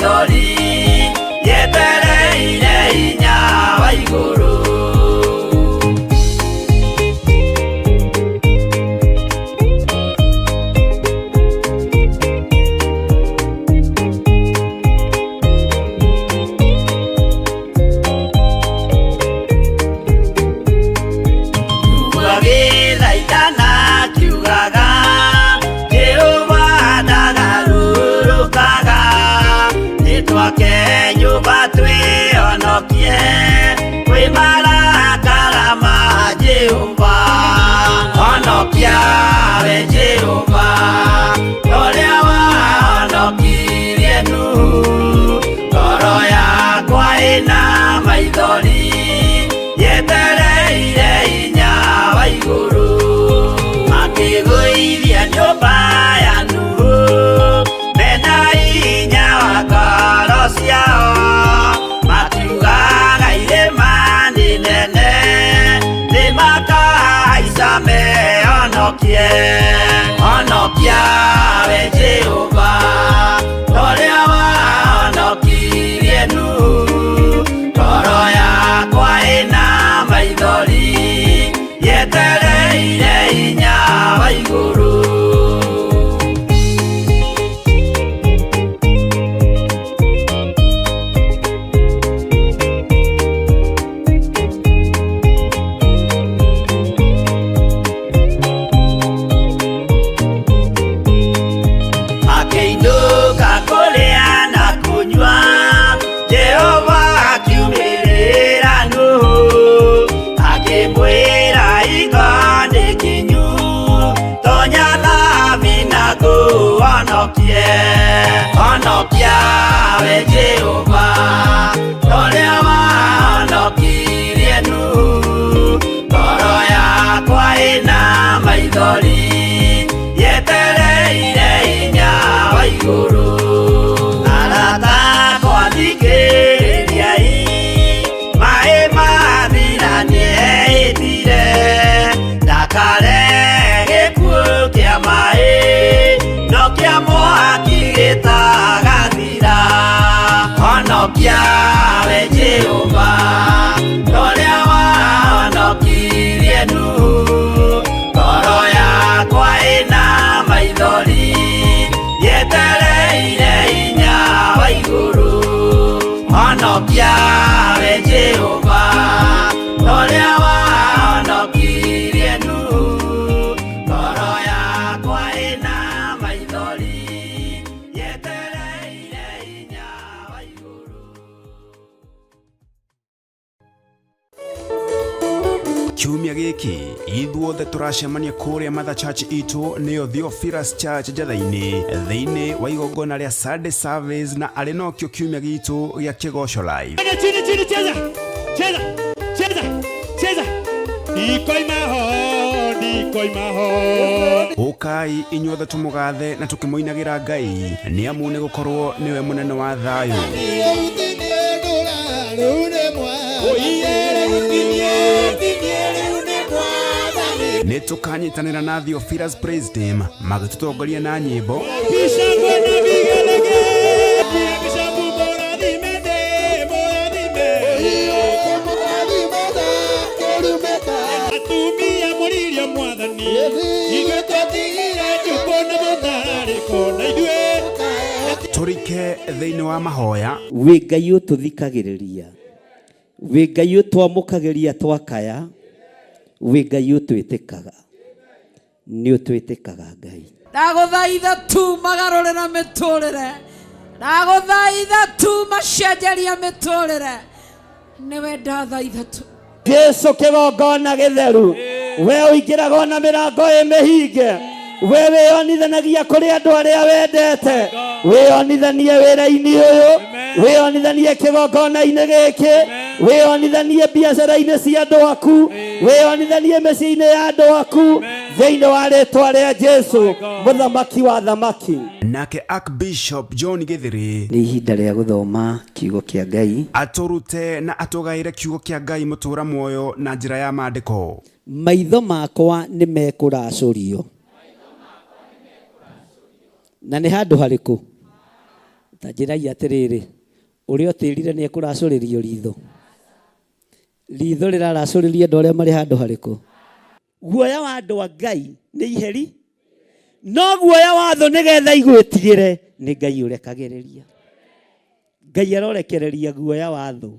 maithori yetereire hinya wa igũrũ. Agĩthaithana akiugaga, Jehova ndagarũrũkaga, nĩtwake nyũmba twĩhonokie kwĩ marakara ma Jehova. Honokia we Jehova, ũrĩa wahonokirie Nuhu, ngoro yakwa ĩna maithori yetereire hinya wa igũrũ. Makĩgũithia nyũmba ya Nuhu mena hinya wa ngoro ciao, makiugaga irĩma nĩ nene nĩmakahaica mehonokie. Honokia we Jehova, ũrĩa wahonokirie Nuhu, ngoro yakwa ĩna maithori yetereire hinya wa igũrũ. Akĩinũka kũrĩa na kũnyua, Jehova akiumĩrĩra Nuhu, akĩmwĩra hingo nĩ kinyu, tonya thabina ngũhonokie. Honokia we Jehova, ũrĩa wahonokirie Nuhu, ngoro yakwa ĩna maithori yetereire hinya wa igũrũ. Arata akwa thikĩrĩriai, maĩ mathira nĩehĩtire, ndakare gĩkuũ kĩa maĩ, no kĩa mwaki gĩtagathira. Honokia we Jehova, ũrĩa wahonokirie Nuhu, ngoro yakwa ĩna maithori yetereire hinya wa igũrũ. Honokia we Jehova, ũrĩa wahonokirie Nuhu, ngoro yakwa ĩna maithori yetereire hinya wa igũrũ. Kiumia gĩkĩ ithuothe tũracemania kũrĩa Mother Church itũ, nĩyo Theophilus Church Njatha-inĩ, thĩinĩ wa igongona rĩa Sunday service, na arĩ nokĩo kiumia gitũ gĩa Kĩgoco Live. Chini chini, cheza cheza cheza cheza, ndikoima ho, ndikoima ho. Ũkai inyuothe tũmũgathe na tũkĩmũinagĩra Ngai, nĩ amu nĩ gũkorwo nĩwe mũnene wa thayũ. Nĩ tũkanyitanĩra na Theophilus Praise Team magĩtũtongoria na nyĩmbo. Bishop na vigelegele, Bishop, mũrathime, ndĩ mũrathime. Atumia mũririo mwathani, ithuĩ twatigire njukũ na mũtararĩko na ithuĩ Tũrike thĩinĩ wa mahoya. Wĩ Ngai ũtũthikagĩrĩria, wĩ Ngai ũtwamũkagĩria twakaya, wĩ Ngai ũtwĩtĩkaga, nĩ ũtwĩtĩkaga Ngai. Ndagũthaitha tu magarũrĩra mĩtũrĩre, ndagũthaitha tu macenjeria mĩtũrĩre, nĩwe ndathaitha tu. Jesu kĩgongona gĩtheru, we ũingĩraga ona mĩrango ĩ mĩhinge, we wĩyonithanagia kũrĩ andũ arĩa wendete, wĩyonithanie wĩra-inĩ ũyũ, wĩyonithanie kĩgongona-inĩ gĩkĩ, wĩyonithanie biacara-inĩ cia andũ aku, wĩyonithanie mĩciĩ-inĩ ya andũ aku, thĩinĩ wa rĩtwa rĩa Jesu, mũthamaki wa thamaki. Nake Archbishop John Gĩthĩrĩ Nĩ ihinda rĩa gũthoma kiugo kĩa Ngai. Atũrute na atũgaĩre kiugo kĩa Ngai mũtũra muoyo na njĩra ya maandĩko. Maitho makwa nĩ mekũracũrio. Na nĩ handũ harĩkũ? Ta njĩrai atĩrĩrĩ, ũrĩa ũtĩrire nĩ ekũracũrĩrio ritho? Ritho rĩraracũrĩria andũ arĩa marĩ handũ harĩkũ? Guoya wa andũ a Ngai nĩ iheri, no guoya wa thũ nĩgetha igwĩtigĩre nĩ Ngai ũrekagĩrĩria. Ngai arorekereria guoya wa thũ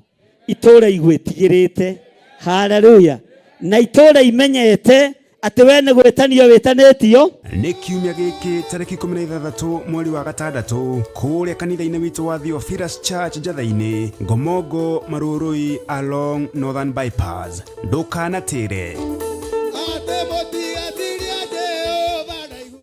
itũra igwĩtigĩrĩte. Haleluya! Na itũra imenyete atĩ we nĩ gwĩtanio wĩtanĩtio. Nĩ kiumia gĩkĩ tarĩki 16 mweri wa gatandatũ kũrĩa kanitha-inĩ witũ wa Theophilus Church Njatha-inĩ, Ngomongo, Marurui along Northern Bypass. Ndũkanatĩre. Atĩ mũtigatirie Jehova na igũrũ.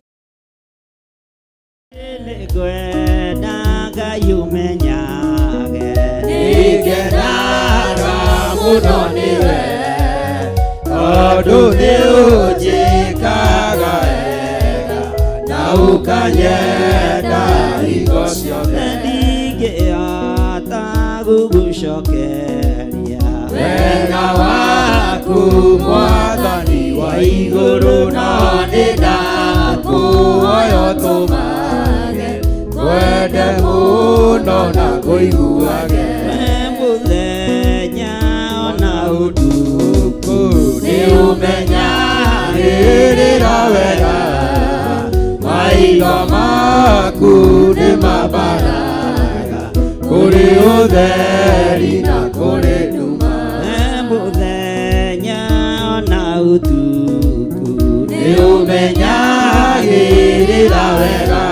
Nĩngwenda Ngai ũmenyage. Nĩngenaga mũno nĩwe, tondũ nĩũnjĩkaga wega na ũkanyenda hingo ciothe. Ndingĩhota gũgũcokeria. Wega waku Mwathani wa igũrũ, no nĩndakũhoya ũtũmage ngwende mũno na ngũiguage. We mũthenya ona ũtukũ nĩũmenyagĩrĩra wega, maitho maku nĩmambaraga kũrĩ ũtheri na kũrĩ nduma. We mũthenya ona ũtukũ nĩũmenyagĩrĩra wega,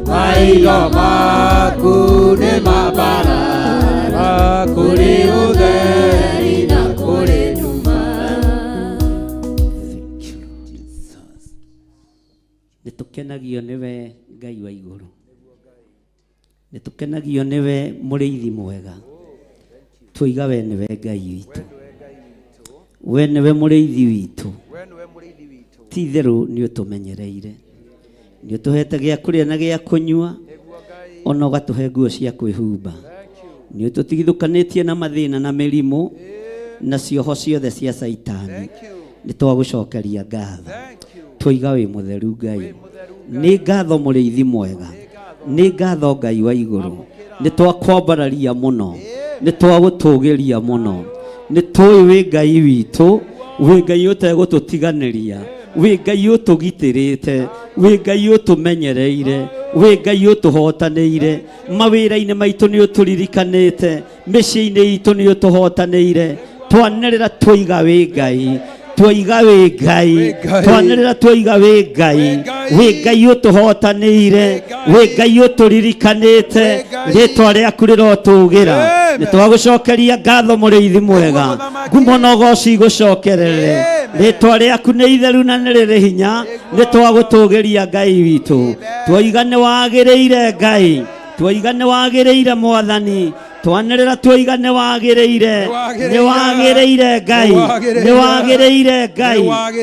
maitho maku nĩmambaraga kũrĩ ũtheri na kũrĩ nduma. Thank you, Lord Jesus. Nĩ tũkenagio nĩwe Ngai wa igũrũ. Nĩ tũkenagio nĩwe mũrĩithi mwega. Twoiga we nĩwe Ngai witũ. We nĩwe mũrĩithi witũ. Ti itherũ nĩ ũtũmenyereire. Nĩ ũtũhete gĩa kũrĩa na gĩa kũnyua, ona ũgatũhe nguo cia kwĩhumba. Nĩ ũtũtigithũkanĩtie na mathĩna na mĩrimũ na cioho ciothe cia Caitani. Nĩ twagũcokeria ngatho. Twoiga wĩ mũtheru Ngai. Nĩ ngatho mũrĩithi mwega. Nĩ ngatho Ngai wa igũrũ. Nĩ twakwambararia mũno. Nĩ twagũtũgĩria mũno. Nĩ tũĩ wĩ Ngai witũ, wĩ Ngai ũtegũtũtiganĩria, wĩ Ngai ũtũgitĩrĩte, wĩ Ngai ũtũmenyereire, wĩ Ngai ũtũhotanĩire. Mawĩra-inĩ maitũ nĩ ũtũririkanĩte, mĩciĩ-inĩ itũ nĩ ũtũhotanĩire. Twanĩrĩra twoiga wĩ Ngai, twoiga wĩ Ngai, twanĩrĩra twoiga wĩ Ngai, wĩ Ngai ũtũhotanĩire, wĩ Ngai ũtũririkanĩte, rĩtwa rĩaku rĩrotũgĩra. Nĩ twagũcokeria ngatho mũrĩithi mwega, ngumo na ũgoci igũcokerere. Rĩtwa rĩaku nĩ itheru na nĩ rĩrĩ hinya, nĩ twagũtũgĩria Ngai witũ. Twoiga nĩ wagĩrĩire Ngai, twoiga nĩ wagĩrĩire Mwathani, twanĩrĩra twoiga nĩ wagĩrĩire, nĩ wagĩrĩire Ngai, nĩ wagĩrĩire Ngai,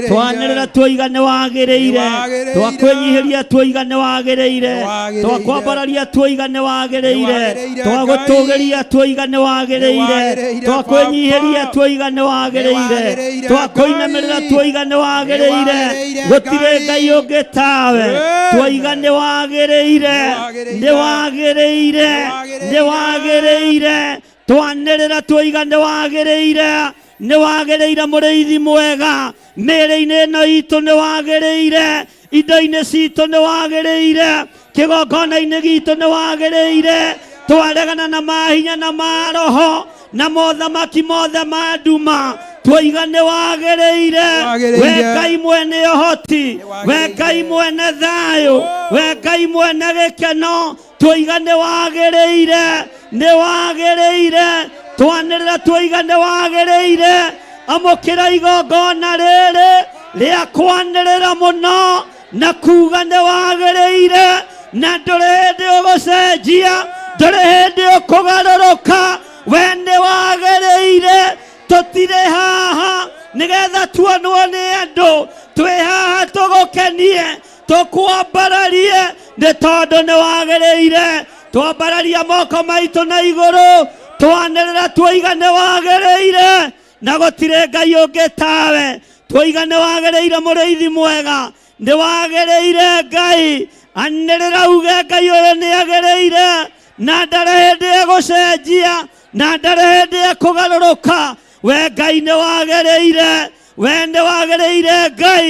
twanĩrĩra twoiga nĩ wagĩrĩire, twakwĩnyihĩria twoiga nĩ wagĩrĩire, twakwambararia twoiga nĩ wagĩrĩire, twagũtũgĩria twoiga nĩ wagĩrĩire, twakwĩnyihĩria twoiga nĩ wagĩrĩire, twakũinamĩrĩra twoiga nĩ wagĩrĩire, gũtirĩ Ngai ũngĩ tawe, twoiga nĩ wagĩrĩire, nĩ wagĩrĩire, nĩ wagĩrĩire, twanĩrĩra twoiga nĩ wagĩrĩire, nĩ wagĩrĩire mũrĩithi mwega, mĩĩrĩ-inĩ ĩno itũ nĩ wagĩrĩire, indo-inĩ citũ nĩ wagĩrĩire, kĩgongona-inĩ gitũ nĩ wagĩrĩire, twaregana na mahinya na maroho na mothamaki mothe ma nduma, twoiga nĩ wagĩrĩire, we Ngai mwene ũhoti, we Ngai mwene thayũ, we Ngai mwene gĩkeno, twoiga nĩ wagĩrĩire, nĩ wagĩrĩire, twanĩrĩra twoiga nĩ wagĩrĩire, amũkĩra igongona rĩrĩ rĩa kwanĩrĩra mũno na kuga nĩ wagĩrĩire, na ndũrĩ hĩndĩ ũgũcenjia, ndũrĩ hĩndĩ ũkũgarũrũka, we nĩ wagĩrĩire. Tũtirĩ haha nĩgetha tuonwo nĩ andũ, twĩ haha tũgũkenie, tũkwambararie, nĩ tondũ nĩ wagĩrĩire. Twambararia moko maitũ na igũrũ, twanĩrĩra twoiga nĩ wagĩrĩire, na gũtirĩ Ngai ũngĩ tawe. Twoiga nĩ wagĩrĩire mũrĩithi mwega, Nĩ wagĩrĩire Ngai. Anĩrĩra uge Ngai ũyũ nĩ agĩrĩire, na ndarĩ hĩndĩ egũcenjia, na ndarĩ hĩndĩ ekũgarũrũka. We Ngai nĩ wagĩrĩire, we nĩ wagĩrĩire Ngai.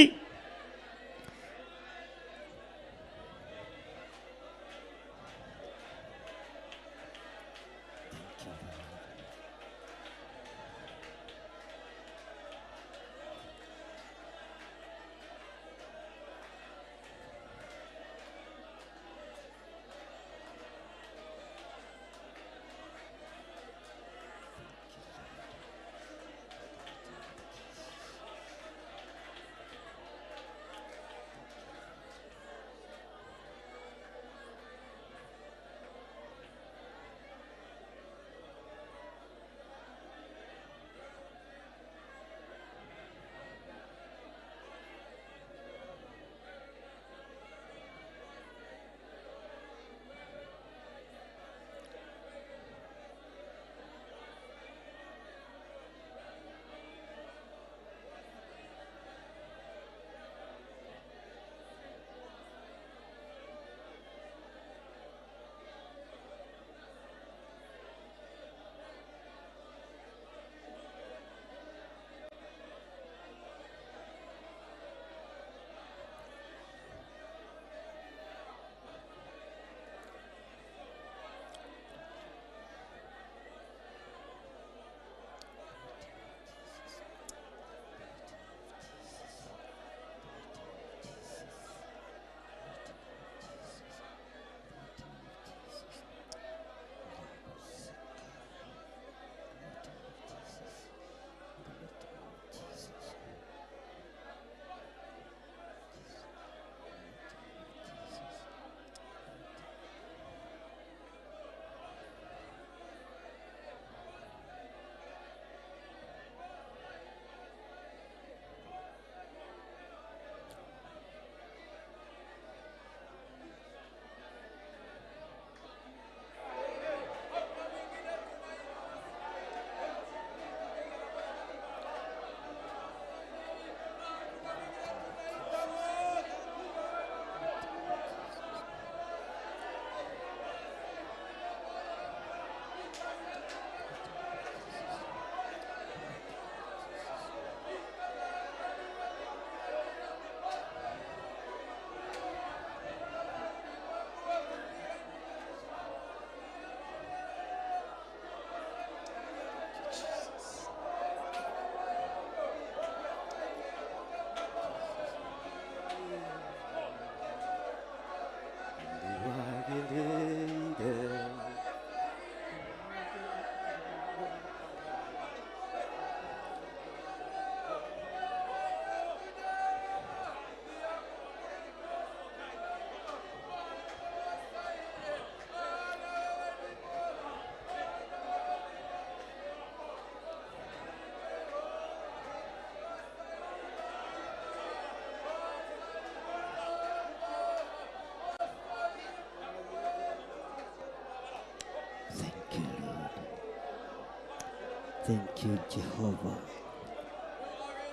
Thank you, Jehovah.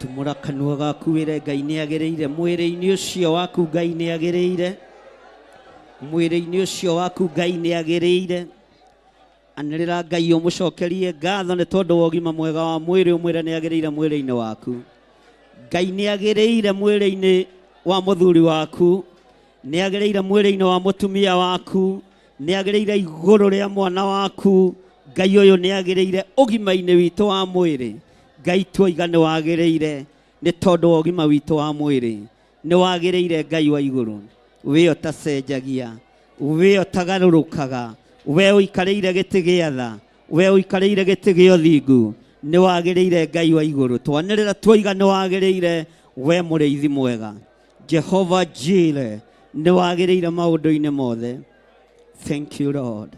Tumũra kanua gaku wĩre Ngai nĩ agĩrĩire mwĩrĩ-inĩ ũcio waku, Ngai nĩ agĩrĩire mwĩrĩ-inĩ ũcio waku, Ngai nĩ agĩrĩire. Anĩrĩra Ngai ũmũcokerie ngatho nĩ tondũ wa ũgima mwega wa mwĩrĩ, ũmwĩre nĩ agĩrĩire mwĩrĩ-inĩ waku. Ngai nĩ agĩrĩire mwĩrĩ-inĩ wa mũthuri waku, nĩ agĩrĩire mwĩrĩ-inĩ wa mũtumia waku, nĩ agĩrĩire igũrũ rĩa mwana waku. Ngai ũyũ nĩ agĩrĩire ũgima-inĩ witũ wa mwĩrĩ. Ngai tuoiga nĩ wagĩrĩire nĩ tondũ wa ũgima witũ wa mwĩrĩ. Nĩ wagĩrĩire Ngai wa igũrũ, we ũtacenjagia, we ũtagarũrũkaga, we ũikarĩire gĩtĩ gĩa tha, we ũikarĩire gĩtĩ gĩa ũthingu. Nĩ wagĩrĩire Ngai wa igũrũ. Twanĩrĩra tuoiga nĩ wagĩrĩire, we mũrĩithi mwega, Jehova Jireh, nĩ wagĩrĩire maũndũ-inĩ mothe. Thank you, Lord.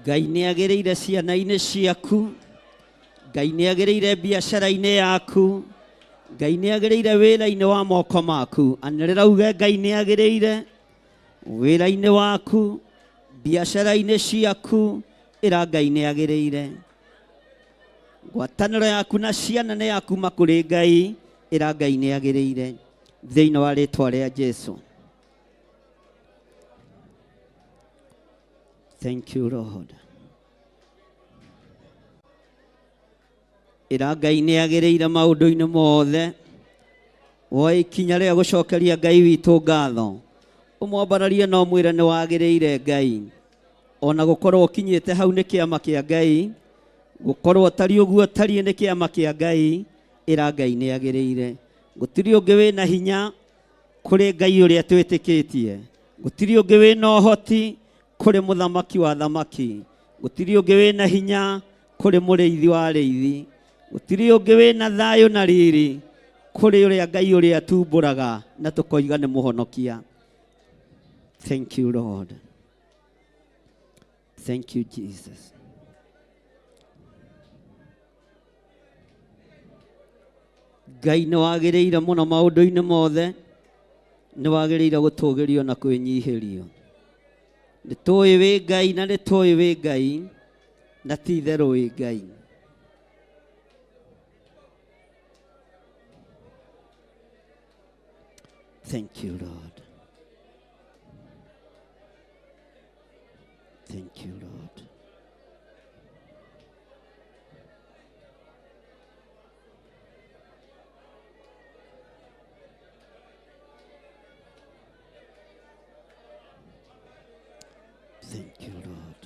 Ngai nĩ agĩrĩire ciana-inĩ ciaku, Ngai nĩ agĩrĩire biacara-inĩ yaku, Ngai nĩ agĩrĩire wĩra-inĩ wa moko maku. Anĩrĩra uge Ngai nĩ agĩrĩire wĩra-inĩ waku, biacara-inĩ ciaku, ĩra Ngai nĩ agĩrĩire. Ngwatanĩro yaku na ciana nĩ ya kuma kũrĩ Ngai, ĩra Ngai nĩ agĩrĩire thĩinĩ wa rĩtwa rĩa Jesu. Thank you Lord. Ĩra Ngai nĩ agĩrĩire maũndũ-inĩ mothe. Woe ikinya rĩa gũcokeria Ngai witũ ngatho, ũmwambararie na ũmwĩre nĩ wagĩrĩire Ngai. Ona gũkorwo ũkinyĩte hau nĩ kĩama kĩa Ngai, gũkorwo ũtariĩ ũguo ũtariĩ nĩ kĩama kĩa Ngai, ĩra Ngai nĩ agĩrĩire. Gũtirĩ ũngĩ wĩna hinya kũrĩ Ngai ũrĩa twĩtĩkĩtie, gũtirĩ ũngĩ wĩna ũhoti kũrĩ mũthamaki wa thamaki, gũtirĩ ũngĩ wĩna hinya kũrĩ mũrĩithi wa arĩithi, gũtirĩ ũngĩ wĩna thayũ na riri kũrĩ ũrĩa Ngai ũrĩa tumbũraga na tũkoiga nĩ mũhonokia. Thank you Lord. Thank you Jesus. Ngai nĩ wagĩrĩire mũno maũndũ-inĩ mothe, nĩ wagĩrĩire gũtũgĩrio na kwĩnyihĩrio. Nĩ tũĩ wĩ Ngai na nĩ tũĩ wĩ Ngai na ti itherũ wĩ Ngai. Thank you Lord. Thank you Lord. Thank you Lord.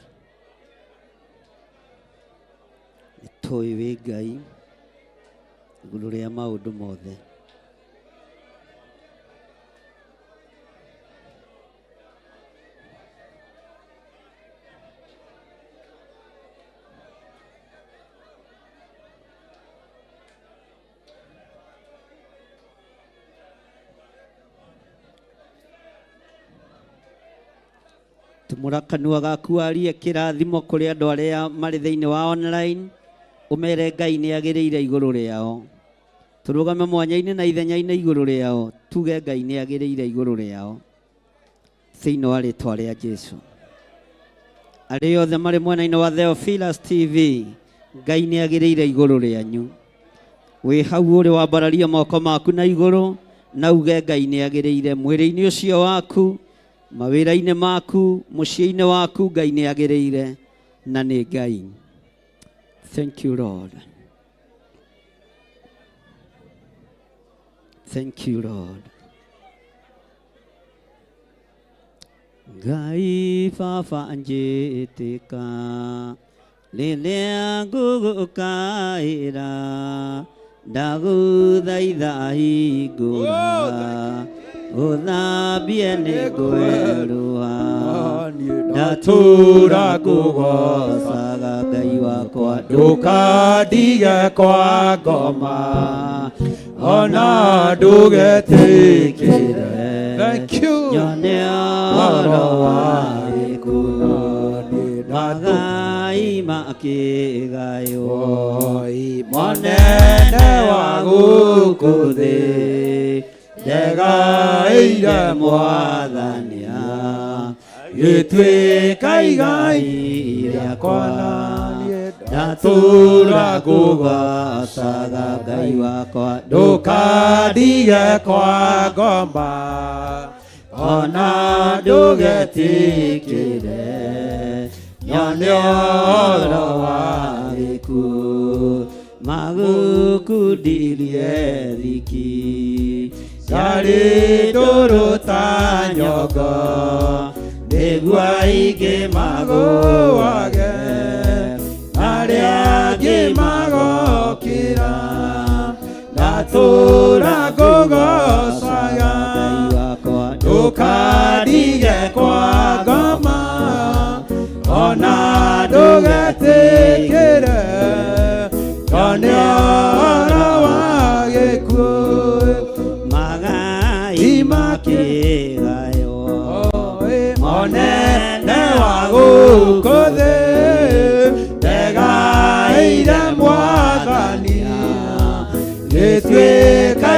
Nĩ tũĩ wĩ Ngai igũrũ rĩa maũndũ mothe. Tumũra kanua gaku warie kĩrathimo kũrĩ andũ arĩa marĩ thĩinĩ wa online, ũmere Ngai nĩ agĩrĩire igũrũ rĩao. Tũrũgame mwanya-inĩ na ithenya-inĩ igũrũ rĩao, tuge Ngai nĩ agĩrĩire igũrũ rĩao thĩinĩ wa rĩtwa rĩa Jesu. Arĩa othe marĩ mwena-inĩ wa Theophilus TV, Ngai nĩ agĩrĩire igũrũ rĩanyu. Wĩ hau ũrĩ wambararia moko maku na igũrũ na uge Ngai nĩ agĩrĩire mwĩrĩ-inĩ ũcio waku, mawĩra-inĩ maku, mũciĩ-inĩ waku, Ngai nĩ agĩrĩire na nĩ Ngai. Thank you Lord. Thank you Lord. Ngai baba njĩtĩka rĩrĩa ngũgũkaĩra, ndagũthaitha hingũra ũthambie nĩ ngwerũha, ndatũra ngũgocaga Ngai wakwa, ndũkandige kwa ngoma ona ndũgetĩkĩre. Thank you. Nyone ũhoro wa gĩkuũ, magai makĩgaywo, Monene wa gũkũ thĩ ndegaĩire mwathania gĩtuĩka igai rĩakwa, ndatũra ngũgocaga Ngai wakwa, ndũkandige kwa ngoma ona ndũgetĩkĩre nyone ũhoro wa gĩkuũ, magũkundirie thiki ciarĩ ndũrũ ta nyongo, nĩguo aingĩ magũage arĩa angĩ magokĩra, ndatũra ngũgocaga Ngai wakwa, ndũkandige kwa ngoma ona ndũgetĩkĩre nyone ũhoro wa gĩkuũ, magai makĩgaywo monene wa gũkũ thĩ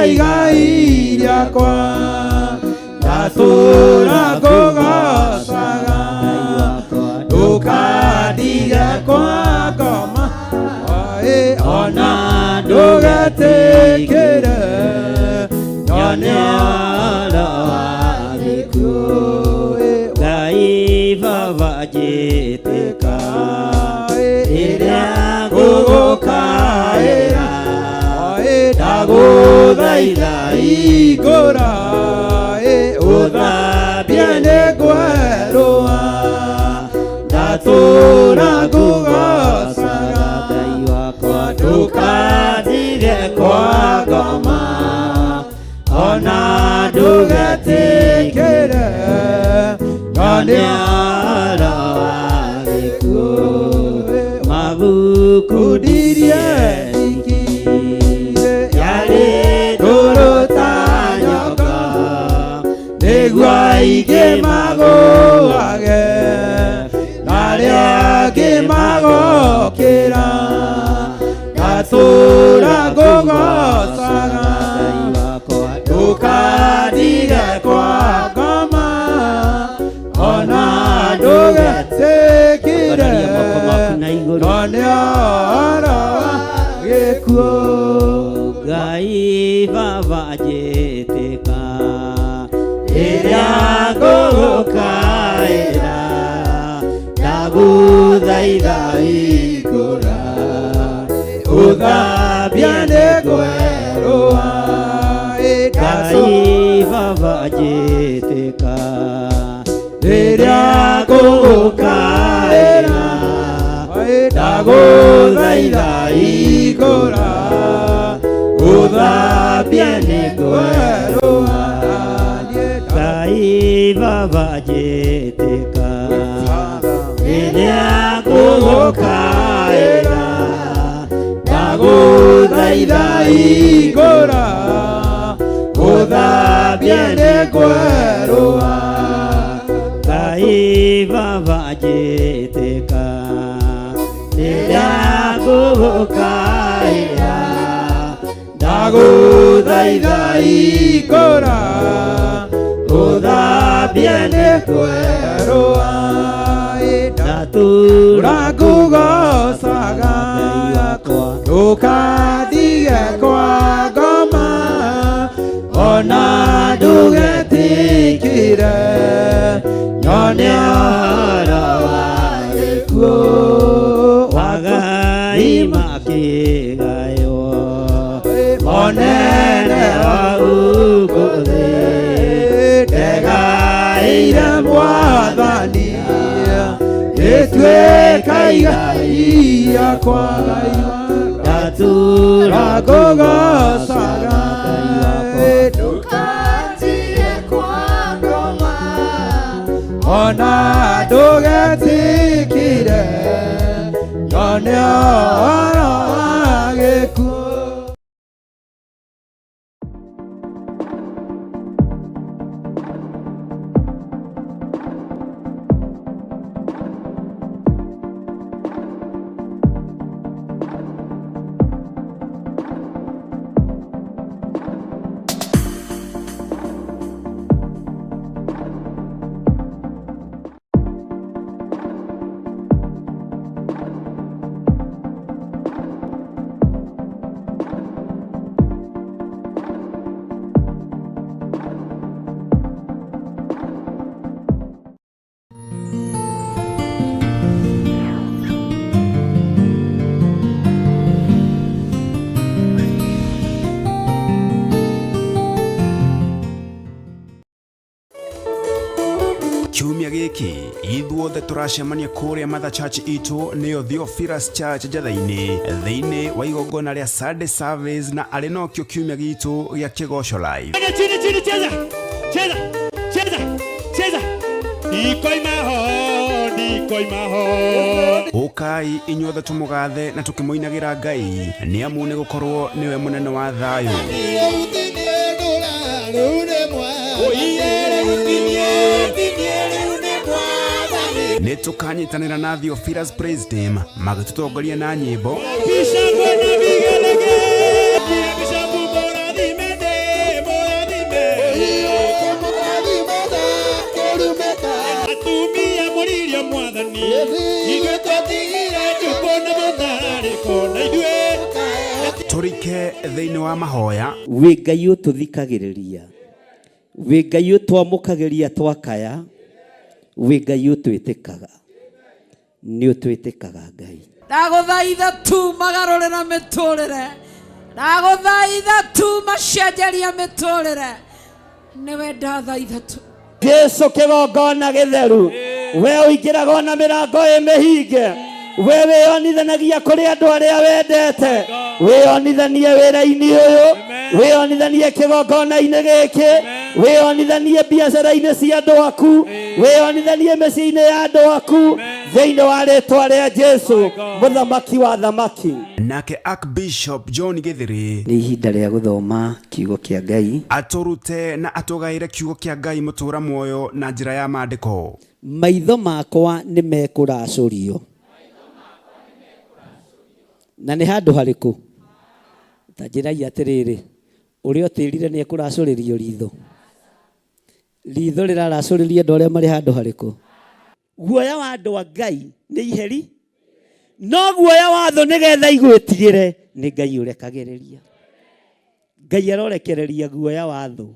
Igai rĩakwa ndatũra ngũgocaga ndũkandige kwa ngoma ĩ ona ndũgetĩkĩre nyone ũhoro wa gĩkuũ Ngai baba njĩtĩka rĩrĩa ngũgũkaĩra ndagũthaitha igũra ũthambie nĩ ngwerũa ndatũra ngũgocaga Ngai wakwa ndũkandige kwa ngoma ona ndũgetĩkĩre nyone ũhoro wa gĩkuũ mabuku kundirie ndikire yarĩ ndũrũ ta nyoka nĩguo aingĩ magũage na arĩa angĩ magokĩra ndatũra ngũgocaga Ngai wakwa ndũkandige kwa ngoma ona ndũgetĩkĩre Ambararia moko maku na igũrũ. none ũhoro wa gĩkuũ Ngai baba njĩtĩka rĩrĩa ngũgũkaĩra ndagũthaitha igũra ũthambia nĩ ngwerũa Ngai baba njĩtĩka rĩrĩa ngũgũkaĩra ndagũthaitha igũra ũthambia nĩ ngwerũa Ngai baba njĩtĩka rĩrĩa ngũgũkaĩra ndagũthaitha igũra ũthambia nĩ ngwerũa Ngai baba njĩtĩka rĩrĩa ngũgũkaĩra ndagũthaitha igũra ũthambia nĩ ngwerũa ndatũra Ũrangũgocaga ndũkandige kwa ngoma ona ndũgetĩkĩre nyone ũhoro wa gĩkuũ wagai makĩgaywo monene wa gũkũ thĩ ndegaĩire mwathani rĩtuĩka igai rĩakwa ndatũra ngũgocaga Ndũkandige kwa ngoma ona ndũgetĩkĩre nyone ũhoro wa gĩkuũ Kiumia gĩkĩ ithuothe tũracemania kũrĩa Mother Church itũ nĩyo Theophilus Church Njatha-inĩ thĩinĩ wa igongona rĩa Sunday service na arĩ nokĩo kiumia gitũ gĩa kĩgoco live. Chini chini cheza cheza cheza cheza ndikoima ho ndikoima ho Ũkai inyuothe tũmũgathe na tũkĩmũinagĩra Ngai nĩ amu nĩ gũkorwo nĩwe mũnene wa thayũ. Nĩ tũkanyitanĩra na Theophilus Praise Team magĩtũtongoria na nyĩmbo Bishop na vigelegele Bishop bora dimende Tũnyitanĩke thĩinĩ wa mahoya. Wĩ Ngai ũtũthikagĩrĩria, wĩ Ngai ũtwamũkagĩria twakaya, wĩ Ngai ũtwĩtĩkaga, nĩ ũtwĩtĩkaga Ngai. Ndagũthaitha tu magarũrĩra mĩtũrĩre, ndagũthaitha tu macenjeria mĩtũrĩre, nĩwe ndathaitha tu. Jesu kĩgongona gĩtheru, we ũingĩraga ona mĩrango ĩ mĩhinge, we wĩyonithanagia kũrĩ andũ arĩa wendete, wĩyonithanie wĩra-inĩ ũyũ, wĩyonithanie kĩgongona-inĩ gĩkĩ, wĩyonithanie biacara-inĩ cia andũ aku, wĩyonithanie mĩciĩ-inĩ ya andũ aku, thĩinĩ wa rĩtwa rĩa Jesu mũthamaki wa thamaki. Nake Archbishop John Gĩthĩrĩ Nĩ ihinda rĩa gũthoma kiugo kĩa Ngai. Atũrute na atũgaĩre kiugo kĩa Ngai mũtũra muoyo na njĩra ya maandĩko. Maitho makwa nĩ mekũracũrio. Na nĩ handũ harĩkũ? Ta njĩrai atĩrĩrĩ, ũrĩa ũtĩrire nĩ ekũracũrĩrio ritho? Ritho rĩraracũrĩrio andũ arĩa marĩ handũ harĩkũ? Guoya wa andũ a Ngai nĩ iheri, no guoya wa thũ nĩgetha igwĩtigĩre nĩ Ngai ũrekagĩrĩria. Ngai arorekereria guoya wa thũ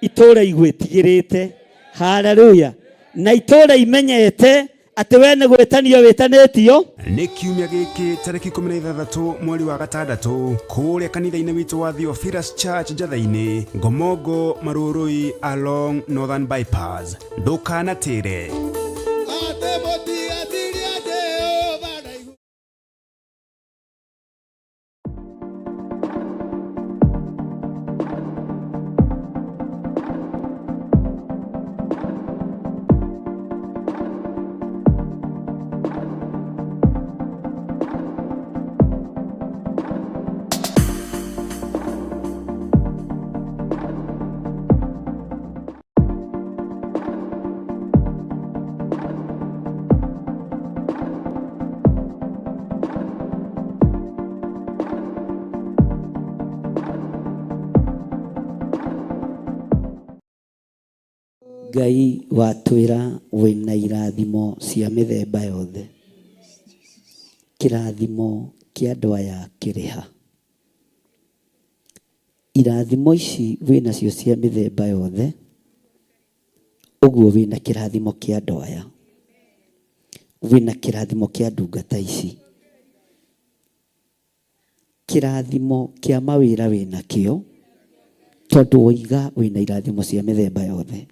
itũra igwĩtigĩrĩte. Haleluya! Na itũra imenyete atĩ we nĩ gwĩtanio wĩtanĩtio. Nĩ kiumia gĩkĩ tarĩki 16 mweri wa gatandatũ kũrĩa kanitha-inĩ witũ wa Theophilus Church Njatha-inĩ, Ngomongo, Marurui along Northern Bypass. Ndũkanatĩre. Atĩ mũtigatirie Jehova ndaigu. Ngai watwĩra wĩna irathimo cia mĩthemba yothe, kĩrathimo kĩa andũ aya kĩrĩha. Irathimo ici wĩnacio cia mĩthemba yothe, ũguo wĩna kĩrathimo kĩa andũ aya, wĩna kĩrathimo kĩa ndungata ici, kĩrathimo kĩa mawĩra wĩnakĩo, tondũ woiga wĩna irathimo cia mĩthemba yothe,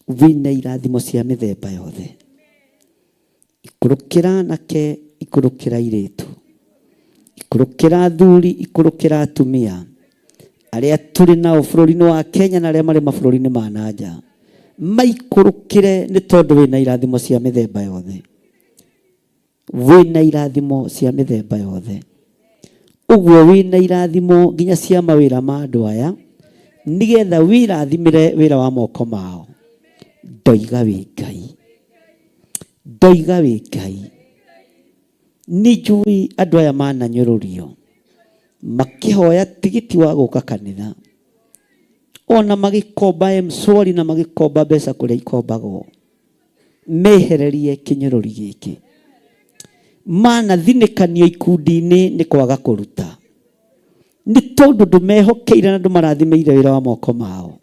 wĩna irathimo cia mĩthemba yothe, ikũrũkĩra anake, ikũrũkĩra airĩtu, ikũrũkĩra athuri, ikũrũkĩra atumia, arĩa tũrĩ nao bũrũri-inĩ wa Kenya na arĩa marĩ mabũrũri-inĩ ma na nja, maikũrũkĩre nĩ tondũ wĩna irathimo cia mĩthemba yothe, wĩna irathimo cia mĩthemba yothe, ũguo wĩna irathimo nginya cia mawĩra ma andũ aya, nĩgetha wĩrathimĩre wĩra wa moko mao. Ndoiga wĩ Ngai, ndoiga wĩ Ngai. Nĩ njũĩ andũ aya mananyũrũrio makĩhoya tigiti wa gũka kanitha, ona magĩkomba M-Shwari na magĩkomba mbeca kũrĩa ikombagwo, mehererie kĩnyũrũri gĩkĩ. Manathinĩkanio ikundi-inĩ nĩ kwaga kũruta, nĩ tondũ ndũmehokeire na ndũmarathimĩire wĩra wa moko mao.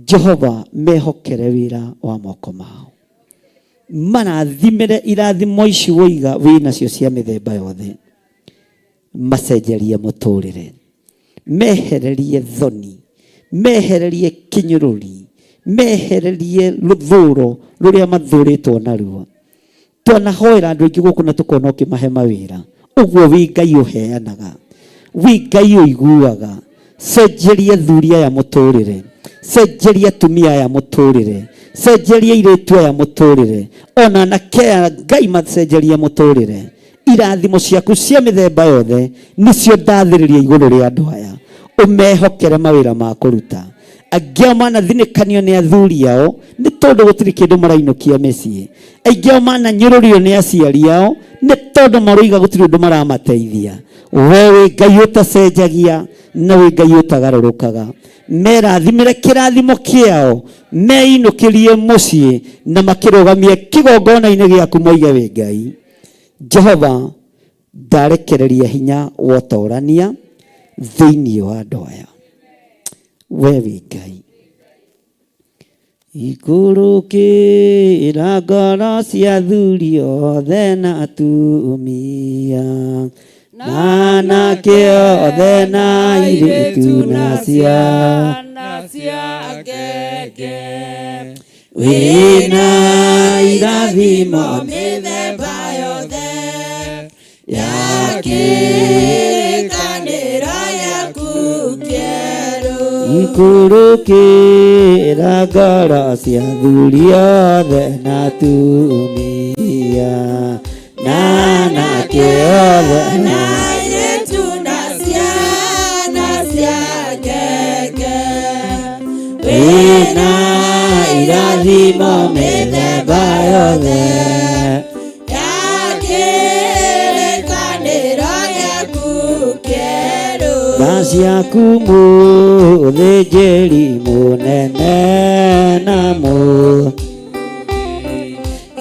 Jehova mehokere wĩra wa moko mao, marathimĩre irathimo ici woiga wĩnacio cia mĩthemba yothe, macenjerie mũtũrĩre, mehererie thoni, mehererie kĩnyũrũri, mehererie rũthũro rũrĩa mathũrĩtwo naruo. Twanahoera andũ aingĩ gũkũ na tũkona ũkĩmahe mawĩra, ũguo wĩ Ngai ũheanaga, wĩ Ngai ũiguaga. Cenjeria athuri aya mũtũrĩre, cenjeria atumia aya mũtũrĩre, cenjeria airĩtu aya mũtũrĩre, ona anake aya Ngai macenjerie mũtũrĩre. Irathimo ciaku cia mĩthemba yothe nĩcio ndathĩrĩria igũrũ rĩa andũ aya, ũmehokere mawĩra ma kũruta. Angĩ ao manathinĩkanio nĩ athuri ao nĩ tondũ gũtirĩ kĩndũ marainũkia mĩciĩ, aingĩ ao mananyũrũrio nĩ aciari ao nĩ tondũ maroiga gũtirĩ ũndũ maramateithia. We wĩ Ngai ũtacenjagia na wĩ Ngai ũtagarũrũkaga. Merathimĩre kĩrathimo kĩao, meinũkĩrie mũciĩ na makĩrũgamie kĩgongona-inĩ gĩaku moige wĩ Ngai. Jehova, Ndarekereria hinya wa ũtorania thĩinĩ wa andũ aya. We wĩ Ngai. Ikũrũkĩra ngoro cia athuri othe na atumia, na anake othe na airĩtu na ciana cia ngenge. Wĩna irathimo mĩthemba yothe ya kĩrĩkanĩro gĩaku kĩerũ. Ikũrũkĩra ngoro cia athuri othe na atumia, na anake othe na airĩtu na ciana cia ngenge. Wĩna irathimo mĩthemba yothe ya kĩrĩkanĩro gĩaku kĩerũ. Tha ciaku mũthĩnjĩri mũnene na mũ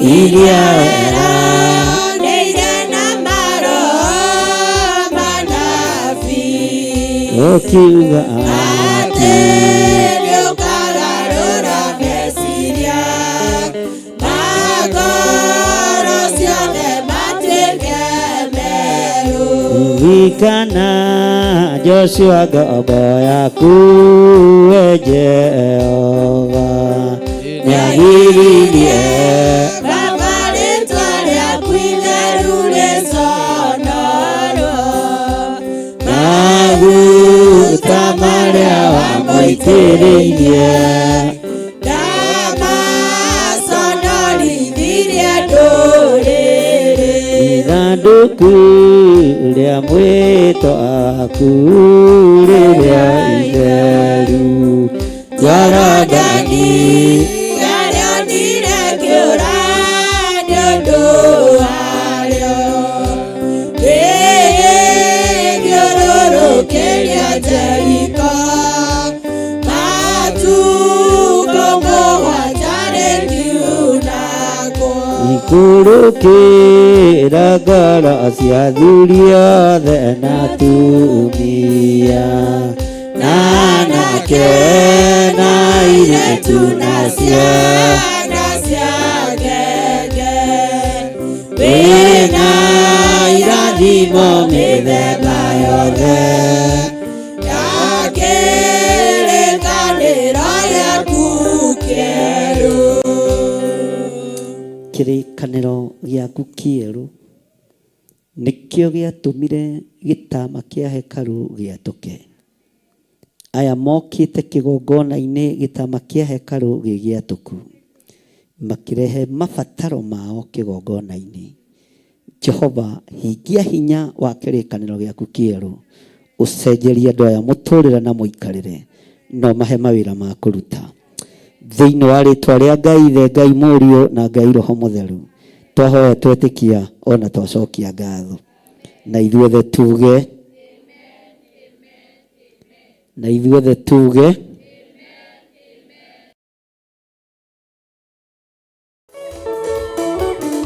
iria wera Neire na maroho manabii ũkiuga atĩ nĩũkagarũra meciria ma ngoro ciothe matuĩke merũ. Ririkana Joshua ngombo yaku we Jehova nĩagiririe Baba rĩtwa rĩaku itheru rĩconorwo maguta marĩa wamũitĩrĩirie ndamaconorithirie ndũrĩrĩ. Ithandũku rĩa mwĩto waku rĩrĩa itheru Jorodani Ndarĩonire ngĩũra nĩ ũndũ warĩo, rĩgĩthiũrũrũkĩria Jeriko matukũ mũgwanja rĩkiunangwo. Ikũrũkĩra ngoro cia athuri othe na atumia, na anake na airĩtu na ciana Ciana cia ngenge. Wĩna irathimo mĩthemba yothe ya kĩrĩkanĩro gĩaku kĩerũ. Kĩrĩkanĩro gĩaku kĩerũ nĩkĩo gĩatũmire gĩtama kĩa hekarũ gĩatũke. Aya mokĩte kĩgongona-inĩ gĩtama kĩa hekarũ gĩ gĩatũku, makĩrehe mabataro mao kĩgongona-inĩ. Jehova, hingia hinya wa kĩrĩkanĩro gĩaku kĩerũ, ũcenjerie andũ aya mũtũrĩre na mũikarĩre, no mahe mawĩra ma kũruta. Thĩinĩ wa rĩtwa rĩa Ngai Ithe, Ngai Mũriũ na Ngai Roho Mũtheru, twahoya twetĩkia ona twacokia ngatho. Na ithuothe tuge, na ithuothe tuge.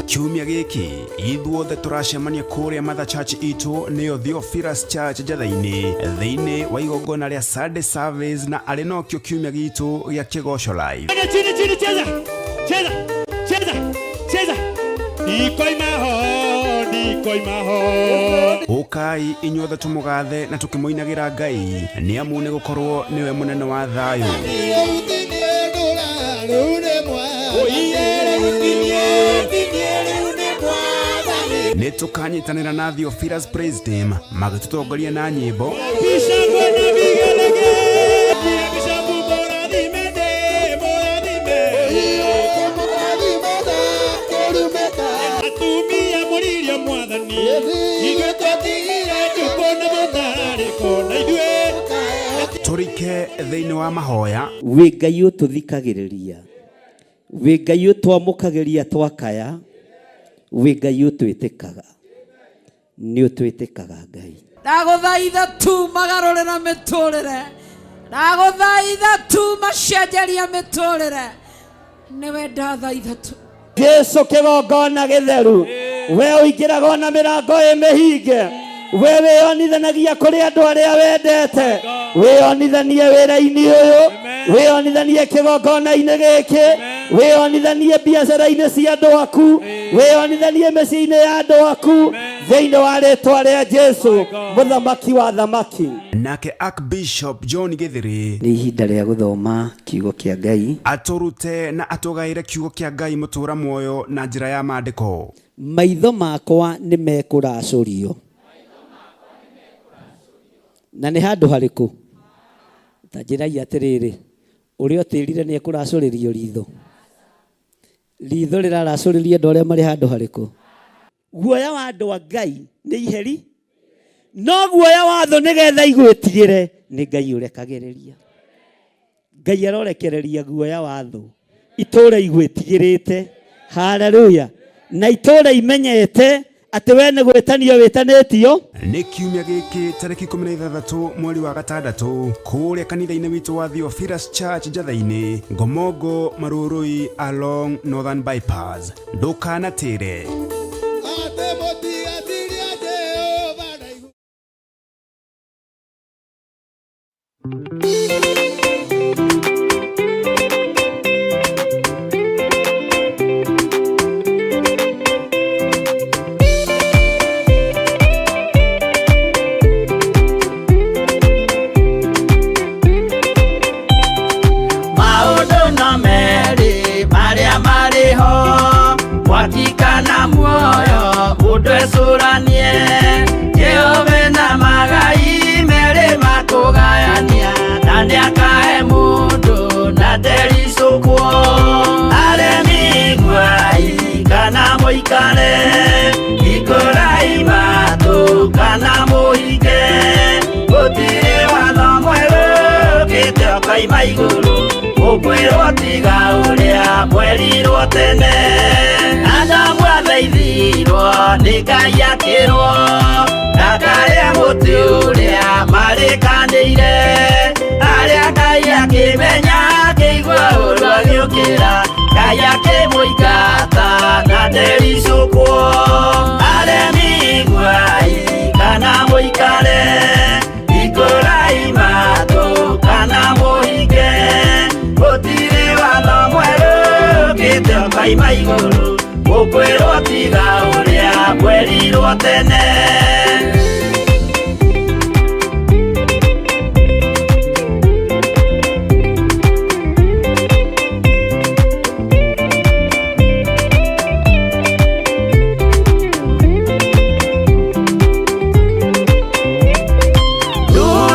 Kiumia gĩkĩ ithuothe tũracemania kũrĩa Mother Church itũ nĩyo Theophilus Church Njatha-inĩ thĩinĩ wa igongona rĩa Sunday service na arĩ nokĩo kiumia gitũ gĩa kĩgoco live. Chini chini cheza cheza cheza cheza ndikoima ho ndikoima ho. Ũkai inyuothe tũmũgathe na tũkĩmũinagĩra Ngai nĩ amu nĩ gũkorwo nĩwe mũnene wa thayũ. Nĩ tũkanyitanĩra na Theophilus Praise Team magĩtũtongoria na nyĩmbo Atumia mũririo mwathani ithuĩ twatigire njukũ na mũtararĩko na ithuĩ tũrike thĩinĩ wa mahoya. Wĩ Ngai ũtũthikagĩrĩria, wĩ Ngai ũtwamũkagĩria twakaya, wĩ Ngai ũtwĩtĩkaga, nĩ ũtwĩtĩkaga Ngai. Ndagũthaitha tu magarũrĩra mĩtũrĩre, ndagũthaitha tu macenjeria mĩtũrĩre, nĩwe ndathaitha tu. Jesu kĩgongona gĩtheru, We ũingĩraga ona mĩrango ĩ mĩhinge. We wĩyonithanagia kũrĩ andũ arĩa wendete. Wĩyonithanie wĩra-inĩ ũyũ, wĩyonithanie kĩgongona-inĩ gĩkĩ, wĩyonithanie biacara-inĩ cia andũ aku, wĩyonithanie mĩciĩ-inĩ ya andũ aku, thĩinĩ wa rĩtwa rĩa Jesu, mũthamaki wa thamaki. Nake Archbishop John Gĩthĩrĩ Nĩ ihinda rĩa gũthoma kiugo kĩa Ngai. Atũrute na atũgaĩre kiugo kĩa Ngai mũtũra muoyo na njĩra ya maandĩko. Maitho makwa nĩ mekũracũrio. Na nĩ handũ harĩkũ? Ta njĩrai atĩrĩrĩ, ũrĩa ũtĩrire nĩ ekũracũrĩrio ritho? Ritho rĩraracũrĩrio andũ arĩa marĩ handũ harĩkũ? Guoya wa andũ a Ngai nĩ iheri, no guoya wa thũ nĩgetha igwĩtigĩre nĩ Ngai ũrekagĩrĩria. Ngai arorekereria guoya wa thũ itũra igwĩtigĩrĩte. Haleluya! Na itũra imenyete atĩ we nĩ gwĩtanio wĩtanĩtio. Nĩ kiumia gĩkĩ tarĩki 16 mweri wa gatandatũ kũrĩa kanitha-inĩ witũ wa Theophilus Church Njatha-inĩ, Ngomongo, Marurui along Northern Bypass. Ndũkanatĩre. Atĩ mũtigatirie Jehova na igũrũ. Maũndũ no merĩ marĩa marĩ ho, mwaki kana muoyo, mũndũ ecũranie. Jehova na magai merĩ makũgayania, na nĩakahe mũndũ na ndericũkwo. Aremi iguai kana mũikare, hingũrai matũ kana mũhinge, gũtirĩ watho mwerũ ũkĩte ũkoima igũrũ, ũkwĩrwo tiga ũrĩa mwerirwo tene. Adamu athaithirwo nĩ Ngai akĩrwo ndakarĩe mũtĩ ũrĩa marĩkanĩire, arĩa Ngai akĩmenya akĩigua ũru agĩũkĩra, Ngai akĩmũingata na ndericũkwo. Aremi iguai kana mũikare, hingũrai matũ kana mũhinge, gũtirĩ watho mwerũ ũkĩte ũkoima igũrũ, ũkwĩrwo tiga ũrĩa mwerirwo tene.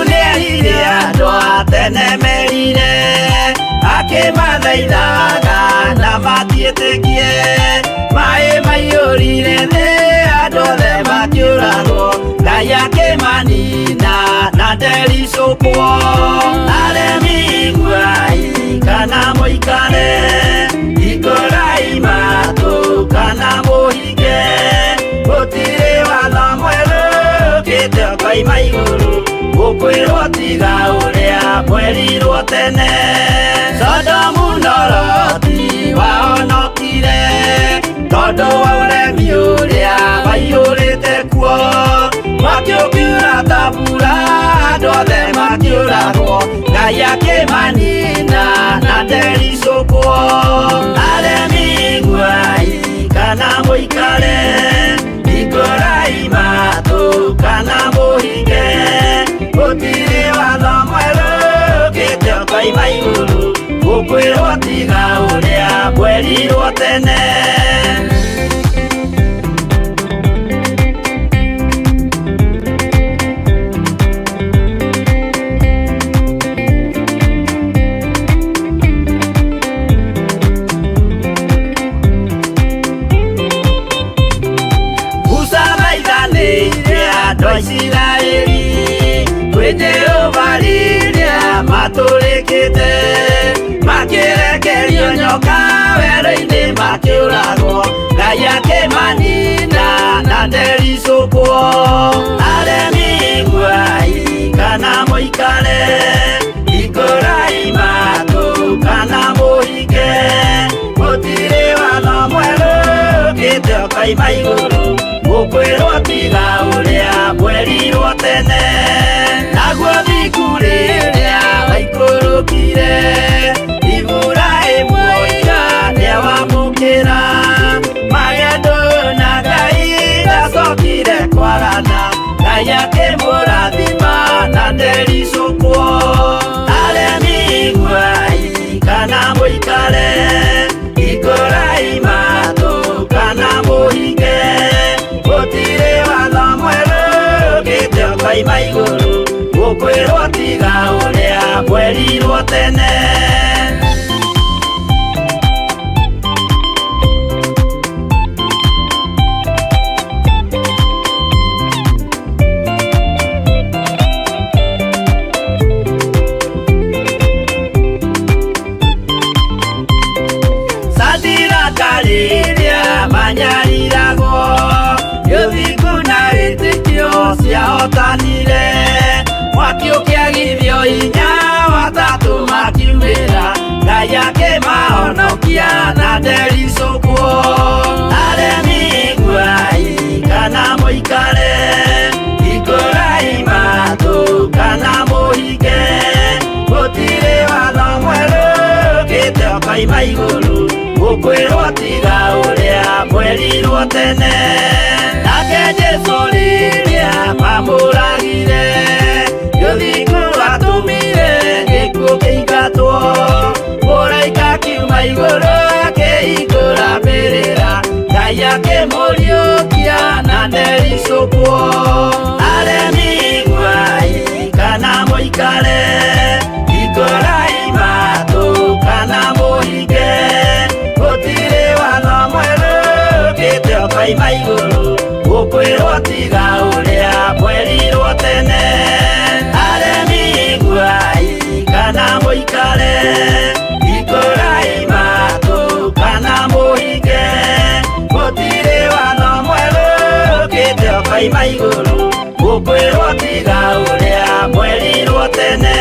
Nĩerire andũ a tene merire, akĩmathaithaga na matiĩtĩkie, maĩ maiyũrire thĩ andũ othe makĩũragwo, Ngai akĩmanina na ndericũkwo. Aremi iguai kana mũikare, hingũrai matũ kana mũhinge, gũtirĩ watho mwerũ ũkĩte ũkoima igũrũ, ũkwĩrwo tiga ũrĩa mwerirwo tene. Sodomu na Loti wahonokire tondũ wa ũremi ũrĩa waiyũrĩte kuo, mwaki ũkiura ta mbura andũ othe makĩũragwo, Ngai akĩmanina na ndericũkwo. Aremi iguai kana mũikare, hingũrai matũ kana mũhinge, gũtirĩ watho mwerũ ũkĩte ũkoima igũrũ, ũkwĩrwo tiga ũrĩa mwerirwo tene. Musa thaithanĩire andũ a Isiraeli kwĩ Jehova rĩrĩa matũrĩkĩte, makĩrekerio nyoka werũ-inĩ makĩũragwo, Ngai akĩmanina na ndericũkwo. Aremi iguai kana mũikare, hingũrai matũ kana mũhinge, gũtirĩ watho mwerũ ũkĩte ũkoima igũrũ, Gũkwĩrwo tiga ũrĩa mwerirwo tene. Naguo thingu rĩrĩa waikũrũkire, Iburahĩmu oiga nĩawamũkĩra. Magendo na Ngai ndacokire kwagana, Ngai akĩmũrathima na ndericũkwo. Aremi iguai kana mũikare, ikũrai matũ kana mũhinge. Gũtirĩ watho mwerũ ũkĩte ũkoima igũrũ, gũkwĩrwo tiga ũrĩa mwerirwo tene. Sadiraka rĩrĩa manyariragwo, ũthingu na wĩtĩkio ciahotanire. Mwaki ũkĩagithio hinya, watatũ makiumĩra, Ngai akĩmahonokia na ndericũkwo. Aremi iguai kana mũikare, ikũrai matũ kana mũhinge. Gũtirĩ watho mwerũ ũkĩte ũkoima igũrũ, gũkwĩrwo tiga ũrĩa mwerirwo tene. Nake Jesũ rĩrĩa mamũragire, ũthingu watũmire gĩkuũ kĩingatwo. Mũraika akiuma igũrũ akĩhingũra mbĩrĩra, Ngai akĩmũriũkia na ndericũkwo. Aremi iguai kana mũikare, ikũrai matũ kana mũhinge. Gũtirĩ watho mwerũ ũkĩte ũkoima igũrũ, gũkwĩrwo tiga ũrĩa mwerirwo tene. Aremi iguai kana mũikare, ikũrai matũ kana mũhinge. Gũtirĩ watho mwerũ ũkĩte ũkoima igũrũ, gũkwĩrwo tiga ũrĩa mwerirwo tene.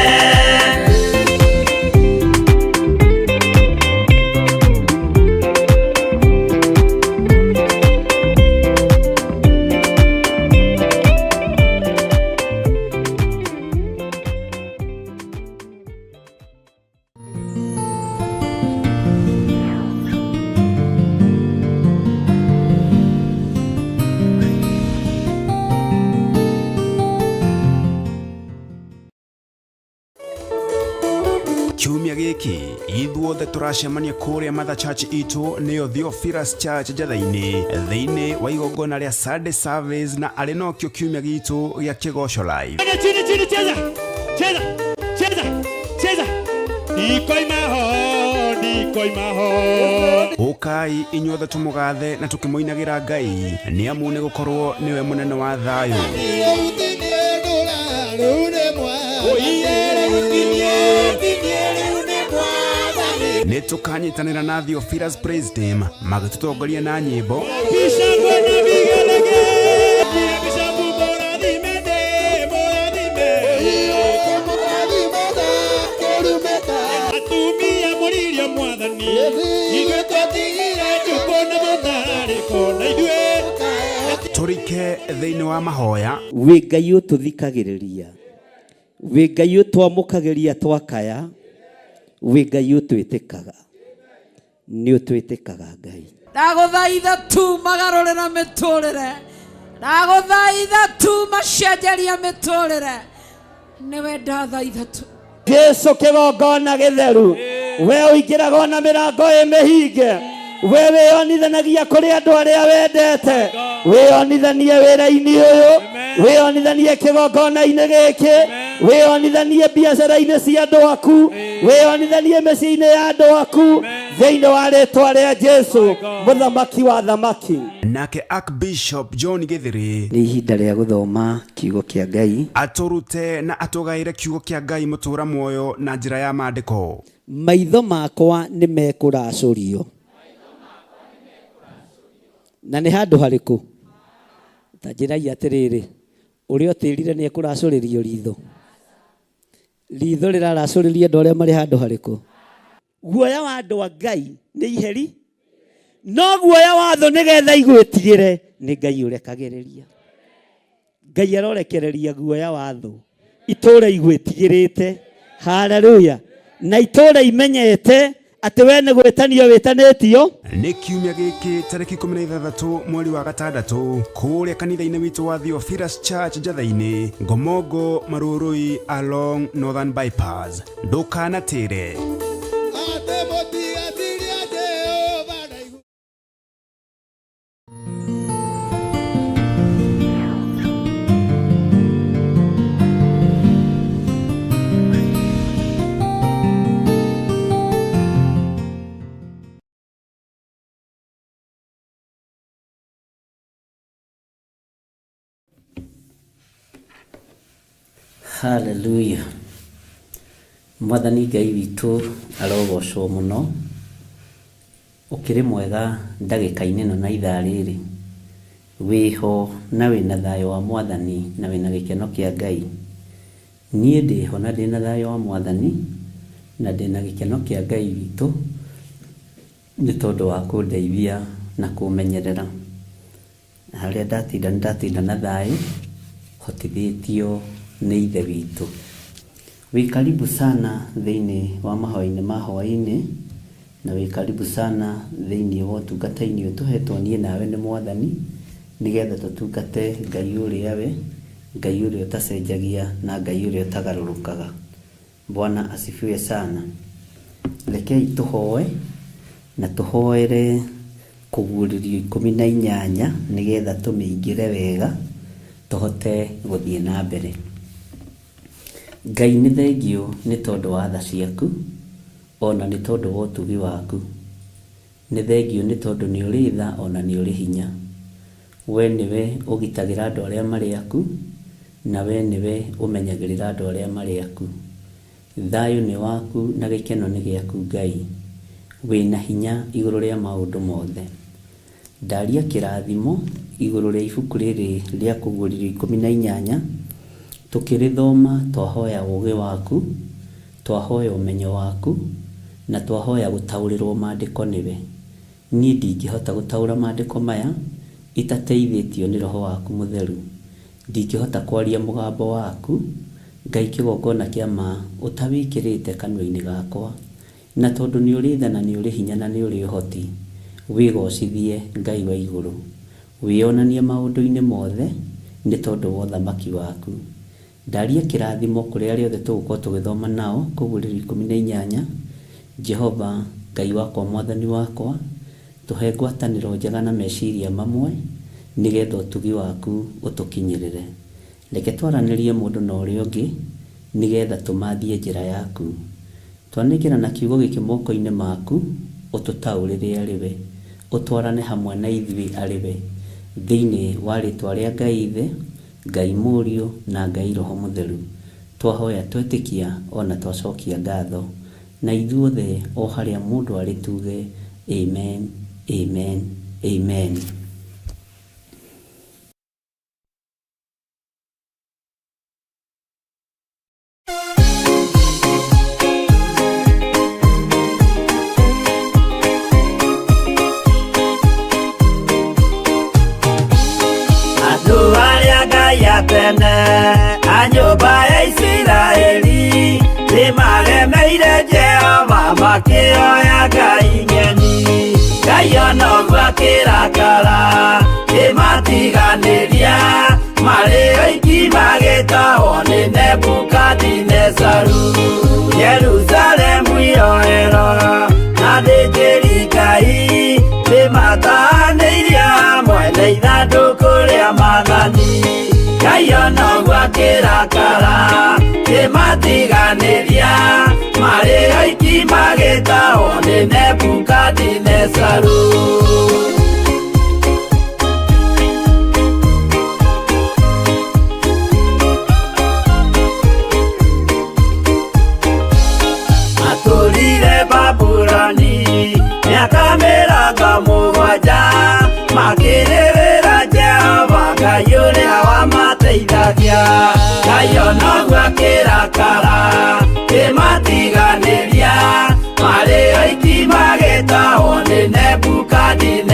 Kiumia gĩkĩ ithuothe tũracemania kũrĩa Mother Church itũ nĩyo Theophilus Church Njatha-inĩ thĩinĩ wa igongona rĩa Sunday service na arĩ nokĩo kiumia gitũ gĩa Kĩgoco Live. Chini chini, cheza cheza cheza cheza, ndikoima ho, ndikoima ho. Ũkai inyuothe tũmũgathe na tũkĩmũinagĩra Ngai nĩ amu nĩ gũkorwo nĩwe mũnene wa thayũ. Nĩ tũkanyitanĩra na Theophilus Praise Team magĩtũtongoria na nyĩmbo Bishop na vigelegele, Bishop mũrathime ndĩ, mũrathime. Atumia mũririo mwathani, ithuĩ twatigire njukũ na mũtararĩko, na ithuĩ tũrike thĩinĩ wa mahoya. Wĩ Ngai ũtũthikagĩrĩria, wĩ Ngai ũtwamũkagĩria twakaya, wĩ Ngai ũtwĩtĩkaga, nĩ ũtwĩtĩkaga Ngai. Ndagũthaitha tu magarũrĩra mĩtũrĩre, ndagũthaitha tu macenjeria mĩtũrĩre, nĩwe ndathaitha tu. Jesu kĩgongona gĩtheru, we ũingĩraga na mĩrango ĩ mĩhinge, we wĩonithanagia kũrĩ andũ arĩa wendete, wĩonithanie wĩra-inĩ ũyũ, wĩonithanie kĩgongona-inĩ gĩkĩ, wĩonithanie biacara-inĩ cia andũ aku, wĩonithanie mĩciĩ-inĩ ya andũ aku, thĩinĩ wa rĩtwa rĩa Jesu mũthamaki wa thamaki. Nake Archbishop John Gĩthĩrĩ Nĩ ihinda rĩa gũthoma kiugo kĩa Ngai. Atũrute na atũgaĩre kiugo kĩa Ngai mũtũra muoyo na njĩra ya maandĩko. Maitho makwa nĩ mekũracũrio. Na nĩ handũ harĩkũ? Ta njĩrai atĩrĩrĩ, ũrĩa ũtĩrire nĩ ekũracũrĩrio ritho. Ritho rĩraracũrĩrio andũ arĩa marĩ handũ harĩkũ? Guoya wa andũ a Ngai nĩ iheri, No guoya wa thũ nĩgetha igwĩtigĩre nĩ Ngai ũrekagĩrĩria. Ngai arorekereria guoya wa thũ itũra igwĩtigĩrĩte. Haleluya. Na itũra imenyete atĩ we nĩ gwĩtanio wĩtanĩtio. Nĩ kiumia gĩkĩ tarĩki 16 mweri wa gatandatũ kũrĩa kanitha-inĩ witũ wa Theophilus Church Njatha-inĩ, Ngomongo, Marurui along Northern Bypass. Ndũkanatĩre. Atĩ mũtigatirie Jehova na igu Haleluya. Mwathani Ngai witũ arogocwo mũno. Ũkĩrĩ mwega ndagĩka-inĩ ĩno na ithaa rĩrĩ. Wĩho na wĩna thayũ wa Mwathani na wĩna gĩkeno kĩa Ngai. Niĩ ndĩho na ndĩna thayũ wa Mwathani na ndĩna gĩkeno kĩa Ngai witũ nĩ tondũ wa kũndeithia na kũmenyerera. Harĩa ndatinda nĩ ndatinda na thayũ hotithĩtio nĩ Ithe witũ. Wĩ karibu sana thĩinĩ wa mahoya-inĩ ma hwaĩ-inĩ na wĩ karibu sana thĩinĩ wa ũtungata-inĩ ũyũ tũhetwo niĩ nawe nĩ Mwathani nĩgetha tũtungate Ngai ũrĩa we, Ngai ũrĩa ũtacenjagia na Ngai ũrĩa ũtagarũrũkaga. Bwana asifiwe sana. Rekei tũhoe na tũhoere kũguũrĩrio 18 nĩgetha tũmĩingĩre wega tũhote gũthiĩ na mbere. Ngai nĩ thengiũ nĩ tondũ wa tha ciaku ona nĩ tondũ wa ũtugi waku. Nĩ thengiũ nĩ tondũ nĩ ũrĩ tha ona nĩ ũrĩ hinya. We nĩwe ũgitagĩra andũ arĩa marĩ aku na we nĩwe ũmenyagĩrĩra andũ arĩa marĩ aku. Thayũ nĩ waku na gĩkeno nĩ gĩaku Ngai. Wĩna hinya igũrũ rĩa maũndũ mothe. Ndaria kĩrathimo igũrũ rĩa ibuku rĩrĩ rĩa kũguũrĩrio 18 tũkĩrĩthoma twahoya ũũgĩ waku, twahoya ũmenyo waku na twahoya gũtaũrĩrwo maandĩko nĩwe. Niĩ ndingĩhota gũtaũra maandĩko maya itateithĩtio nĩ Roho waku mũtheru. Ndingĩhota kwaria mũgambo waku Ngai kĩgongona kĩa ma ũtawĩkĩrĩte kanua-inĩ gakwa. Na tondũ nĩ ũrĩ tha na nĩ ũrĩ hinya na nĩ ũrĩ ũhoti, wĩgocithie Ngai wa igũrũ. Wĩonanie maũndũ-inĩ mothe nĩ tondũ wa ũthamaki waku. Ndaria kĩrathimo kũrĩ arĩa othe tũgũkorwo tũgĩthoma nao kũguũrĩrio 18. Jehova Ngai wakwa Mwathani wakwa, tũhe ngwatanĩro njega na meciria mamwe nĩgetha ũtugi waku ũtũkinyĩrĩre. Reke twaranĩrie mũndũ na ũrĩa ũngĩ nĩgetha tũmathie njĩra yaku. Twanengera kiugo gĩkĩ moko-inĩ maku ũtũtaũrĩre arĩ we, ũtwarane hamwe na ithuĩ arĩ we. Thĩinĩ wa rĩtwa rĩa Ngai Ithe, Ngai Mũriũ na Ngai Roho Mũtheru. Twahoya twetĩkia ona twacokia ngatho. Na ithuothe o harĩa mũndũ arĩ tuge amen, amen, amen. Andũ arĩa Ngai a tene a nyũmba ya Isiraeli nĩmaremeire Jehova makĩoya ngai ng'eni. Ngai ona ũguo akĩrakara kĩmatiganĩria marĩ oiki magĩtahwo nĩ Nebukadinezaru. Jerusalemu iroero na athĩnjĩri Ngai nĩmatahanĩirie hamwe na ithandũkũ rĩa maathani. Ngai ona ũguo akĩrakara kĩmatiganĩria marĩ oiki magĩtahwo nĩ Nebukadinezaru. Matũrire Babuloni mĩaka 70 makĩrĩrĩra Jehova Ngai ũrĩa wamateithagia. Ngai ona ũguo akĩrakara kĩmatiganĩria marĩ oiki magĩtahwo nĩ Nebukadine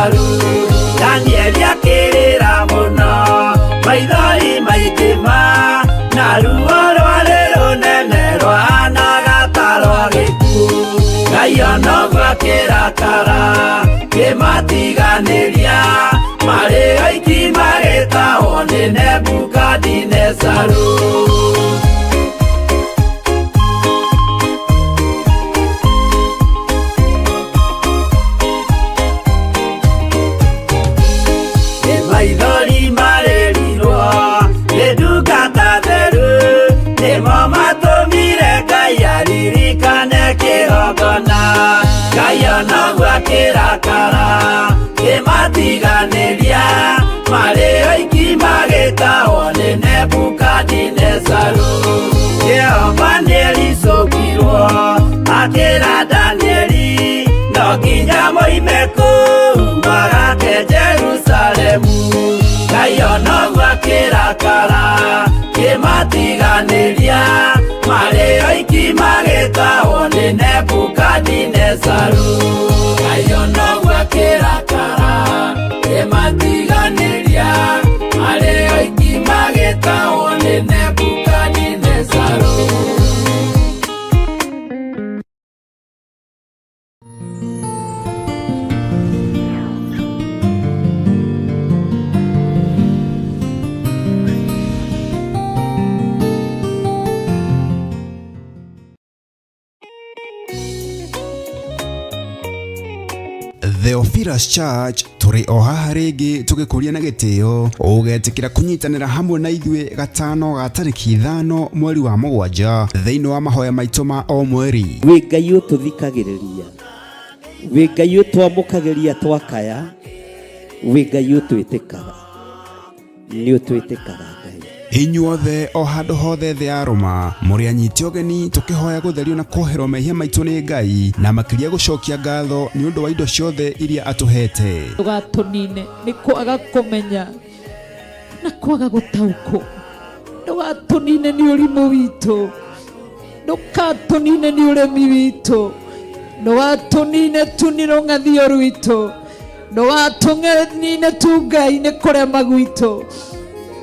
Nebuchadnezaru Danieli akĩrĩra mũno maithori maingĩ ma na ruo rwarĩ rũnene rwahanaga ta rwa gĩkuũ Ngai onoguo akĩrakara kĩmatiganĩria marĩ oiki magĩtahwo nĩ Nebukadinezaru. Maithori marĩrirwo nĩ ndungata theru nĩmo matũmire Ngai aririkane kĩgongona Ngai onoguo akĩrakara kĩmatiganĩria marĩ oiki magĩtahwo nĩ Nebukadinezaru. Jehova nĩericũkirwo akĩra Danieli no nginya moime kũu magake Jerusalemu Ngai onoguo akĩrakara kĩmatiganĩria marĩ oiki magĩtahwo nĩ Nebukadinezaru. Ngai onoguo akĩrakara kĩmatiganĩria marĩ oiki magĩtahwo nĩ Nebukadinezaru. Theophilus Church tũrĩ o haha rĩngĩ tũgĩkũria na gĩtĩo ũgetĩkĩra kũnyitanĩra hamwe na ithuĩ gatano ga tarĩki 5 mweri wa 7 thĩinĩ wa mahoya maitũ ma o mweri. Wĩ Ngai ũtũthikagĩrĩria, wĩ Ngai ũtwamũkagĩria twakaya, wĩ Ngai ũtwĩtĩkaga, nĩ ũtwĩtĩkaga Ngai. Inyuothe o handũ hothe thĩ ya Roma mũrĩ anyiti ũgeni tũkĩhoya gũtherio na kuoherwo mehia maitũ nĩ Ngai na makĩria gũcokia ngatho nĩ ũndũ wa indo ciothe iria atũhete. Ndũgatũnine nĩ kwaga kũmenya na kwaga gũtaũkwo, ndũgatũnine nĩ ũrimũ witũ, ndũgatũnine nĩ ũremi witũ, ndũgatũnine tu nĩ rũng'athio rwitũ, ndũgatũnine tu Ngai nĩ kũrema gwitũ,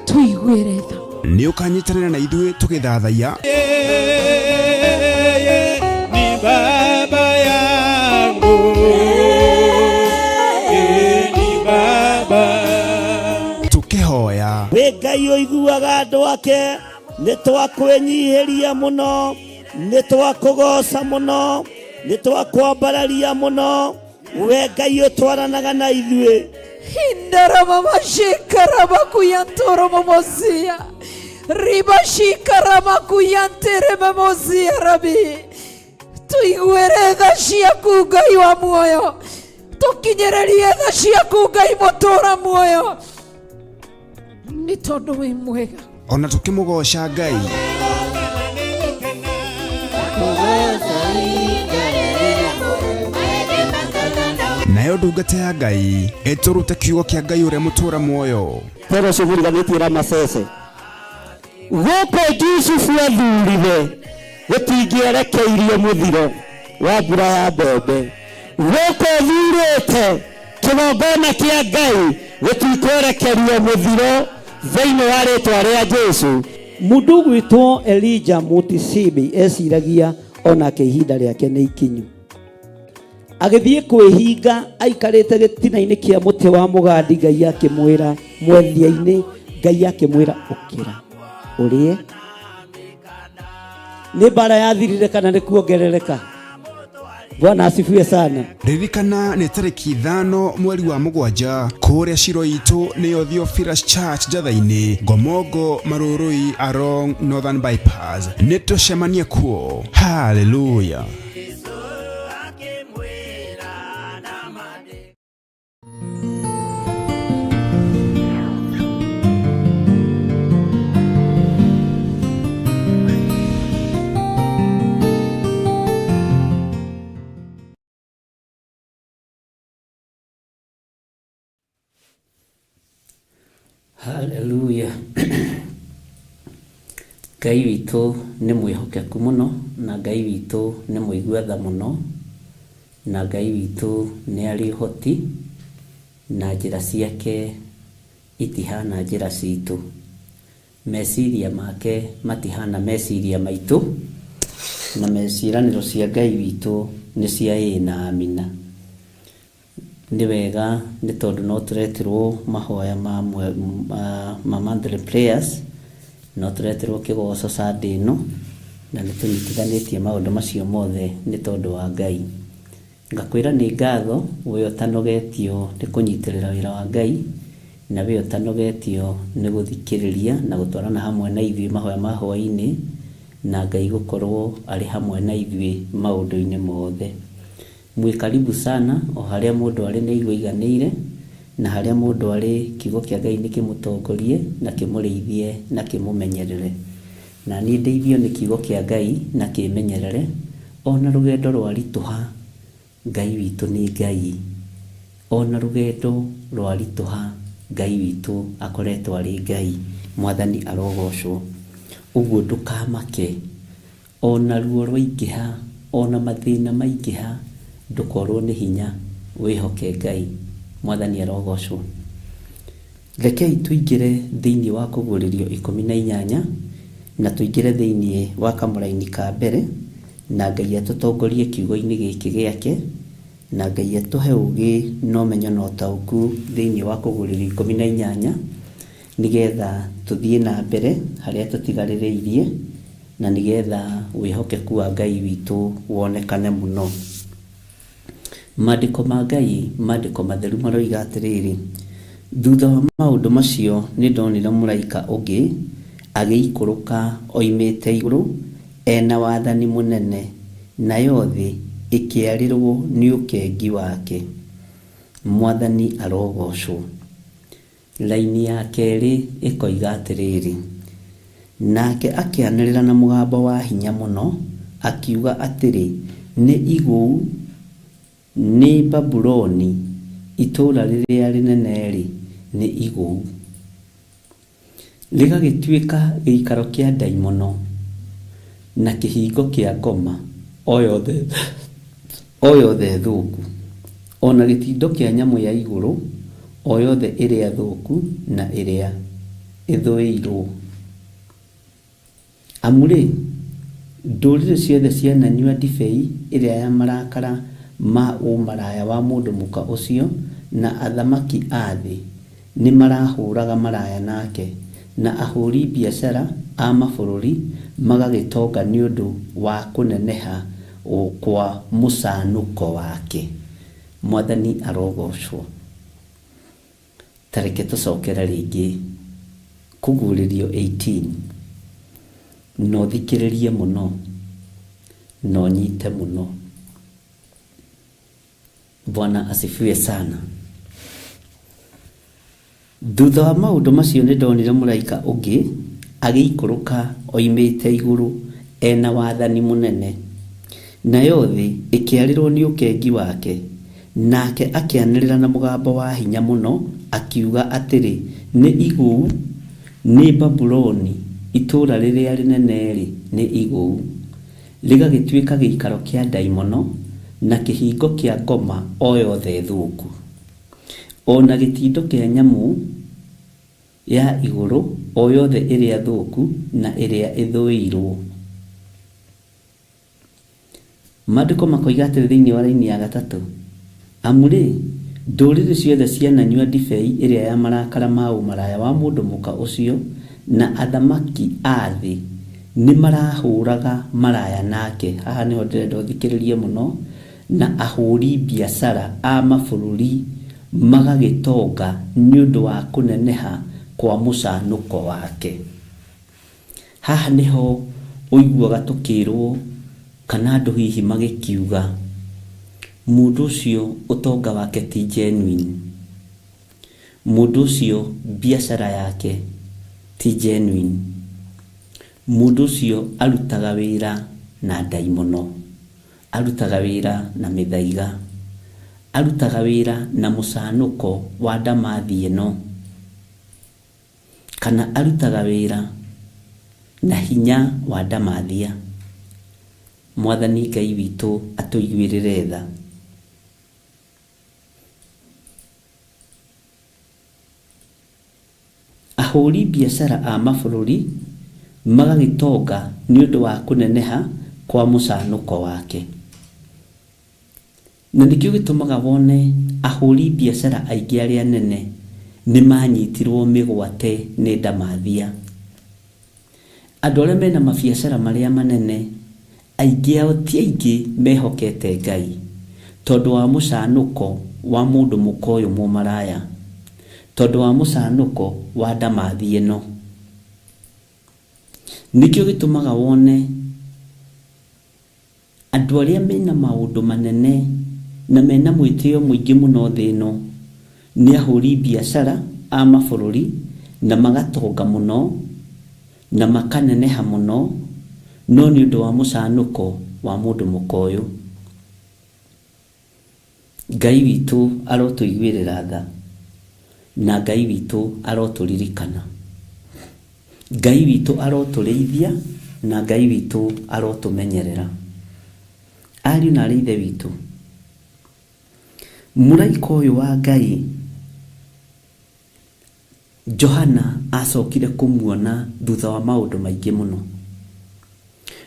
tuiguĩre tha. Nĩ ũkanyitanĩra na ithuĩ tũgĩthathaiya Yeye ni baba yangu, yeye ni baba. Tũkĩhoya Wĩ Ngai ũiguaga andũ ake, nĩ twakwĩnyihĩria mũno, nĩ twakũgoca mũno, nĩ twakwambararia mũno, we Ngai ũtwaranaga na ithuĩ. Indaramamashikaramakuyantoromomosia ribashikaramakuyantĩrĩmemosia rabi tuiguĩre tha ciaku Ngai wa muoyo, tũkinyĩrĩrie tha ciaku Ngai mũtũra muoyo, nĩ tondũ wĩ mwega. Ona tũkĩmũgoca Ngai. Nayo ndungata ya Ngai ĩtũrute kiugo kĩa Ngai ũrĩa mũtũra muoyo. Tero ũcio mũriganĩtie Ramasese gũkũ Jusufu athurire gũtingĩerekeirio mũthiro wa mbura ya mbembe, gũkũ thurĩte kĩgongona kĩa Ngai gũtikwerekerio mũthiro thĩinĩ wa rĩtwa rĩa Jesũ. Mũndũ ũgwĩtwo Elijah Mutisibi eciragia onake ihinda rĩake nĩ ikinyu. Agĩthiĩ kwĩhinga aikarĩte gĩtina-inĩ kĩa mũtĩ wa mũgandi, Ngai akĩmwĩra mwethia-inĩ, Ngai akĩmwĩra ũkĩra ũrĩe. Nĩ mbara yathirire kana nĩ kuongerereka? Bwana asifiwe sana. Ririkana nĩ tarĩki 5 mweri wa 7 kũrĩa Shiro itũ nĩyo Theophilus Church Njatha-inĩ, Ngomongo Marũrũi along Northern Bypass. Nĩ tũcemanie kuo. Hallelujah. Hallelujah. Ngai witũ nĩ mwĩhokeku mũno, na Ngai witũ nĩ mũigua tha mũno, na Ngai witũ nĩ arĩ ũhoti. Na njĩra ciake itihana njĩra citũ, meciria make matihana meciria maitũ, na ciĩranĩro cia Ngai witũ nĩ cia ĩĩ na amina. Nĩ wega nĩ tondũ no tũretirwo mahoya ma, ma, ma monthly prayers, no tũretirwo kĩgoco Sunday ĩno, na nĩ tũnyitithanĩtie maũndũ macio mothe nĩ tondũ wa Ngai. Ngakwĩra nĩ ngatho we ũtanogetio nĩ kũnyitĩrĩra wĩra wa Ngai, na we ũtanogetio nĩ gũthikĩrĩria na gũtwarana hamwe na ithuĩ mahoya ma hwaĩ-inĩ, na Ngai gũkorwo arĩ hamwe na ithuĩ maũndũ-inĩ mothe. Mwĩ karibu sana o harĩa mũndũ arĩ nĩ aigue aiganĩire, na harĩa mũndũ arĩ kiugo kĩa Ngai nĩ kĩmũtongorie na kĩmũrĩithie na kĩmũmenyerere. Na niĩ ndeithio nĩ kiugo kĩa Ngai na kĩmenyerere, ona rũgendo rwaritũha Ngai witũ nĩ Ngai. Ona rũgendo rwaritũha Ngai witũ akoretwo arĩ Ngai. Mwathani arogocwo. Ũguo ndũkamake. O na ruo rwaingĩha, o na mathĩna maingĩha, ndũkorwo nĩ hinya, wĩhoke Ngai. Mwathani arogocwo. Rekei tũingĩre thĩinĩ wa Kũguũrĩrio 18, na tũingĩre thĩinĩ wa kamũraini ka mbere, na Ngai atũtongorie kiugo-inĩ gĩkĩ gĩake, na Ngai atũhe ũgĩ na ũmenyo na ũtaũku thĩinĩ wa Kũguũrĩrio 18, nĩgetha tũthiĩ na mbere harĩa tũtigarĩrĩirie, na nĩgetha wĩhokeku wa Ngai witũ wonekane mũno. Maandĩko ma Ngai, maandĩko matheru maroiga atĩrĩrĩ, Thutha wa maũndũ macio nĩndonire mũraika ũngĩ agĩikũrũka oimĩte igũrũ e na wathani mũnene, nayo thĩ ĩkĩarĩrwo nĩ ũkengi wake. Mwathani arogoocwo. Raini ya kerĩ ĩkoiga atĩrĩrĩ, Nake akĩanĩrĩra na mũgambo wa hinya mũno, akiuga atĩrĩ, Nĩ igũu, nĩ Babuloni, itũũra rĩrĩa rĩnene-rĩ, nĩ igũu! Rĩgagĩtuĩka gĩikaro kĩa ndaimono, na kĩhingo kĩa ngoma o yothe o yothe thũku, o na gĩtindo kĩa nyamũ ya igũrũ o yothe ĩrĩa thũku na ĩrĩa ĩthũĩirũo. Amu-rĩ, ndũrĩrĩ ciothe ciananyua ndibei ĩrĩa ya marakara ma ũmaraya wa mũndũ mũka ũcio, na athamaki a thĩ nĩmarahũraga maraya nake, na ahũri biacara a mabũrũri magagĩtonga nĩ ũndũ wa kũneneha kwa mũcanũko wake. Mwathani arogoocwo. Ta reke tũcokere rĩngĩ Kũguũrĩrio 18, na ũthikĩrĩrie mũno, na ũnyite mũno. Bwana asifiwe sana. Thutha wa maũndũ macio nĩndonire mũraika ũngĩ agĩikũrũka oimĩte igũrũ e na wathani mũnene, nayo thĩ ĩkĩarĩrwo nĩ ũkengi wake. Nake akĩanĩrĩra na mũgambo wa hinya mũno, akiuga atĩrĩ, Nĩ igũu, nĩ Babuloni, itũũra rĩrĩa rĩnene-rĩ, nĩ igũu! Rĩgagĩtuĩka gĩikaro kĩa ndaimono, na kĩhingo kĩa ngoma o yothe thũku. O na gĩtindo kĩa nyamũ ya igũrũ o yothe ĩrĩa thũku na ĩrĩa ĩthũirũo. Maandĩko makoiga atĩrĩ thĩinĩ wa raini ya gatatũ, Amu-rĩ, ndũrĩrĩ ciothe ciananyua ndibei ĩrĩa ya marakara ma ũmaraya wa mũndũ mũka ũcio, na athamaki a thĩ nĩmarahũraga maraya nake, haha nĩho ndĩrenda ũthikĩrĩrie mũno, na ahũri biacara a mabũrũri magagĩtonga nĩ ũndũ wa kũneneha kwa mũcanũko wake. Haha nĩho ũiguaga tũkĩrwo kana andũ hihi magĩkiuga mũndũ ũcio ũtonga wake ti genuine, mũndũ ũcio biacara yake ti genuine, mũndũ ũcio arutaga wĩra na ndaimono, arutaga wĩra na mĩthaiga, arutaga wĩra na mũcanũko wa ndamathi ĩno. Kana arutaga wĩra na hinya wa ndamathia. Mwathani Ngai witũ atũiguĩrĩre tha. Ahũri biacara a mabũrũri magagĩtonga nĩ ũndũ wa kũneneha kwa mũcanũko wake. Na nĩkĩo gĩtũmaga wone ahũri biacara aingĩ arĩa anene nĩ manyitirwo mĩgwate nĩ ndamathia. Andũ arĩa mena mabiacara marĩa manene, aingĩ ao ti aingĩ mehokete Ngai, tondũ wa mũcanũko wa mũndũ mũka ũyũ mũmaraya, tondũ wa mũcanũko wa ndamathi ĩno. Nĩkĩo gĩtũmaga wone andũ arĩa mena maũndũ manene na mena mwĩtĩo mũingĩ mũno thĩ ĩno nĩ ahũri biacara a mabũrũri, na magatonga mũno na makaneneha mũno, no nĩ ũndũ wa mũcanũko wa mũndũ mũka ũyũ. Ngai witũ arotũiguĩrĩra tha, na Ngai witũ arotũririkana. Ngai witũ arotũrĩithia, na Ngai witũ arotũmenyerera. Ariũ na aarĩ a Ithe witũ, mũraika ũyũ wa Ngai Johana acokire kũmuona thutha wa maũndũ maingĩ mũno.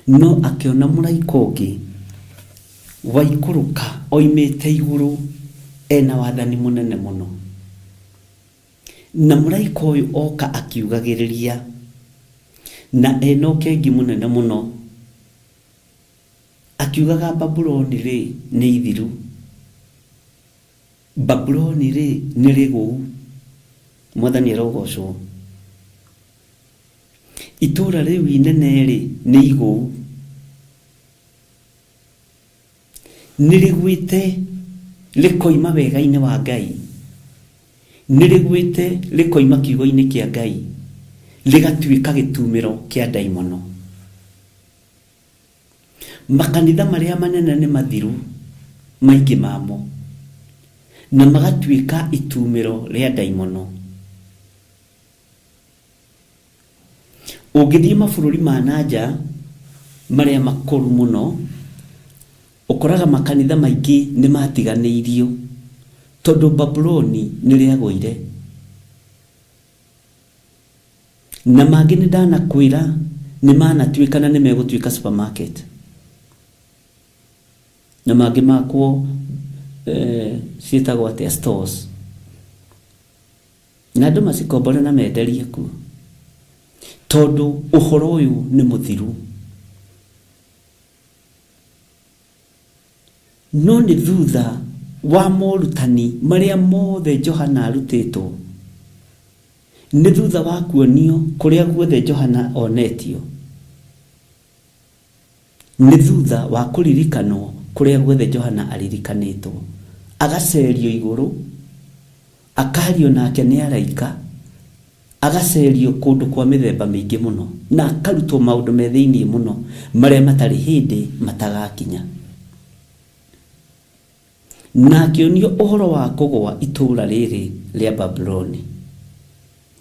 No akĩona mũraika ũngĩ waikũrũka oimĩte igũrũ ena wathani mũnene mũno. Na mũraika ũyũ oka akiugagĩrĩria na ena ũkengi mũnene mũno, akiugaga Babuloni rĩ nĩ ithiru, Babuloni rĩ nĩ rĩgũu. Mwathani arogocwo. Itũũra rĩu inene rĩ nĩ igũu, nĩ rĩgwĩte rĩkoima wega-inĩ wa Ngai, nĩ rĩgwĩte rĩkoima kiugo-inĩ kĩa Ngai, rĩgatuĩka gĩtumĩro kĩa ndaimono. Makanitha marĩa manene nĩ mathiru maingĩ mamo, na magatuĩka itumĩro rĩa ndaimono. Ũngĩthiĩ mabũrũri ma na nja marĩa makũru mũno, ũkoraga makanitha maingĩ nĩ matiganĩirio tondũ Babuloni nĩ rĩagũire. Na mangĩ nĩ ndanakwĩra nĩ manatuĩka na nĩ megũtuĩka supermarket. Na mangĩ makwo ciĩtagwo atĩa stores. Na andũ macikombore na menderie kuo. Tondũ ũhoro ũyũ nĩ mũthiru. No nĩ thutha wa morutani marĩa mothe Johana arutĩtwo, nĩ thutha wa kuonio kũrĩa guothe Johana onetio, nĩ thutha wa kũririkanwo kũrĩa guothe Johana aririkanĩtwo, agacerio igũrũ, akario nake nĩ araika, agacerio kũndũ kwa mĩthemba mĩingĩ mũno, na akarutwo maũndũ me thĩinĩ mũno marĩa matarĩ hĩndĩ matagakinya. Na akĩonio ũhoro wa kũgũa itũũra rĩrĩ rĩa Babuloni,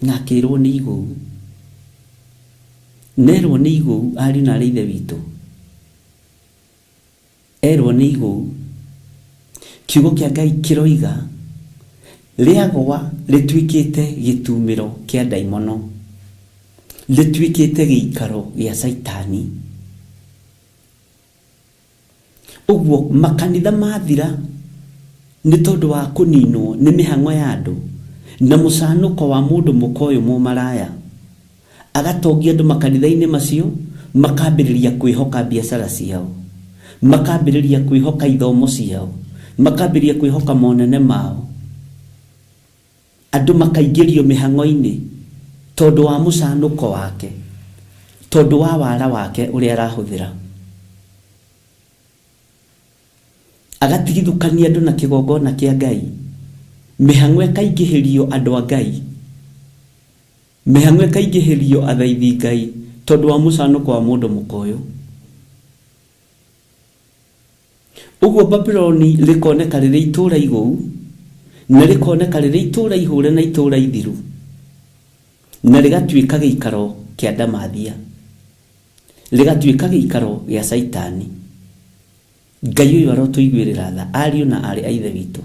na akĩĩrwo nĩ igũu. Nerwo nĩ igũu, ariũ na aarĩ a Ithe witũ, erwo nĩ igũu. Kiugo kĩa Ngai kĩroiga, rĩagwa rĩtuĩkĩte gĩtumĩro kĩa ndaimono, rĩtuĩkĩte gĩikaro gĩa Caitani. Ũguo makanitha mathira nĩ tondũ wa kũninwo nĩ mĩhang'o ya andũ na mũcanũko wa mũndũ mũka ũyũ mũmaraya. Agatongia andũ makanitha-inĩ macio, makambĩrĩria kwĩhoka biacara ciao, makambĩrĩria kwĩhoka ithomo ciao, makambĩrĩria kwĩhoka monene mao. Andũ makaingĩrio mĩhang'o-inĩ tondũ wa mũcanũko wake, tondũ wa wara wake ũrĩa arahũthĩra. Agatigithũkania andũ na kĩgongona kĩa Ngai, mĩhang'o ĩkaingĩhĩrio andũ a Ngai, mĩhang'o ĩkaingĩhĩrio athaithi Ngai tondũ wa mũcanũko wa mũndũ mũka ũyũ. Ũguo Babuloni rĩkoneka rĩrĩ itũũra igũu, na rĩkoneka rĩrĩ itũũra ihũre na itũũra ithiru, na rĩgatuĩka gĩikaro kĩa ndamathia, rĩgatuĩka gĩikaro gĩa Caitani. Ngai ũyũ arotũiguĩrĩra tha, ariũ na aarĩ a Ithe witũ,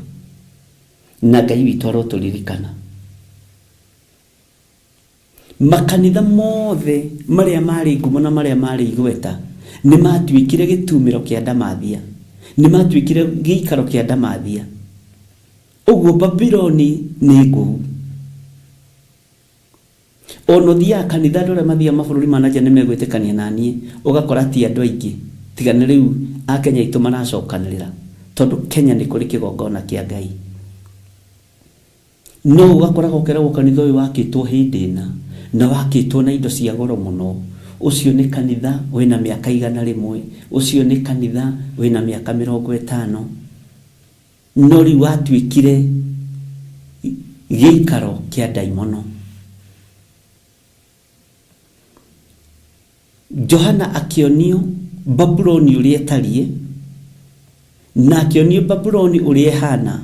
na Ngai witũ arotũririkana. Makanitha mothe marĩa marĩ ngumo na marĩa marĩ igweta nĩ matuĩkire gĩtumĩro kĩa ndamathia, nĩ matuĩkire gĩikaro kĩa ndamathia. Ũguo Babuloni nĩ ngũu. Ona ũthiaga kanitha andũ arĩa mathiaga mabũrũri ma nanja nĩ megwĩtĩkania na niĩ, ũgakora ti andũ aingĩ tiga nĩ rĩu Akenya aitũ maracokanĩrĩra tondũ Kenya nĩ kũrĩ kĩgongona kĩa Ngai. No ũgakoraga ũkeragwo kanitha ũyũ wakĩtwo hĩndĩ ĩna na wakĩtwo na indo cia goro mũno, ũcio nĩ kanitha wĩna mĩaka 100, ũcio nĩ kanitha wĩna mĩaka 50. No rĩu watuĩkire gĩikaro kĩa ndaimono. Johana akĩonio Babuloni ũrĩa ĩtariĩ, na akĩonio Babuloni ũrĩa ĩhaana,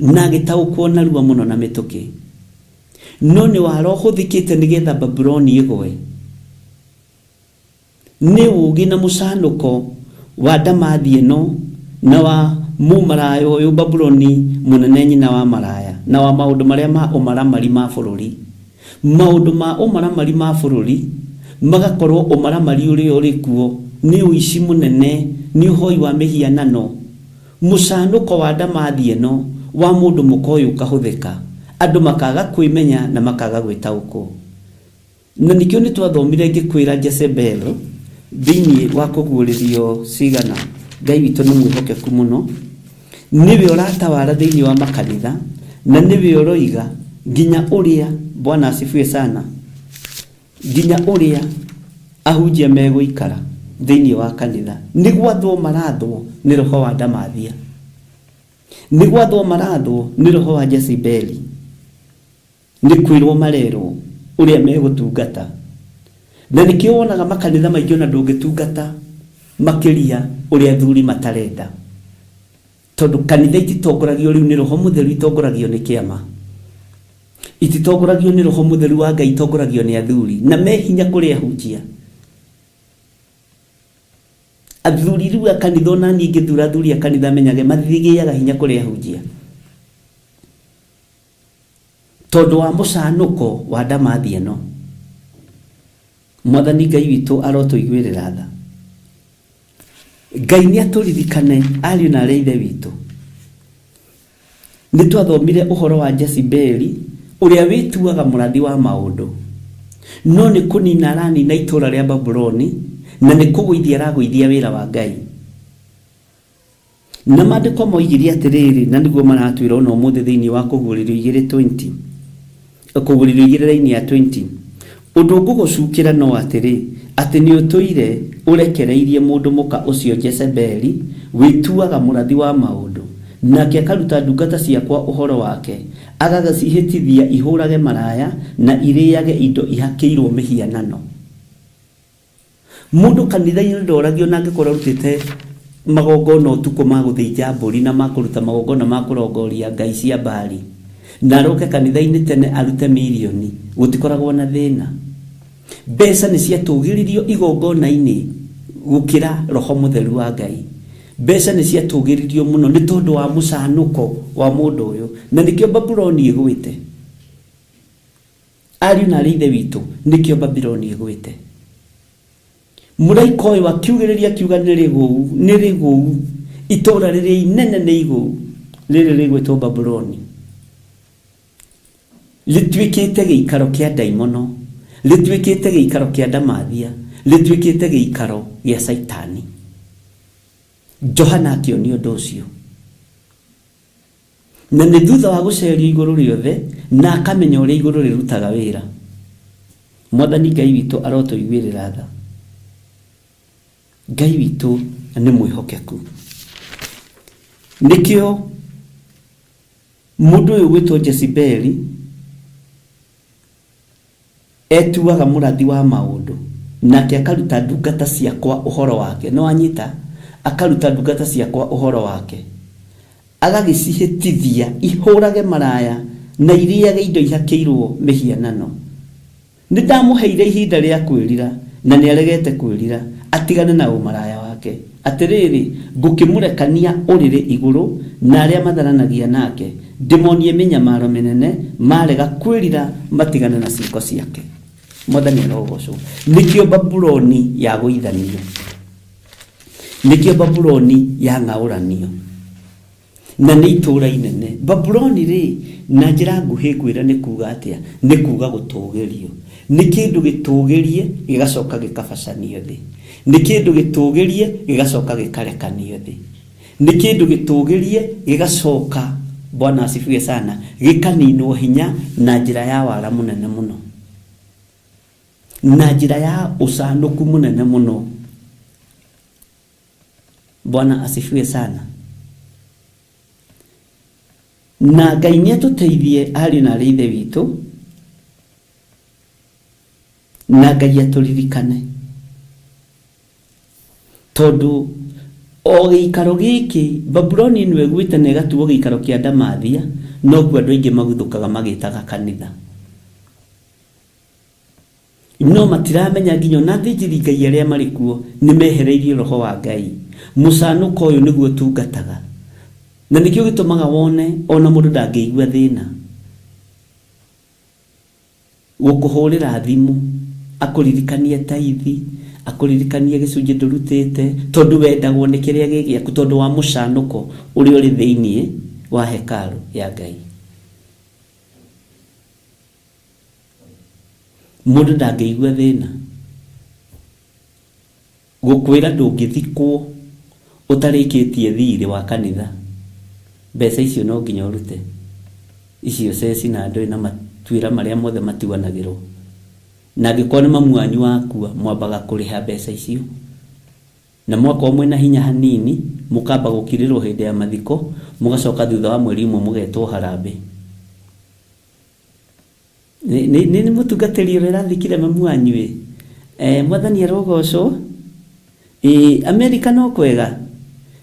na agĩtaũkwo narua mũno na mĩtũkĩ. No nĩ wara ũhũthĩkĩte nĩgetha Babuloni ĩgwe. Nĩ ũũgĩ na mũcanũko wa ndamathi ĩno, na wa mũmaraya ũyũ Babuloni mũnene nyina wa maraya, na wa maũndũ marĩa ma ũmaramari ma bũrũri. Maũndũ ma ũmaramari ma bũrũri, magakorwo ũmaramari ũrĩa ũrĩ kuo nĩ ũici mũnene, nĩ ũhoi wa mĩhianano. Mũcanũko wa ndamathi ĩno wa mũndũ mũka ũyũ ũkahũthĩka, andũ makaga kwĩmenya na makaga gwĩtaũkwo. Na nĩkĩo nĩ twathomire ngĩkwĩra Jezebel thĩinĩ wa kũguũrĩrio cigana. Ngai witũ nĩ mwĩhokeku mũno. Nĩwe ũratawara thĩinĩ wa makanitha na nĩwe ũroiga nginya ũrĩa, Bwana asifiwe sana, nginya ũrĩa ahunjia megũikara thĩinĩ wa kanitha. Nĩ gwathwo marathwo nĩ roho wa ndamathia. Nĩ gwathwo marathwo nĩ roho wa Jezebeli. Nĩ kwĩrwo marerwo ũrĩa megũtungata. Na nĩkĩo wonaga makanitha maingĩ ona ndũngĩtungata makĩria ũrĩa athuri matarenda. Tondũ kanitha ititongoragio rĩu nĩ Roho Mũtheru, itongoragio nĩ kĩama. Ititongoragio nĩ Roho Mũtheru wa Ngai, itongoragio nĩ athuri. Na me hinya kũrĩ ahunjia. Athuri rĩu a kanitha, ona niĩ ingĩthura athuri a kanitha menyage matigĩaga hinya kũrĩ ahunjia. Tondũ wa mũcanũko wa ndamathi ĩno. Mwathani Ngai witũ arotũiguĩrĩra tha. Ngai nĩ atũririkane ariũ na arĩ a ithe witũ. Nĩ twathomire ũhoro wa Jezebeli ũrĩa wĩtuaga mũrathi wa maũndũ. No nĩ kũnina aranina itũũra rĩa Babuloni na nĩ kũgũithia aragũithia wĩra wa Ngai. Na maandĩko moigire atĩrĩrĩ, na nĩguo maratwĩra ona ũmũthĩ thĩinĩ wa Kũguũrĩrio 2:20, Kũguũrĩrio igĩrĩ raini ya 20, Ũndũ ngũgũcukĩra no atĩrĩ, atĩ nĩũtũire ũrekereirie mũndũ mũka ũcio Jezebeli, wĩtuaga mũrathi wa maũndũ, nake akaruta ndungata ciakwa ũhoro wake, agacihĩtithia ihũrage maraya na irĩage indo ihakĩirũo mĩhianano. Mũndũ kanitha-inĩ ndoragio na angĩkorwo arutĩte magongona ũtukũ ma gũthĩnja mbũri na ma kũruta magongona ma kũrongoria ngai cia Baali, na aroke kanitha-inĩ tene arute mirioni, gũtikoragwo na thĩna. Mbeca nĩ ciatũgĩririo igongona-inĩ gũkĩra Roho Mũtheru wa Ngai. Mbeca nĩ ciatũgĩririo mũno nĩ tondũ wa mũcanũko wa mũndũ ũyũ, na nĩkĩo Babuloni ĩgwĩte. Ariũ na aarĩ a Ithe witũ, nĩkĩo Babuloni ĩgwĩte. Mũraika ũyũ akiugĩrĩria akiuga nĩ rĩgũu, nĩ rĩgũu, itũũra rĩrĩa inene nĩ igũu, rĩrĩ rĩgwĩtwo Babuloni. Rĩtuĩkĩte gĩikaro kĩa ndaimono, rĩtuĩkĩte gĩikaro kĩa ndamathia, rĩtuĩkĩte gĩikaro gĩa Caitani. Johana akĩonio ũndũ ũcio. Na nĩ thutha wa gũceerio igũrũ rĩothe na akamenya ũrĩa igũrũ rĩrutaga wĩra. Mwathani Ngai witũ arotũiguĩrĩra tha. Ngai witũ nĩ mwĩhokeku. Nĩkĩo mũndũ ũyũ ũgwĩtwo Jezebeli Etuaga mũrathi wa maũndũ, nake akaruta ndungata ciakwa ũhoro wake. Nĩwanyita? Akaruta ndungata ciakwa ũhoro wake, agagĩcihĩtithia ihũrage maraya na irĩage indo ihakĩirũo mĩhianano. Nĩndamũheire ihinda rĩa kwĩrira, na nĩaregete kwĩrira, atigane na ũmaraya wake. wake atĩrĩrĩ ngũkĩmũrekania ũrĩrĩ igũrũ na arĩa matharanagia nake ndĩmonie mĩnyamaro mĩnene marega kwĩrira matigane na ciĩko ciake mwathani arogocwo nĩkĩo babuloni yagũithanio nĩkĩo babuloni yang'aũranio na nĩ itũũra inene babuloni rĩ na njĩra nguhĩ ngwĩra nĩ kuga atĩa nĩ kuga gũtũgĩrio nĩ kĩndũ gĩtũgĩrie gĩgacoka gĩkabacanio thĩ nĩ kĩndũ gĩtũgĩrie gĩgacoka gĩkarekanio thĩ nĩ kĩndũ gĩtũgĩrie gĩgacoka bwana asifiwe sana gĩkaninwo hinya na njĩra ya wara mũnene mũno na njĩra ya ũcanũku mũnene mũno bwana asifiwe sana na Ngai nĩ atũteithie ariũ na arĩ ithe witũ na Ngai atũririkane tondũ o gĩikaro gĩkĩ Babuloni ĩno ĩgwĩte na ĩgatuo gĩikaro kĩa Ndamathia nokuo andũ aingĩ maguthũkaga magĩtaga kanitha no matiramenya nginya ona athĩnjĩri Ngai arĩa marĩ kuo nĩ mehereirio roho wa Ngai mũcanũko ũyũ nĩguo ũtungataga na nĩkĩo gĩtũmaga wone ona mũndũ ndangĩigua thĩna gũkũhũrĩra thimũ akũririkanie taithi akũririkanie gĩcunjĩ ndũrutĩte tondũ wendagwo nĩ kĩrĩa gĩ gĩaku tondũ wa mũcanũko ũrĩa ũrĩ thĩiniĩ wa hekarũ ya Ngai mũndũ ndangĩigua thĩna gũkwĩra ndũngĩthikwo ũtarĩkĩtie thirĩ wa kanitha mbeca icio no nginya ũrute icio ceci na ndũĩ na matuĩra marĩa mothe matuanagĩrwo na angĩkorwo nĩ mamu wanyu wakua mwambaga kũrĩha mbeca icio na mwakorwo mwĩna hinya hanini mũkamba gũkirĩrwo hĩndĩ ya mathiko mũgacoka thutha wa mweri ũmwe mũgetwo harambĩ nĩ mũtungatĩri ũrĩa ũrathikire mamu wanyu ĩ mwathani arogocwo ĩ Amerika no kwega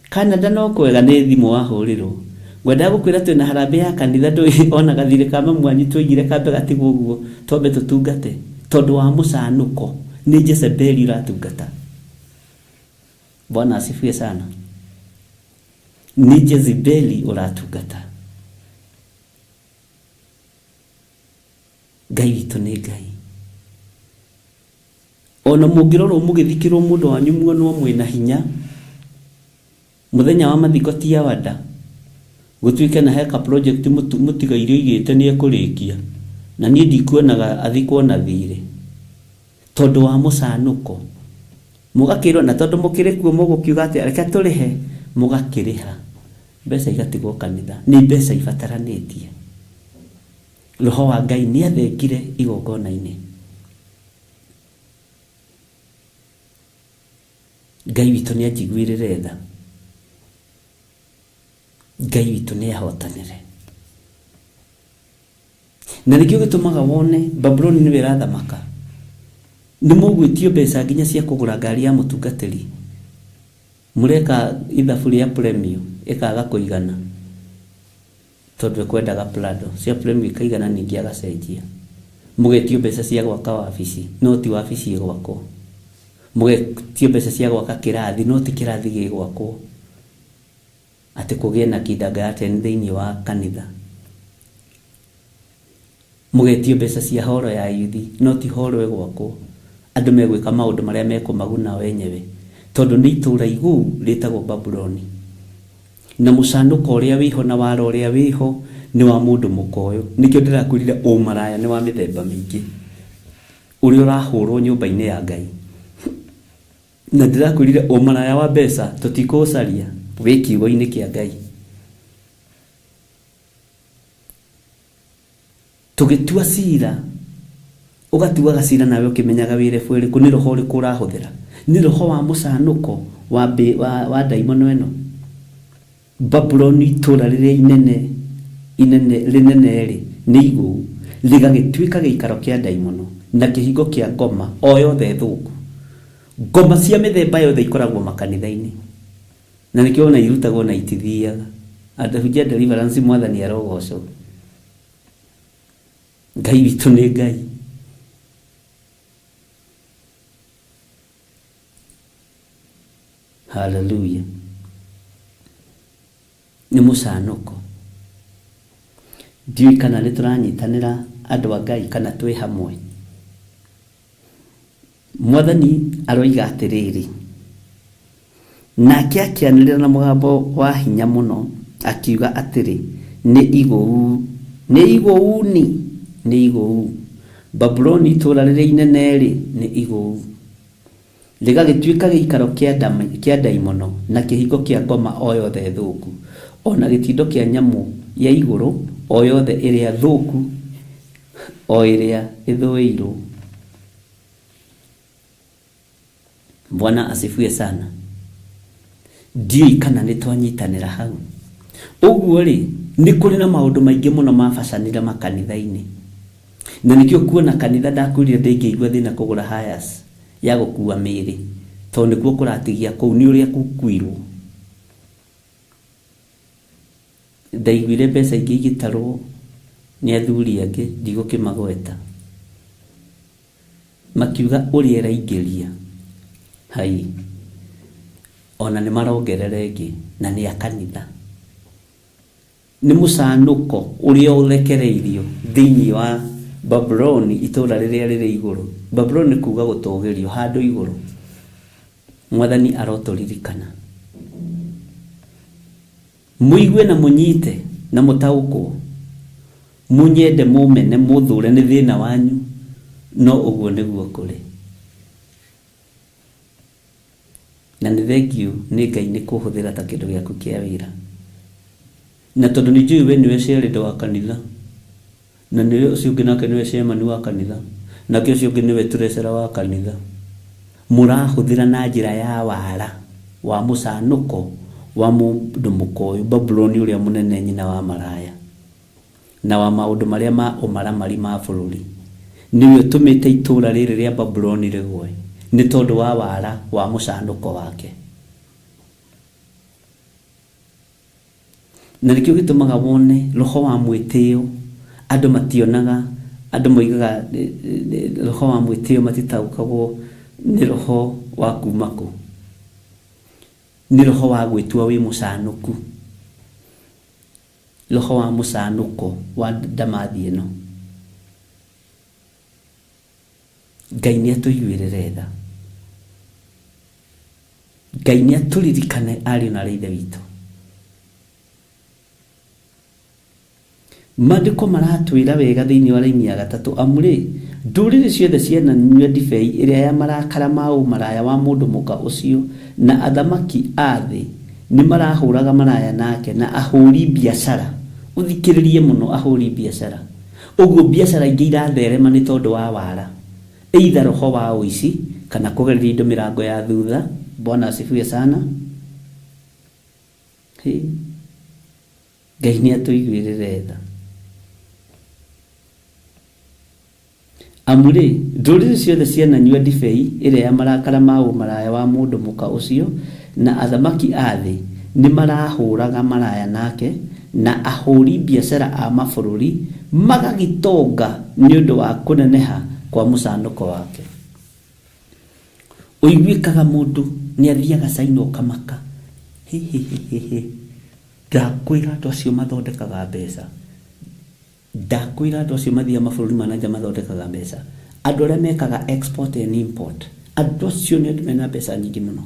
Canada no kwega nĩ thimũ wahũrĩrwo ngwendaga gũkwĩra twĩna harambĩ ya kanitha ndũĩ ona gathirĩ ka mamu wanyu tũigire kambe gatigwo ũguo twambe tũtungate tondũ wa mũcanũko nĩ Jezebeli ũratungata Bwana asifiwe sana nĩ Jezebeli ũratungata Ngai witũ nĩ Ngai ona mũngĩrorwo mũgĩthikĩrwo mũndũ wanyu muonwo mwĩna hinya mũthenya wa mathiko ti awada gũtuĩke na heka project mũtigaire oigĩte nĩ ekũrĩkia na niĩ ndikuonaga athikwo na thirĩ tondũ wa mũcanũko mũgakĩrwo na tondũ mũkĩrĩ kuo mũgũkiuga atĩ reke tũrĩhe mũgakĩrĩha mbeca igatigwo kanitha nĩ mbeca ibataranĩtie roho wa Ngai nĩ athengire igongona-inĩ Ngai witũ nĩ anjiguĩrĩre tha Ngai witũ nĩ ahotanĩre na nĩkĩo gĩtũmaga wone Babuloni nĩwe ĩrathamaka nĩ mũgwĩtio mbeca nginya cia kũgũra ngari ya mũtungatĩri mũreka ithabu rĩa premio ĩkaga kũigana tondũ ĩkwendaga Prado cia premio ikaigana ningĩ agacenjia mũgetio mbeca cia gwaka wabici no ti wabici ĩgwakwo mũgetio mbeca cia gwaka kĩrathi no ti kĩrathi gĩgwakwo atĩ kũgĩe na kindergarten thĩinĩ wa kanitha mũgetio mbeca cia horo ya yuthi no ti horo ĩgwakwo andũ megwĩka maũndũ marĩa mekũmaguna o enyewe tondũ nĩ itũũra igũu rĩtagwo Babuloni na mũcanũko ũrĩa wĩho na wara ũrĩa wĩho nĩ wa mũndũ mũkoyo nĩkĩo ndĩrakwĩrire ũmaraya nĩ wa mĩthemba mĩingĩ ũrĩa ũrahũrwo nyũmba-inĩ ya Ngai na ndĩrakwĩrire ũmaraya wa mbeca tũtikũũcaria wĩ kiugo-inĩ kĩa Ngai tũgĩtua cira ũgatuaga cira nawe ũkĩmenyaga wĩ rebu ĩrĩkũ nĩ roho ũrĩkũ ũrahũthĩra nĩ roho wa mũcanũko wa ndaimono ĩno Babuloni itũũra rĩrĩa inene inene rĩnene rĩ nĩ igũu rĩgagĩtuĩka gĩikaro kĩa ndaimono na kĩhingo kĩa ngoma o yothe thũku ngoma cia mĩthemba yothe ikoragwo makanitha-inĩ na nĩkĩo ona irutagwo na itithiaga andahunjia deliverance mwathani arogocwo Ngai witũ nĩ Ngai Haleluya. Nĩ mũcanũko. Ndiũĩ kana nĩ tũranyitanĩra andũ a Ngai kana twĩ hamwe. Mwathani aroiga atĩrĩrĩ, nake akĩanĩrĩra na mũgambo wa hinya mũno akiuga atĩrĩ, nĩ igũu, nĩ igũuni, nĩ igũu. Babuloni itũũra rĩrĩa inene-rĩ, nĩ igũu. Rĩgagĩtuĩka gĩikaro kĩa ndaimono na kĩhingo kĩa ngoma o yothe thũku, o na gĩtindo kĩa nyamũ ya igũrũ o yothe ĩrĩa thũku, o ĩrĩa ĩthũĩirwo. Bwana asifiwe sana. Ndiũĩ kana nĩ twanyitanĩra hau. Ũguo rĩ, nĩ kũrĩ na maũndũ maingĩ mũno mabacanire makanitha-inĩ. Na nĩkĩo kuona kanitha ndakwĩrire ndĩngĩigua thĩna kũgũra Hiace ya gũkua mĩĩrĩ, tondũ nĩkuo kũratigia kũu nĩ ũrĩa gũkuirwo. Ndaiguire mbeca ingĩ igĩtarwo nĩ athuri angĩ, ndigũkĩmagweta. Makiuga ũrĩa ĩraingĩria, hai, ona nĩ marongerera ĩngĩ, na nĩ a kanitha. Nĩ mũcanũko ũrĩa ũrekereirio thĩinĩ wa Babuloni, itũũra rĩrĩa rĩrĩ igũrũ. Babuloni nĩ kuuga gũtũũgĩrio, handũ igũrũ. Mwathani arotũririkana. Mũigue na mũnyite na mũtaũkwo. Mũnyende mũmene mũthũre nĩ thĩna wanyu, no ũguo nĩguo kũrĩ. Na nĩ thengiũ nĩ Ngai nĩ kũhũthĩra ta kĩndũ gĩaku kĩa wĩra. Na tondũ nĩ njũĩ we nĩwe chairlady wa kanitha, na nĩwe ũcio ũngĩ nake nĩwe chairman wa kanitha, nake ũcio ũngĩ nĩwe treasurer wa kanitha, mũrahũthĩra na njĩra ya wara wa mũcanũko wa mũndũ mũka ũyũ, Babuloni ũrĩa mũnene, nyina wa maraya, na wa maũndũ marĩa ma ũmaramari ma bũrũri. Nĩwe ũtũmĩte itũũra rĩrĩ rĩa Babuloni rĩgwe, nĩ tondũ wa wara wa mũcanũko wake. Na nĩkĩo gĩtũmaga wone roho wa mwĩtĩo, andũ mationaga, andũ moigaga roho wa mwĩtĩo matitaũkagwo nĩ roho wa kuma kũ. Nĩ roho wa gwĩtua wĩ mũcanũku. Roho wa mũcanũko wa ndamathi ĩno. Ngai nĩ atũiguĩrĩre tha. Ngai nĩ atũririkane ariũ na aarĩ a Ithe witũ. Maandĩko maratwĩra wega thĩinĩ wa raini ya gatatũ, amu rĩ, ndũrĩrĩ ciothe ciananyua ndibei ĩrĩa ya marakara ma ũmaraya wa mũndũ mũka ũcio, na athamaki a thĩ nĩmarahũraga maraya nake, na ahũri biacara. Ũthikĩrĩrie mũno ahũri biacara. Ũguo biacara ingĩ iratherema nĩ tondũ wa wara. Either roho wa ũici, kana kũgereria indo mĩrango ya thutha. Bwana asifiwe sana. Hĩ. Ngai nĩ atũiguĩrĩre tha. Amu rĩ, ndũrĩrĩ ciothe ciananyua ndibei ĩrĩa ya marakara ma ũmaraya wa mũndũ mũka ũcio, na athamaki a thĩ nĩmarahũraga maraya nake, na ahũri biacara a mabũrũri magagĩtonga nĩ ũndũ wa kũneneha kwa mũcanũko wake. Ũiguĩkaga mũndũ nĩ athiaga China ũkamaka. Hĩ hĩ hĩ hĩ hĩ. Ndakwĩra andũ acio mathondekaga mbeca. Ndakwĩra andũ acio mathiaga mabũrũri ma nanja mathondekaga mbeca. Andũ arĩa mekaga export and import. Andũ acio nĩ andũ mena mbeca nyingĩ mũno.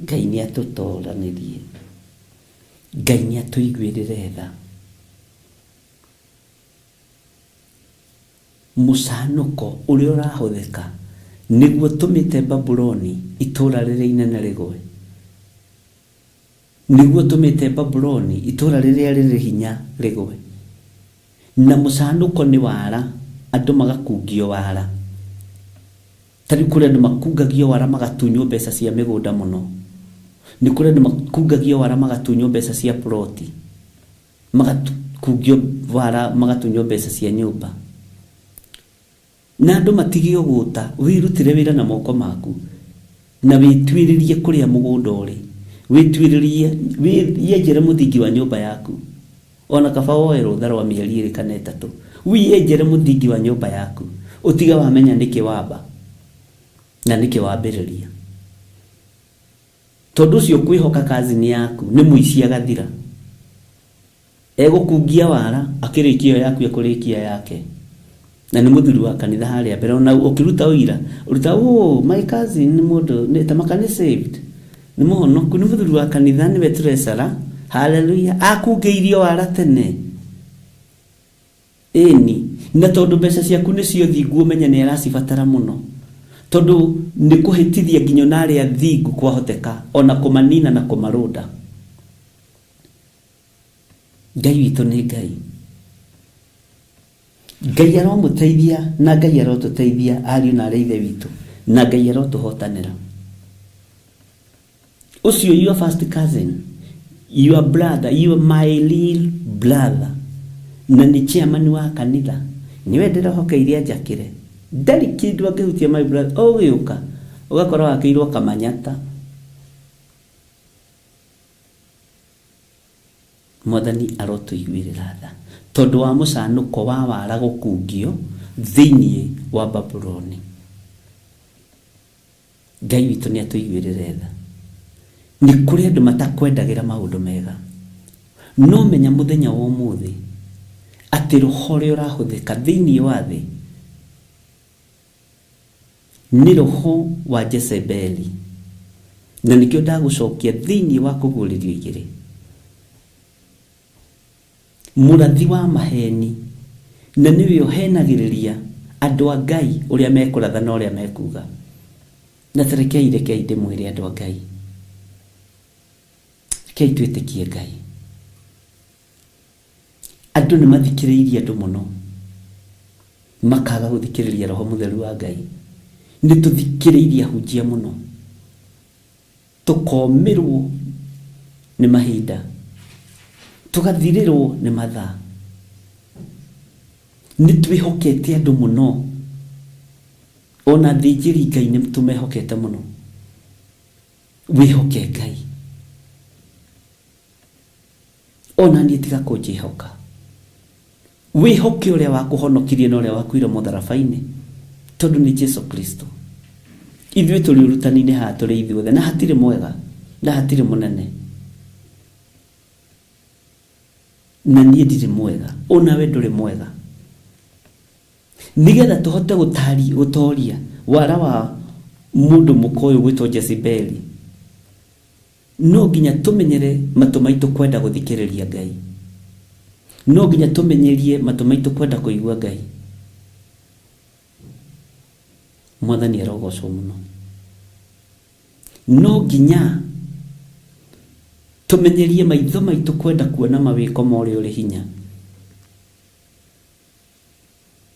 Ngai nĩ atũtoranĩrie. Ngai nĩ atũiguĩrĩre tha. Mũcanũko ũrĩa ũrahũthĩka nĩguo ũtũmĩte Babuloni itũũra rĩrĩa inene rĩgwe. Nĩguo ũtũmĩte Babuloni itũũra rĩrĩa rĩrĩ hinya rĩgwe. Na mũcanũko nĩ wara, andũ magakungio wara. Ta rĩu kũrĩ andũ makungagio wara magatunywo mbeca cia mĩgũnda mũno. Nĩ kũrĩ andũ makungagio wara magatunywo mbeca cia ploti. Magakungio wara magatunywo mbeca cia nyũmba. Na andũ matige ũgũta, wĩrutĩre wĩra na moko maku. Na wĩtuĩrĩrie kũrĩa mũgũnda ũrĩ. Wĩtuĩrĩrie, wĩyenjere mũthingi wa nyũmba yaku. Ona kaba woe rũtha rwa mĩeri ĩrĩ kana ĩtatũ. Wĩyenjere mũthingi wa nyũmba yaku. Ũtige wamenya nĩkĩ wamba. Na nĩkĩ wambĩrĩria? Tondũ ũcio ũkwĩhoka cousin yaku nĩ mũici agathira. Egũkungia wara akĩrĩkia ĩyo yaku ekũrĩkia yake. Na nĩ mũthuri wa kanitha harĩa mbere ona ũkĩruta ũira ũruta oh my cousin nĩ mũndũ nĩ tamaka nĩ saved nĩ mũhonoku nĩ mũthuri wa kanitha nĩwe treasurer hallelujah akungĩirio wara tene. Ĩni, na tondũ mbeca ciaku nĩcio thingu ũmenye nĩ aracibatara mũno. Tondũ nĩ kũhĩtithia nginya ona arĩa athingu kwahoteka, o na kũmanina na kũmarũnda. Ngai witũ nĩ Ngai. Ngai aromũteithia na Ngai arotũteithia ariũ na arĩ a Ithe witũ, na Ngai arotũhotanĩra. Ũcio your first cousin, your brother, your my real brother, na nĩ chairman wa kanitha, nĩwe ndĩrehokeire anjakĩre. Ndarĩ kĩndũ angĩhutia my brother, ũgĩũka ũgakora wakĩirwo kamanyata. Mwathani arotũiguĩrĩra tha tondũ wa mũcanũko wa wara gũkungio thĩinĩ wa Babuloni. Ngai witũ nĩ atũiguĩrĩre tha. Nĩ kũrĩ andũ matakwendagĩra maũndũ mega. No menya mũthenya wa ũmũthĩ atĩ roho ũrĩa ũrahũthĩka thĩinĩ wa thĩ nĩ roho wa Jezebeli. Na nĩkĩo ndagũcokia thĩinĩ wa kũguũrĩrio igĩrĩ. Mũrathi wa maheeni, na nĩwe ũheenagĩrĩria andũ a Ngai ũrĩa mekũratha na ũrĩa mekuuga. Na ta rekei, rekei ndĩmwĩre andũ a Ngai, rekei twĩtĩkie Ngai. Andũ nĩ mathikĩrĩirie andũ mũno, makaga gũthikĩrĩria Roho Mũtheru wa Ngai. Nĩ tũthikĩrĩirie ahunjia mũno. Tũkomĩrwo nĩ mahinda, tũgathirĩrwo nĩ mathaa. Nĩ twĩhokete andũ mũno, ona athĩnjĩri Ngai nĩ tũmehokete mũno. Wĩhoke Ngai. Ona niĩ tiga kũnjĩhoka. Wĩhoke ũrĩa wakũhonokirie na ũrĩa wakuire mũtharaba-inĩ, tondũ nĩ Jesu Kristo. Ithuĩ tũrĩ ũrutani-inĩ haha tũrĩ ithuothe, na hatirĩ mwega, na hatirĩ mũnene. Na niĩ ndirĩ mwega, onawe ndũrĩ mwega. Nĩgetha tũhote gũtari, gũtoria wara wa mũndũ mũka ũyũ gwĩtwo Jezebeli, No nginya tũmenyere matũ maitũ kwenda gũthikĩrĩria Ngai. No nginya tũmenyerie matũ maitũ kwenda kũigua Ngai. Mwathani arogocwo mũno. No nginya tũmenyerie maitho maitũ kwenda kuona mawĩko ma ũrĩa ũrĩ hinya.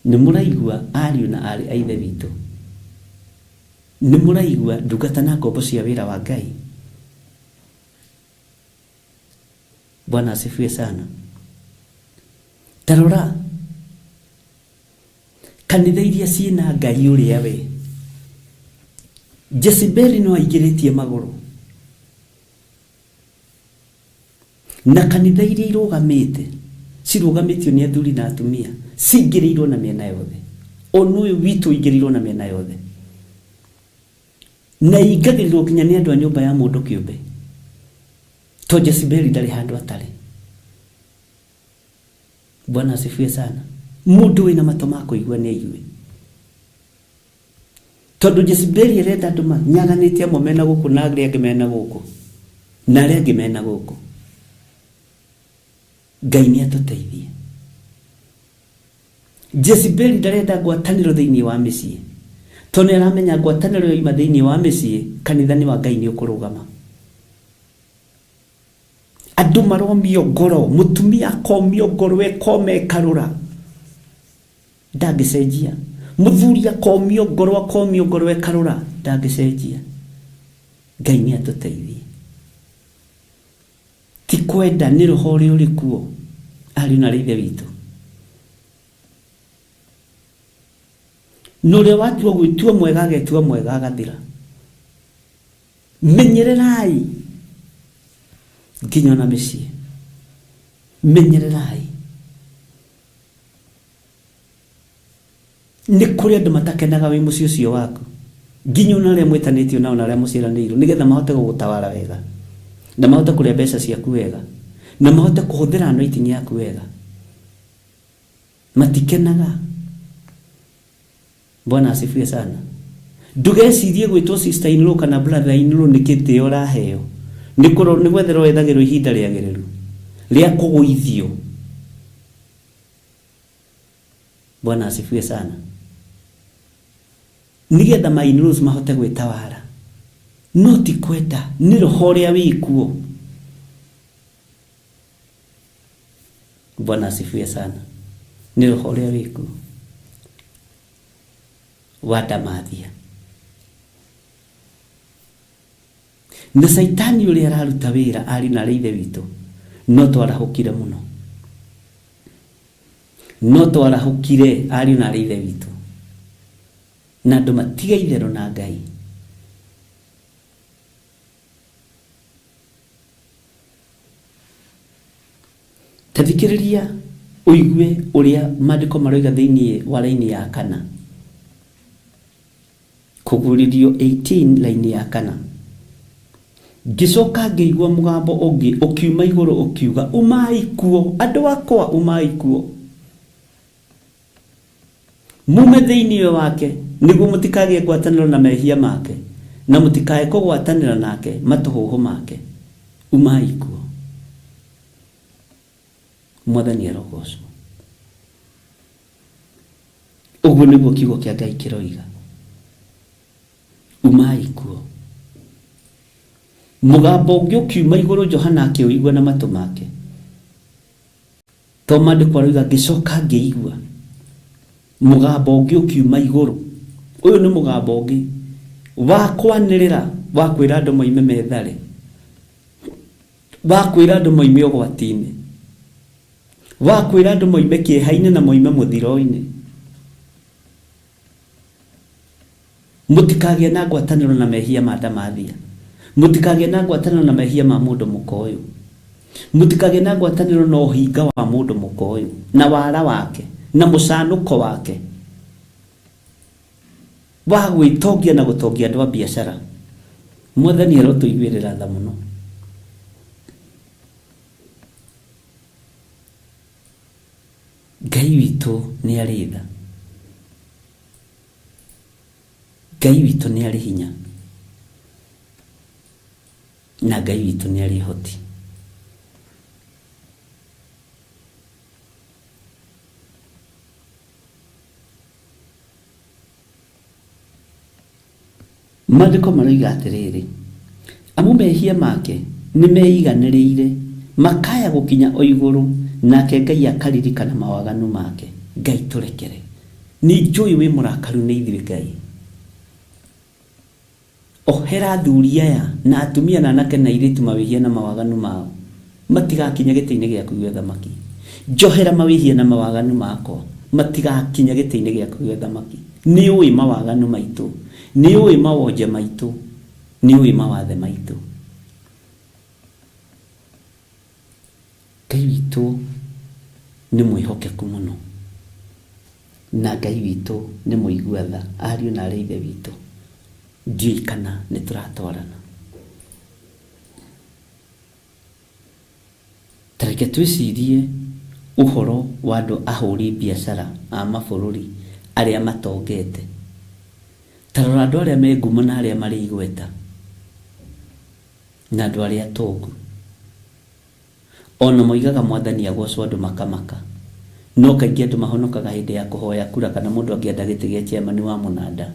Nĩ mũraigua ariũ na aarĩ a Ithe witũ? Nĩ mũraigua ndungata na ngombo cia wĩra wa Ngai? Bwana asifiwe sana. Ta rora kanitha iria ciĩna Ngai ũrĩa we. Jezebeli no aingĩrĩtie magũrũ. Na kanitha iria irũgamĩte, cirũgamĩtio nĩ athuri na atumia, cingĩrĩirwo na mĩena yothe. Ona ũyũ witũ ũingĩrĩirwo na mĩena yothe. Na ingagĩrĩrwo nginya nĩ andũ a nyũmba ya mũndũ kĩũmbe. To Jezebeli ndarĩ handũ atarĩ. Bwana asifiwe sana. Mũndũ wĩna matũ ma kũigua nĩ aigue. Tondũ Jezebeli arenda andũ manyaganĩte amwe mena gũkũ na arĩa angĩ mena gũkũ na arĩa angĩ mena gũkũ. Ngai nĩ atũteithie. Jezebeli ndarenda ngwatanĩro thĩinĩ wa mĩciĩ tondũ nĩ aramenya ngwatanĩro yoima thĩinĩ wa mĩciĩ kanitha nĩ wa Ngai nĩ ũkũrũgama. Andũ maromio ngoro, mũtumia akomio ngoro ĩkoma ĩkarũra. Ndangĩcenjia. Mũthuri akomio ngoro akomio ngoro ĩkarũra, ndangĩcenjia. Ngai nĩ atũteithie. Ti kwenda nĩ roho ũrĩa ũrĩ kuo, ariũ na aarĩ a Ithe witũ. Na ũrĩa watua gwĩtua mwega agetua mwega agathira. Menyererai nginya ona mĩciĩ. Menyererai. Nĩ kũrĩ andũ matakenaga wĩ mũciĩ ũcio waku. Nginya ona arĩa mwĩtanĩtio nao na arĩa mũciaranĩirwo, nĩgetha mahote gũgũtawara wega, na mahote kũrĩa mbeca ciaku wega, na mahote kũhũthĩra anointing yaku wega. Matikenaga. Bwana asifiwe sana. Ndũgecirie gwĩtwo sister in law kana brother in law nĩ gĩtĩo ũraheo. Nĩ kũro nĩ gwetherwo wethagĩrwo ihinda rĩagĩrĩru rĩa kũgũithio. Bwana asifiwe sana. Nĩgetha my in-laws mahote gwĩtawara. No ti kwenda, nĩ roho ũrĩa wĩkuo. Bwana asifiwe sana. Nĩ roho ũrĩa wĩkuo wa ndamathia. Na caitani ũrĩa araruta wĩra ari na arĩ ithe witũ, no twarahũkire mũno. No twarahũkire ariũ na arĩ ithe witũ. Na andũ matiga itherũ na Ngai. Ta thikĩrĩria ũigue ũrĩa maandĩko maroiga thĩinĩ wa raini ya kana. Kũguũrĩrio 18 raini ya kana. Ngĩcoka ngĩigua mũgambo ũngĩ ũkiuma igũrũ ũkiuga, umai kuo, andũ akwa, umai kuo. Mume thĩinĩ wake, nĩguo mũtikagĩe ngwatanĩro na mehia make, na mũtikae kũgwatanĩra nake matũhũhũ make. Umai kuo. Mwathani arogocwo. Ũguo nĩguo kiugo kĩa Ngai kĩroiga. Umai kuo. Mũgambo ũngĩ ũkiuma igũrũ Johana akĩũigua na matũ make. To maandĩko aroiga ngĩcoka ngĩigua mũgambo ũngĩ ũkiuma igũrũ. Ũyũ nĩ mũgambo ũngĩ wa kwanĩrĩra, wa kwĩra andũ moime methare, wa kwĩra andũ moime ũgwati-inĩ, wa kwĩra andũ moime kĩeha-inĩ na moime mũthiro-inĩ. Mũtikagĩe na ngwatanĩro na mehia ma ndamathia. Mũtikagĩe na ngwatanĩro na mehia ma mũndũ mũka ũyũ. Mũtikagĩe na ngwatanĩro na ũhinga wa mũndũ mũka ũyũ, na wara wake, na mũcanũko wake wa gwĩtongia na gũtongia andũ a biacara. Mwathani arotũiguĩrĩra tha mũno. Ngai witũ nĩ arĩ tha. Ngai witũ nĩ arĩ hinya. Na Ngai witũ nĩ arĩ ũhoti. Maandĩko maroiga atĩrĩrĩ, amu mehia make nĩ meiganĩrĩire, makaya gũkinya o igũrũ, nake Ngai akaririkana mawaganu make. Ngai tũrekere. Nĩ njũĩ wĩ mũrakaru nĩ ithuĩ Ngai. Ohera athuri aya na atumia na anake na airĩtu mawĩhia na mawaganu mao, matigakinya gĩtĩ-inĩ gĩaku gĩa ũthamaki. Njohera mawĩhia na mawaganu makwa, matigakinya gĩtĩ-inĩ gĩaku gĩa ũthamaki. Nĩ ũĩ mawaganu maitũ, nĩ ũĩ mawonje maitũ, nĩ ũĩ mawathe maitũ. Ngai witũ nĩ mwĩhokeku mũno, na Ngai witũ nĩ mũigua tha, ariũ na arĩ ithe witũ. Ndiũĩ kana nĩ tũratwarana. Ta reke twĩcirie ũhoro wa andũ ahũri biacara a mabũrũri arĩa matongete. Ta rora andũ arĩa me ngumo na arĩa marĩ igweta, na andũ arĩa atongu. Ona moigaga mwathani agocwo andũ makamaka. No kaingĩ andũ mahonokaga hĩndĩ ya kũhoya kura kana mũndũ angĩenda gĩtĩ gĩa chairman wa mũnanda.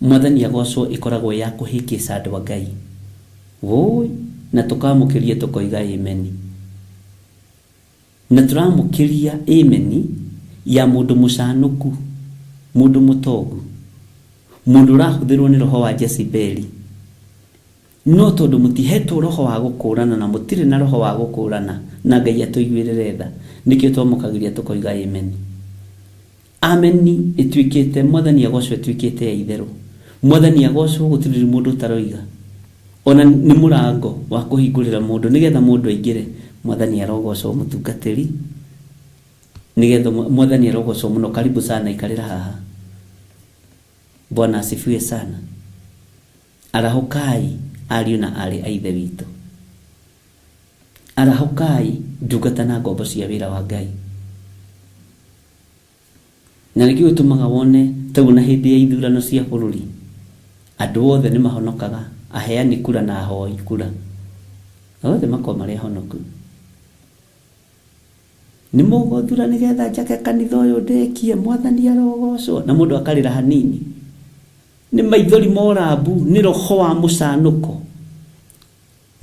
Mwathani agocwo ĩkoragwo ya kũhĩngĩca andũ a Ngai. Wũi, na tũkamũkĩria tũkoiga ameni. Na tũramũkĩria ameni ya mũndũ mũcanũku, mũndũ mũtongu, mũndũ ũrahũthĩrwo nĩ roho wa Jezebeli. No tondũ mũtihetwo roho wa gũkũrana na mũtirĩ na roho wa gũkũrana, na Ngai atũiguĩrĩre tha, nĩkĩo twamũkagĩria tũkoiga ameni. Ameni ĩtuĩkĩte, mwathani agocwo ĩtuĩkĩte ya itherũ. Mwathani agocwo gũtirĩ mũndũ ũtaroiga. Ona nĩ mũrango wa kũhingũrĩra mũndũ nĩgetha mũndũ aingĩre. Mwathani arogocwo mũtungatĩri, nĩgetha mwathani arogocwo mũno. Karibu sana, ikarĩra haha. Bwana asifiwe sana. Arahũkai ariũ na aarĩ a Ithe witũ. Arahũkai ndungata na ngombo cia wĩra wa Ngai. Na nĩkĩo gĩtũmaga wone ta ũguo na hĩndĩ ya ithurano cia bũrũri, andũ othe nĩ mahonokaga, aheani kura na ahoi kura, othe makoragwo marĩ ahonoku. Nĩ mũgũthura nĩgetha njake kanitha ũyũ ndĩkie, Mwathani arogocwo. Na mũndũ akarĩra hanini. Nĩ maithori morambu, nĩ roho wa mũcanũko.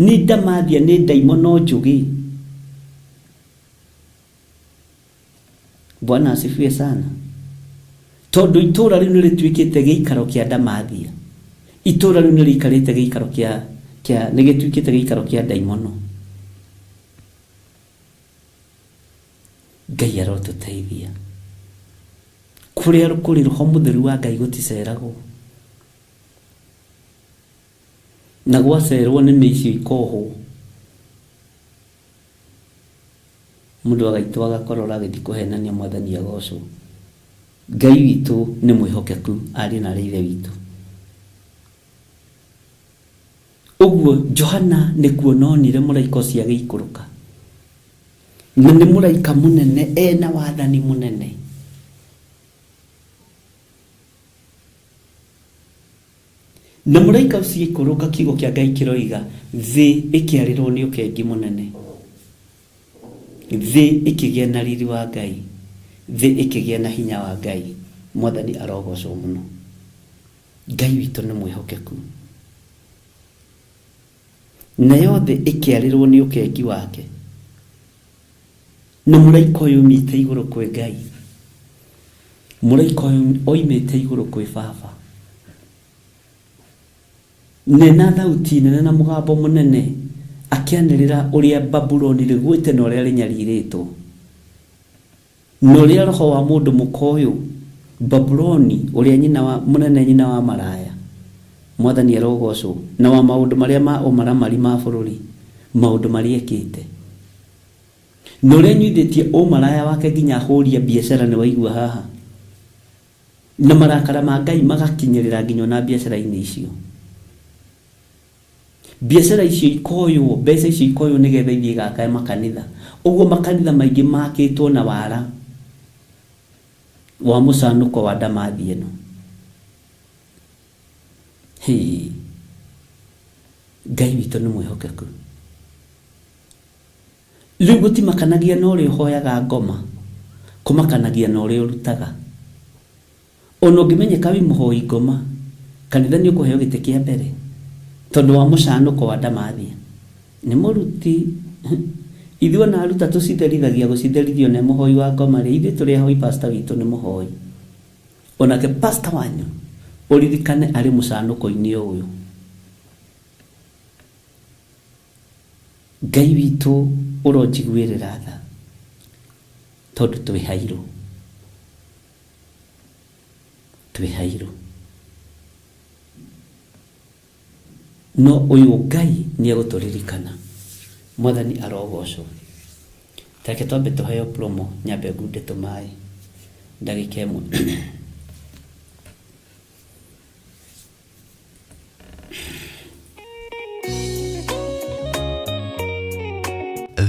Nĩ ndamathia, nĩ ndaimono njũgĩ. Bwana asifiwe sana. Tondũ itũra rĩu nĩ rĩtuĩkĩte gĩikaro kĩa ndamathia. Itũra rĩu nĩ rĩikarĩte gĩikaro kĩa, kĩa, nĩ gĩtuĩkĩte gĩikaro kĩa ndaimono. Ngai arotũteithia. Kũrĩa kũrĩ roho mũtheru wa Ngai gũticeragwo. Na gwacerwo nĩ mĩicio ikohwo. Mũndũ agaitwo agakorora agĩthiĩ kũhenania Mwathani agocwo. Ngai witũ nĩ mwĩhokeku ariũ na arĩ Ithe witũ. Ũguo Johana nĩ kuona onire mũraika ũcio agĩikũrũka. Na nĩ mũraika mũnene ena wathani mũnene. Na mũraika ũcio aikũrũka, kiugo kĩa Ngai kĩroiga thĩ ĩkĩarĩrwo nĩ ũkengi mũnene. Thĩ ĩkĩgĩa na riri wa Ngai. Thĩ ĩkĩgĩa na hinya wa Ngai. Mwathani arogocwo mũno. Ngai witũ nĩ mwĩhokeku. Nayo thĩ ĩkĩarĩrwo nĩ ũkengi wake. Na mũraika ũyũ oimĩte igũrũ kwĩ Ngai. Mũraika ũyũ oimĩte igũrũ kwĩ Baba. Nena thauti nene na mũgambo mũnene akĩanĩrĩra ũrĩa Babuloni rĩgwĩte na ũrĩa rĩnyarirĩtwo. Na ũrĩa roho wa mũndũ mũka ũyũ Babuloni ũrĩa nyina wa mũnene nyina wa maraya. Mwathani arogocwo. Na wa maũndũ marĩa ma ũmaramari ma bũrũri, maũndũ marĩa ekĩte. Na ũrĩa nyuithĩtie ũmaraya wake nginya ahũria biacara nĩ waigua haha. Na marakara ma Ngai magakinyĩrĩra nginya ona biacara-inĩ icio. Biacara icio ikoywo, mbeca icio ikoywo nĩgetha ithiĩ igakae makanitha. Ũguo makanitha maingĩ makĩtwo na wara wa mũcanũko wa ndamathi ĩno. Hĩ, Ngai witũ nĩ mwĩhokeku. Rĩu gũtimakanagia na ũrĩa ũhoyaga ngoma, kũmakanagia na ũrĩa ũrutaga. Ona ũngĩmenyeka wĩ mũhoi ngoma, kanitha nĩ ũkũheo gĩtĩ kĩa mbere tondũ wa mũcanũko wa ndamathia. Nĩ mũruti. Ithuĩ ona aruta tũcitherithagia gũcitherithio nĩ mũhoi wa ngoma rĩ, ithuĩ tũrĩ ahoi, pastor witũ nĩ mũhoi. Onake pastor wanyu ũririkane arĩ mũcanũko-inĩ ũyũ. Ngai witũ ũronjiguĩrĩra tha tondũ twĩ hairũ. Twĩ hairũ. No ũyũ Ngai nĩ egũtũririkana. Mwathani arogocwo. Tareke twambe tũheo promo nyambe ngunde tũmaĩ ndagĩka ĩmwe.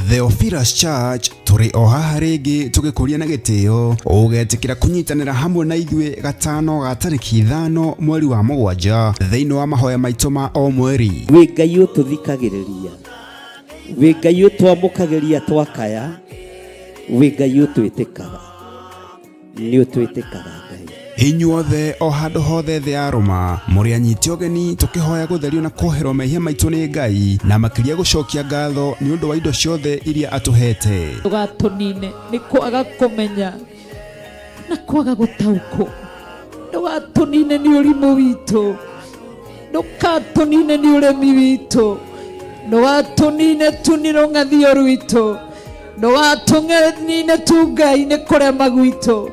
Theophilus Church tũrĩ o haha rĩngĩ tũgĩkũria na gĩtĩo ũgetĩkĩra kũnyitanĩra hamwe na ithuĩ gatano ga tarĩki 5 mweri wa 7 thĩinĩ wa mahoya maitũ ma o mweri. Wĩ Ngai ũtũthikagĩrĩria, wĩ Ngai ũtwamũkagĩria twakaya, wĩ Ngai ũtwĩtĩkaga, nĩ ũtwĩtĩkaga Ngai. Inyuothe o handũ hothe thĩ ya Roma mũrĩ anyiti ũgeni tũkĩhoya gũtherio na kuoherwo mehia maitũ nĩ Ngai na makĩria gũcokia ngatho nĩ ũndũ wa indo ciothe iria atũhete. Ndũgatũnine nĩ kwaga kũmenya na kwaga gũtaũkwo. Ndũgatũnine nĩ ũrimũ witũ, ndũgatũnine nĩ ũremi witũ, ndũgatũnine tu nĩ rũng'athio rwitũ, ndũgatũnine tu Ngai nĩ kũrema gwitũ.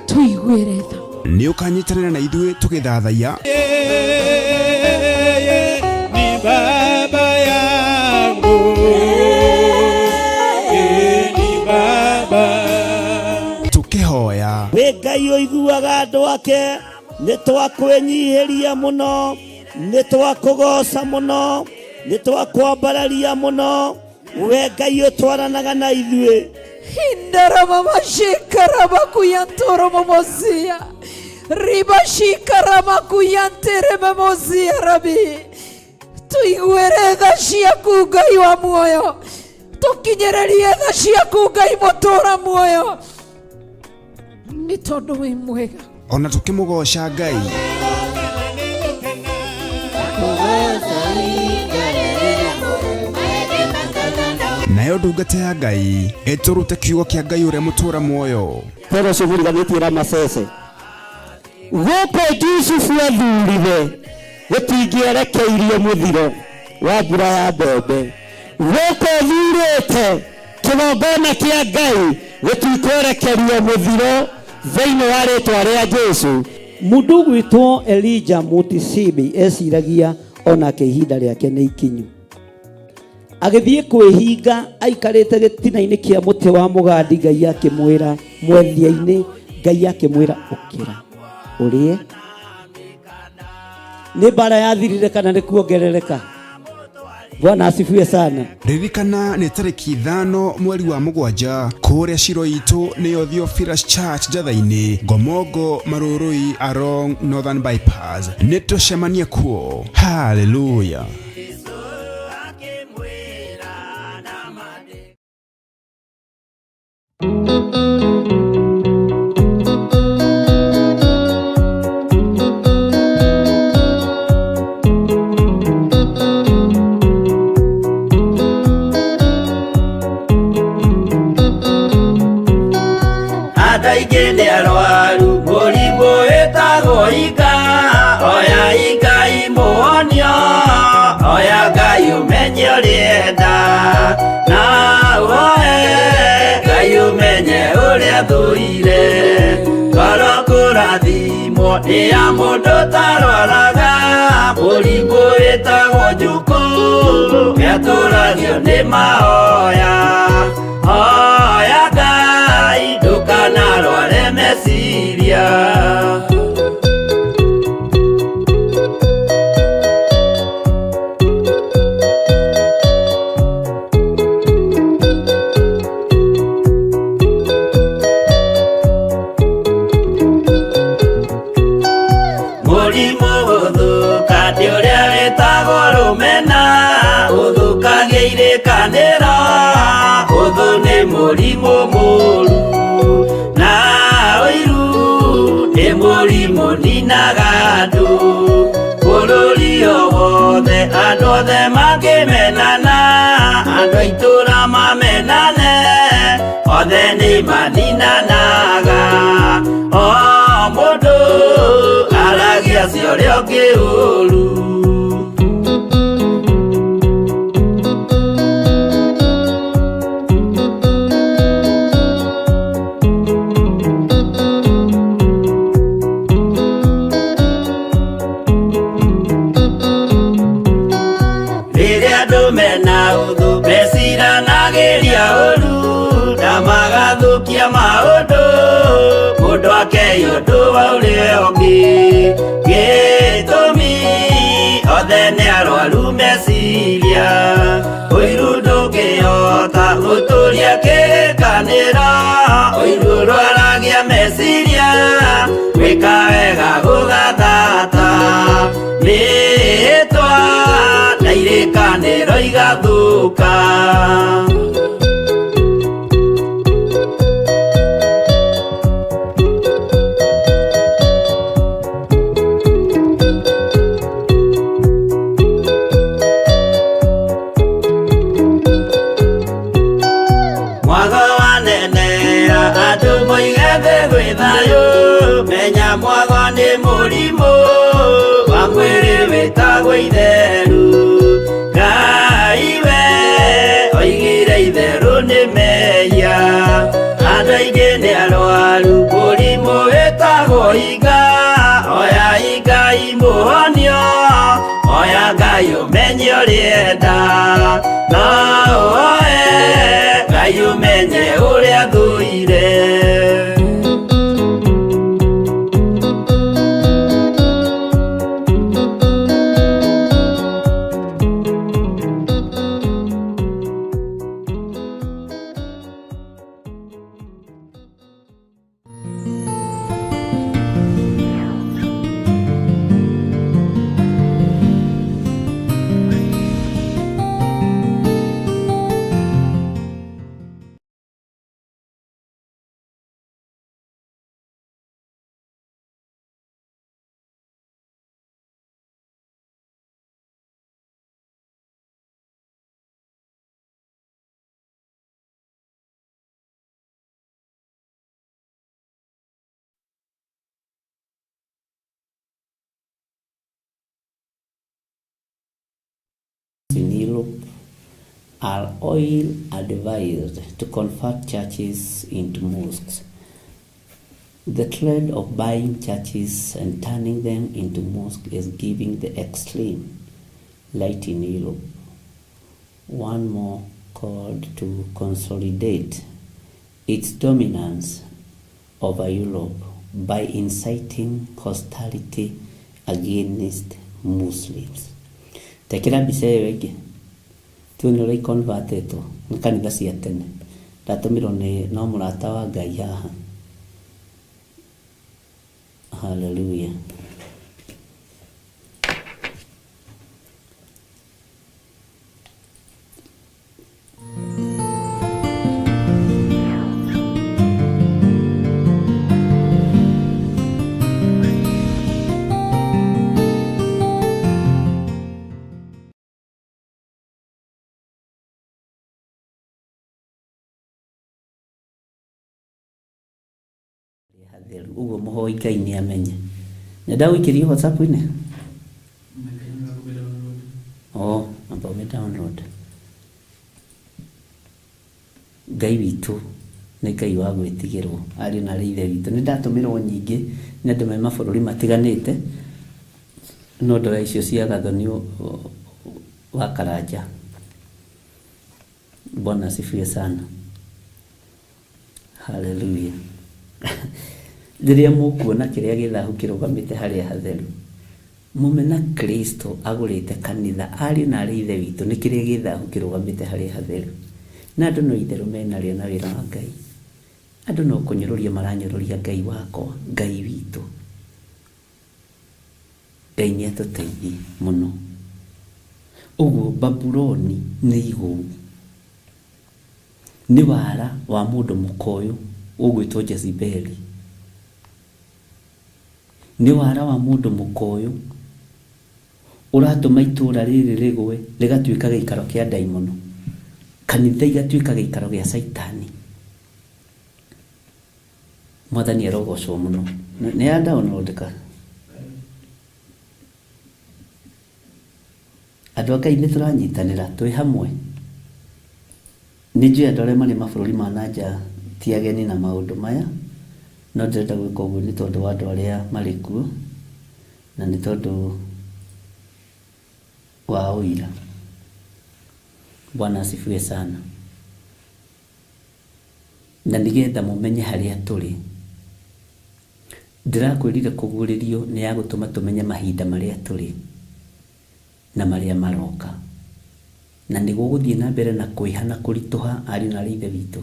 Tũiguĩre tha. Nĩ ũkanyitanĩra na ithuĩ tũgĩthathaiya. Yeye ni baba yangu. Yeye ni baba. Tũkĩhoya. Wĩ Ngai ũiguaga andũ ake. Nĩ twakwĩnyihĩria mũno, nĩ twakũgoca mũno, nĩ twakwambararia mũno. We Ngai ũtwaranaga na ithuĩ. Indaramamashikaramakuyantoromomosia. Ribashikaramakuyanteramemosia rabi. Tuiguĩre tha ciaku Ngai wa muoyo, tũkinyĩrĩrie tha ciaku Ngai mũtũra muoyo, nĩ tondũ wĩ mwega. Ona tũkĩmũgoca Ngai. Nayo ndungata ya Ngai ĩtũrute kiugo kĩa Ngai ũrĩa mũtũra muoyo. Toro ũcio mũriganĩtie Ramasese. Gũkũ Jusufu athurire gũtingĩerekeirio mũthiro wa mbura ya mbembe. Gũkũ thurĩte kĩgongona kĩa Ngai gũtikwerekerio mũthiro thĩinĩ wa rĩtwa rĩa Jesu. Mũndũ ũgwĩtwo Elijah Mutisibi eciragia onake ihinda rĩake nĩ ikinyu. Agĩthiĩ kwĩhinga aikarĩte gĩtina-inĩ kĩa mũtĩ wa mũgandi, Ngai akĩmwĩra mwethia-inĩ, Ngai akĩmwĩra ũkĩra ũrĩe. Nĩ mbara yathirire kana nĩ kuongerereka? Bwana asifiwe sana. Ririkana nĩ tarĩki 5 mweri wa 7 kũrĩa Shilo itũ nĩyo Theophilus Church Njatha-inĩ, Ngomongo, Marũrũi along Northern Bypass. Nĩ tũcemanie kuo. Hallelujah. Andũ aingĩ nĩ arwaru mũrimũ wĩtagwo ika, oya Ngai mũhonio, oya Ngai ũmenye ũrĩa enda, na ũhoe Ngai ũmenye ũrĩa thũire. Ngoro kũrathimwo nĩ ya mũndũ ũtarwaraga, mũrimũ wĩtagwo njukũ, nĩatũragio nĩ mahoya. Hoya Ngai ndũkanarware meciria. Mũrimũ gũthũka nĩ ũrĩa wĩtagwo rũmena, ũthũkagia irĩkanĩro, ũthũ nĩ mũrimũ mũũru, na ũiru nĩ mũrimũ ninaga andũ. Bũrũri o wothe andũ othe mangĩmenana, andũ a itũũra mamenane, othe nĩ maninanaga. O mũndũ aragia cia ũrĩa ũngĩ ũũru. Rĩrĩa andũ mena ũthũ meciranagĩria ũũru, na magathũkia maũndũ, mũndũ akei ũndũ wa ũrĩa ũngĩ. Gĩtũmi othe nĩ arwaru meciria, ũiru ndũngĩhota gũtũria kĩrĩkanĩro, ũiru ũrwaragia meciria, gwĩka wega gũgathata. Mĩhĩtwa na irĩkanĩro igathũka. Mwago wanenea andũ moige thĩ gwĩ thayũ, menya mwago nĩ mũrimũ wa mwĩrĩ wĩtagwo itheru. Ngai we oigire itherũ nĩ mehia, andũ aingĩ nĩ arwaru mũrimũ wĩtagwo iga, oya Ngai mũhonio, oya Ngai ũmenye ũrĩa enda, na ũhoe Ngai ũmenye ũrĩa thũire. are oil advised to convert churches into mosques. The trend of buying churches and turning them into mosques is giving the extreme light in Europe one more called to consolidate its dominance over Europe by inciting hostility against Muslims. Tekera mbica ĩyo ĩngĩ tuone ũrĩa ikonvatĩtwo nĩ kanitha cia tene. Ndatũmirwo nĩ no mũrata wa Ngai haha. Hallelujah. Hatheru ũguo mũhoi Ngai nĩ amenye. Nĩ ndagũikĩria WhatsApp-inĩ? Oh, amba ũmĩ download. Ngai witũ nĩ Ngai wa gwĩtigĩrwo ariũ na arĩ ithe witũ. Nĩ ndatũmĩrwo nyingĩ nĩ andũ me mabũrũri matiganĩte no ndoya icio cia Gathoni wa Karanja. Bwana asifiwe sana. Haleluya. Rĩrĩa mũkuona kĩrĩa gĩ thahu kĩrũgamĩte harĩa hatheru, mũmena Kristo agũrĩte kanitha ariũ na arĩ ithe witũ nĩ kĩrĩa gĩ thahu kĩrũgamĩte harĩa hatheru. Na andũ no itherũ menarĩo na wĩra wa Ngai. Andũ no kũnyũrũria maranyũrũria Ngai wakwa, Ngai witũ. Ngai nĩ atũteithie mũno. Ũguo Babuloni nĩ igũu. Nĩ wara wa mũndũ mũka ũyũ ũgwĩtwo Jezebeli. Nĩ wara wa mũndũ mũka ũyũ ũratũma itũra rĩrĩ rĩgwe rĩgatuĩka gĩikaro kĩa ndaimono. Kanitha igatuĩka gĩikaro gĩa caitani. Mwathani arogocwo mũno. Nĩ ya download ka? Andũ a Ngai nĩ tũranyitanĩra twĩ hamwe. Nĩ njũĩ andũ arĩa marĩ mabũrũri ma na nja ti ageni na maũndũ maya, no ndĩrenda gwĩka ũguo nĩ tondũ wa andũ arĩa marĩ kuo na nĩ tondũ wa ũira. Bwana asifiwe sana. Na nĩgetha mũmenye harĩa tũrĩ. Ndĩrakwĩrire kũguũrĩrio nĩ ya gũtũma tũmenye mahinda marĩa tũrĩ na marĩa maroka. Na nĩ gũgũthiĩ na mbere na kwĩha na kũritũha ariũ na arĩ ithe witũ.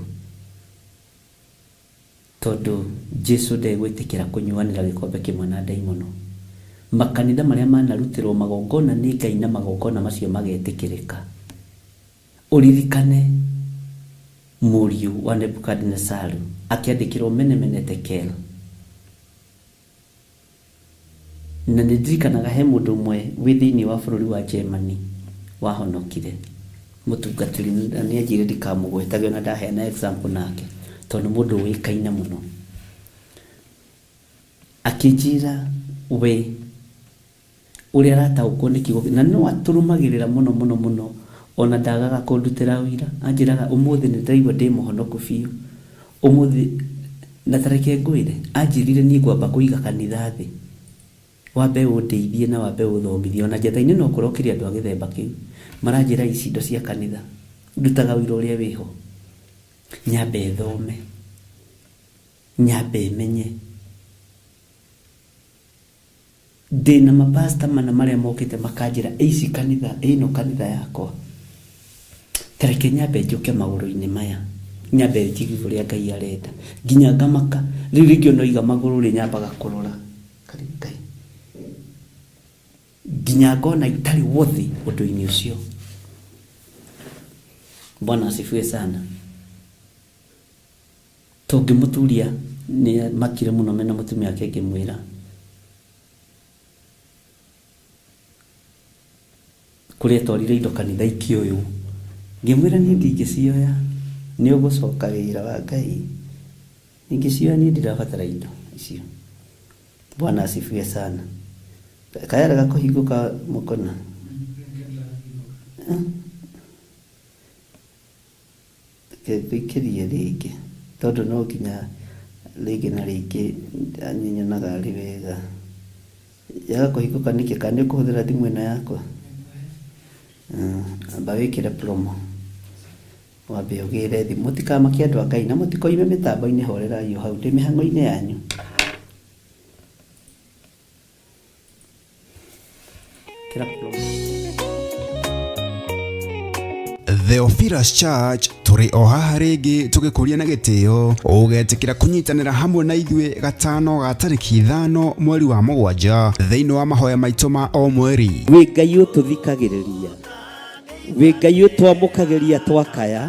Tondũ Jesu ndegwĩtĩkĩra kũnyuanĩra gĩkombe kĩmwe na ndaimono. Makanitha marĩa manarutĩrwo magongona nĩ Ngai na magongona macio magetĩkĩrĩka. Ũririkane mũriũ wa Nebukadinesaru akĩandĩkĩrwo mene mene tekel. Na nĩ ndirikanaga he mũndũ ũmwe wĩ thĩinĩ wa bũrũri wa Germany wahonokire mũtungatĩri na nĩ anjĩrire ndikamũgwetage ona ndaheana example nake tondũ nĩ mũndũ ũĩkaine mũno. Akĩnjĩra we ũrĩa arataũkwo nĩ kiugo na no atũrũmagĩrĩra mũno mũno mũno ona ndagaga kũndutĩra ũira. Anjĩraga ũmũthĩ nĩ ndĩraigua ndĩ mũhonoku biũ. Ũmũthĩ na ta reke ngwĩre, anjĩrire niĩ ngwamba kũiga kanitha thĩ. Wambe ũndeithie na wambe ũthomithie. Ona njatha-inĩ no kũrokire andũ a gĩthemba kĩu. Maranjĩra ici indo cia kanitha. Ndutaga ũira ũrĩa wĩho. Nyambe thome. Nyambe menye. Ndĩna mapasta mana marĩa mokĩte makanjĩra ici kanitha ĩno kanitha yakwa. Ta reke nyambe njũke magũrũ-inĩ maya. Nyambe njigue ũrĩa Ngai arenda. Nginya ngamaka. Rĩu rĩngĩ ona iga magũrũ rĩ nyambaga kũrora. Karibu Ngai. Nginya ngona itarĩ worthy ũndũ-inĩ ũcio. Bwana asifiwe sana. Tũngĩmũturia nĩ makire mũno mena mũtumia wake ngĩmwĩra kũrĩa atwarire indo kanitha ikĩoywo. Ngĩmwĩra niĩ ndingĩcioya nĩ ũgũcoka wĩra wa Ngai. Ndingĩcioya niĩ ndirabatara indo icio. Bwana asifiwe sana. Kayarega kũhingũka mũkona. Reke ngũikĩrie rĩngĩ tondũ no nginya rĩngĩ na rĩngĩ nyonaga arĩ wega. Yaga kũhingũka nĩkĩ? Kana nĩ ũkũhũthĩra thimũ ĩno yakwa? Amba wĩkĩre promo wambe ũgĩre thimũ. Mũtikamake andũ a Ngai na mũtikoime mĩtambo-inĩ, horerai o hau ndĩ mĩhang'o-inĩ yanyu. Kĩra promo. Theophilus Church tũrĩ o haha rĩngĩ tũgĩkũria na gĩtĩo ũgetĩkĩra kũnyitanĩra hamwe na ithuĩ gatano ga tarĩki 5 mweri wa 7 thĩinĩ wa mahoya maitũ ma o mweri. Wĩ Ngai ũtũthikagĩrĩria, wĩ Ngai ũtwamũkagĩria twakaya,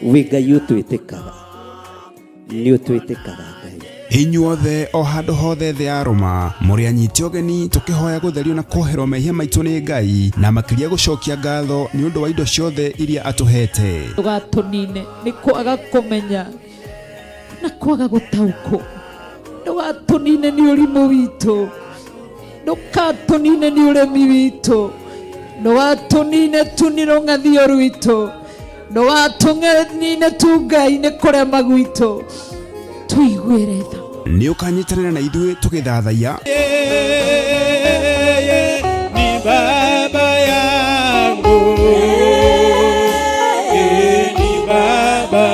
wĩ Ngai ũtwĩtĩkaga, nĩ ũtwĩtĩkaga Ngai. Inyuothe o handũ hothe thĩ ya Roma mũrĩ anyiti ũgeni tũkĩhoya gũtherio na kuoherwo mehia maitũ nĩ Ngai na makĩria gũcokia ngatho nĩ ũndũ wa indo ciothe iria atũhete. Ndũgatũnine nĩ kwaga kũmenya na kwaga gũtaũkwo, ndũgatũnine nĩ ũrimũ witũ, ndũgatũnine nĩ ũremi witũ, ndũgatũnine tu nĩ rũng'athio rwitũ, ndũgatũnine tu Ngai nĩ kũrema gwitũ, tũiguĩre tha. Nĩ ũkanyitanĩra na ithuĩ tũgĩthathaiya Yeye ni baba yangu, yeye ni baba.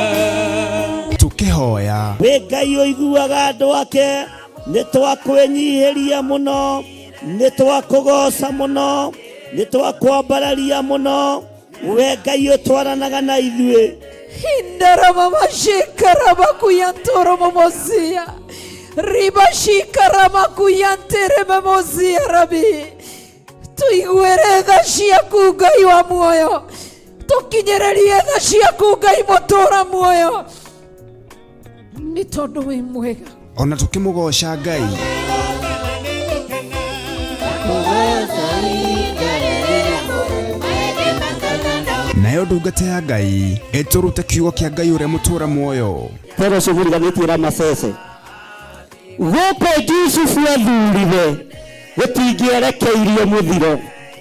Tũkĩhoya. Wĩ Ngai ũiguaga andũ ake, nĩ twakwĩnyihĩria mũno, nĩ twakũgoca mũno, nĩ twakwambararia mũno, we Ngai ũtwaranaga na ithuĩ. Indaramamashikaramakuyantoromomosia ribashikaramakuyanteramemosia rabi tuiguĩre tha ciaku Ngai wa muoyo, tũkinyĩrĩrie tha ciaku Ngai mũtũra muoyo, nĩ tondũ wĩ mwega. Ona tũkĩmũgoca Ngai. Nayo ndungata ya Ngai ĩtũrute kiugo kĩa Ngai ũrĩa mũtũra muoyo. Tero ũcio mũriganĩtie Ramasese. Gũkũ Jusufu athurire gũtingĩerekeirio mũthiro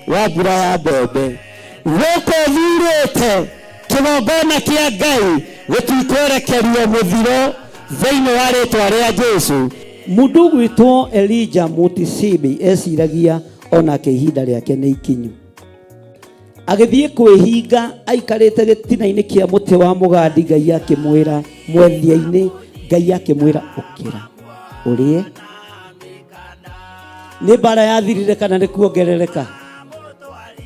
wa mbura ya mbembe. Gũkũ thurĩte kĩgongona kĩa Ngai gũtikwerekerio mũthiro thĩinĩ wa rĩtwa rĩa Jesu. Mũndũ ũgwĩtwo Elijah Mutisibi eciragia onake ihinda rĩake nĩ ikinyu. Agĩthiĩ kwĩhinga aikarĩte gĩtina-inĩ kĩa mũtĩ wa mũgandi, Ngai akĩmwĩra mwethia-inĩ, Ngai akĩmwĩra ũkĩra ũrĩe. Nĩ mbara yathirire kana nĩ kuongerereka?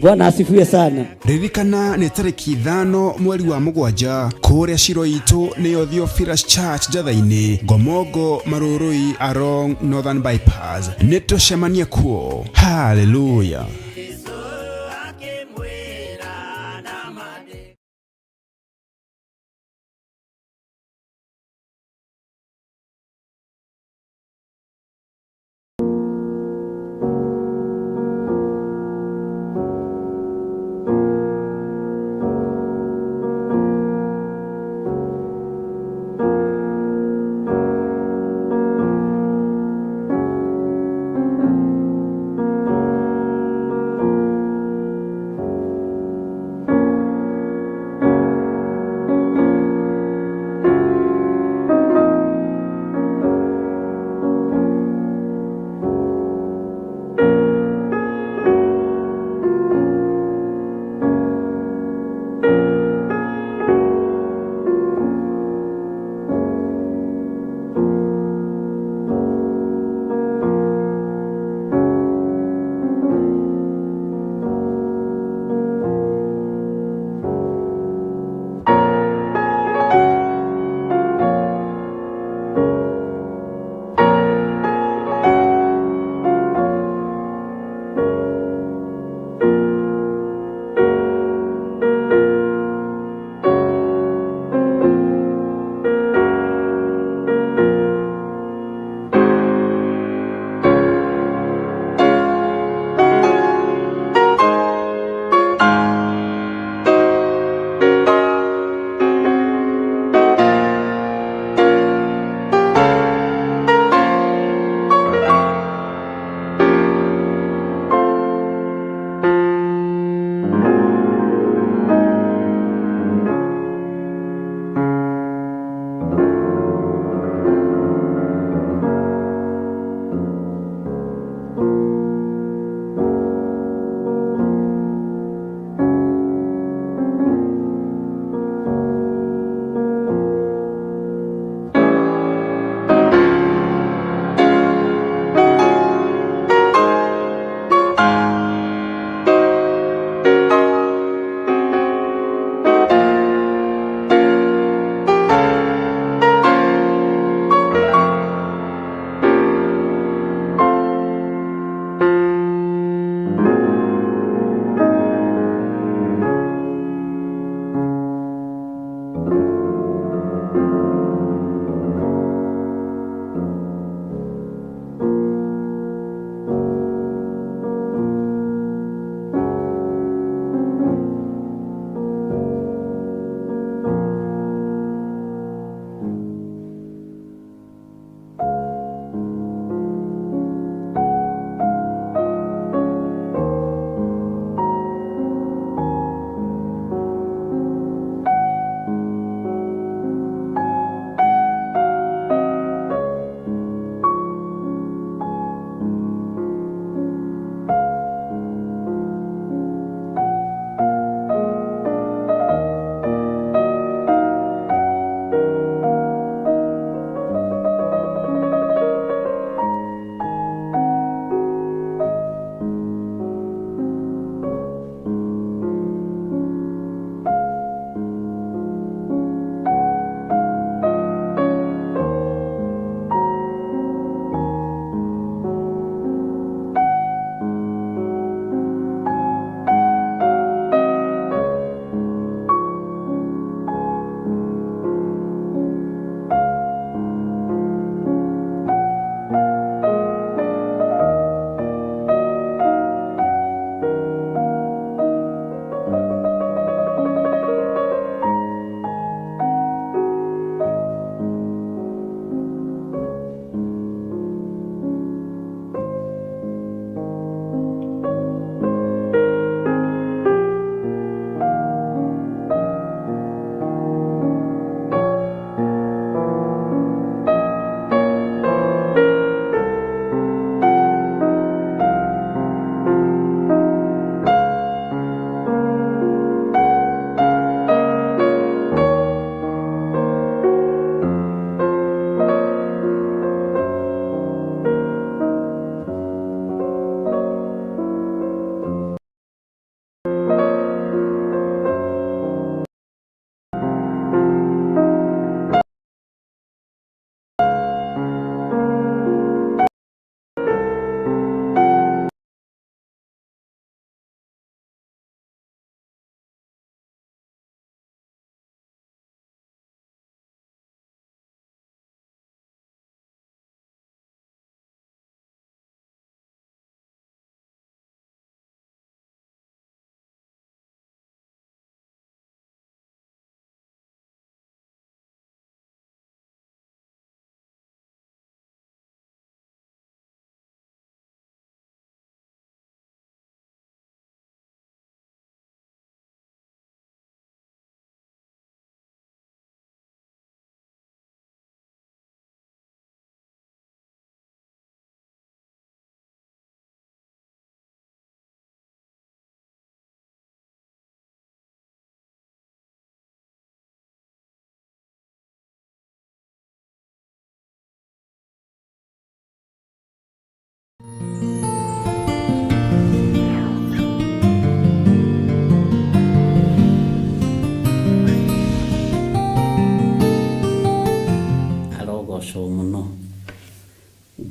Bwana asifiwe sana. Ririkana nĩ tarĩki 5 mweri wa 7 kũrĩa Shiro itũ nĩyo Theophilus Church Njatha-inĩ, Ngomongo, Marũrũi, along Northern Bypass. Nĩ tũcemanie kuo. Hallelujah.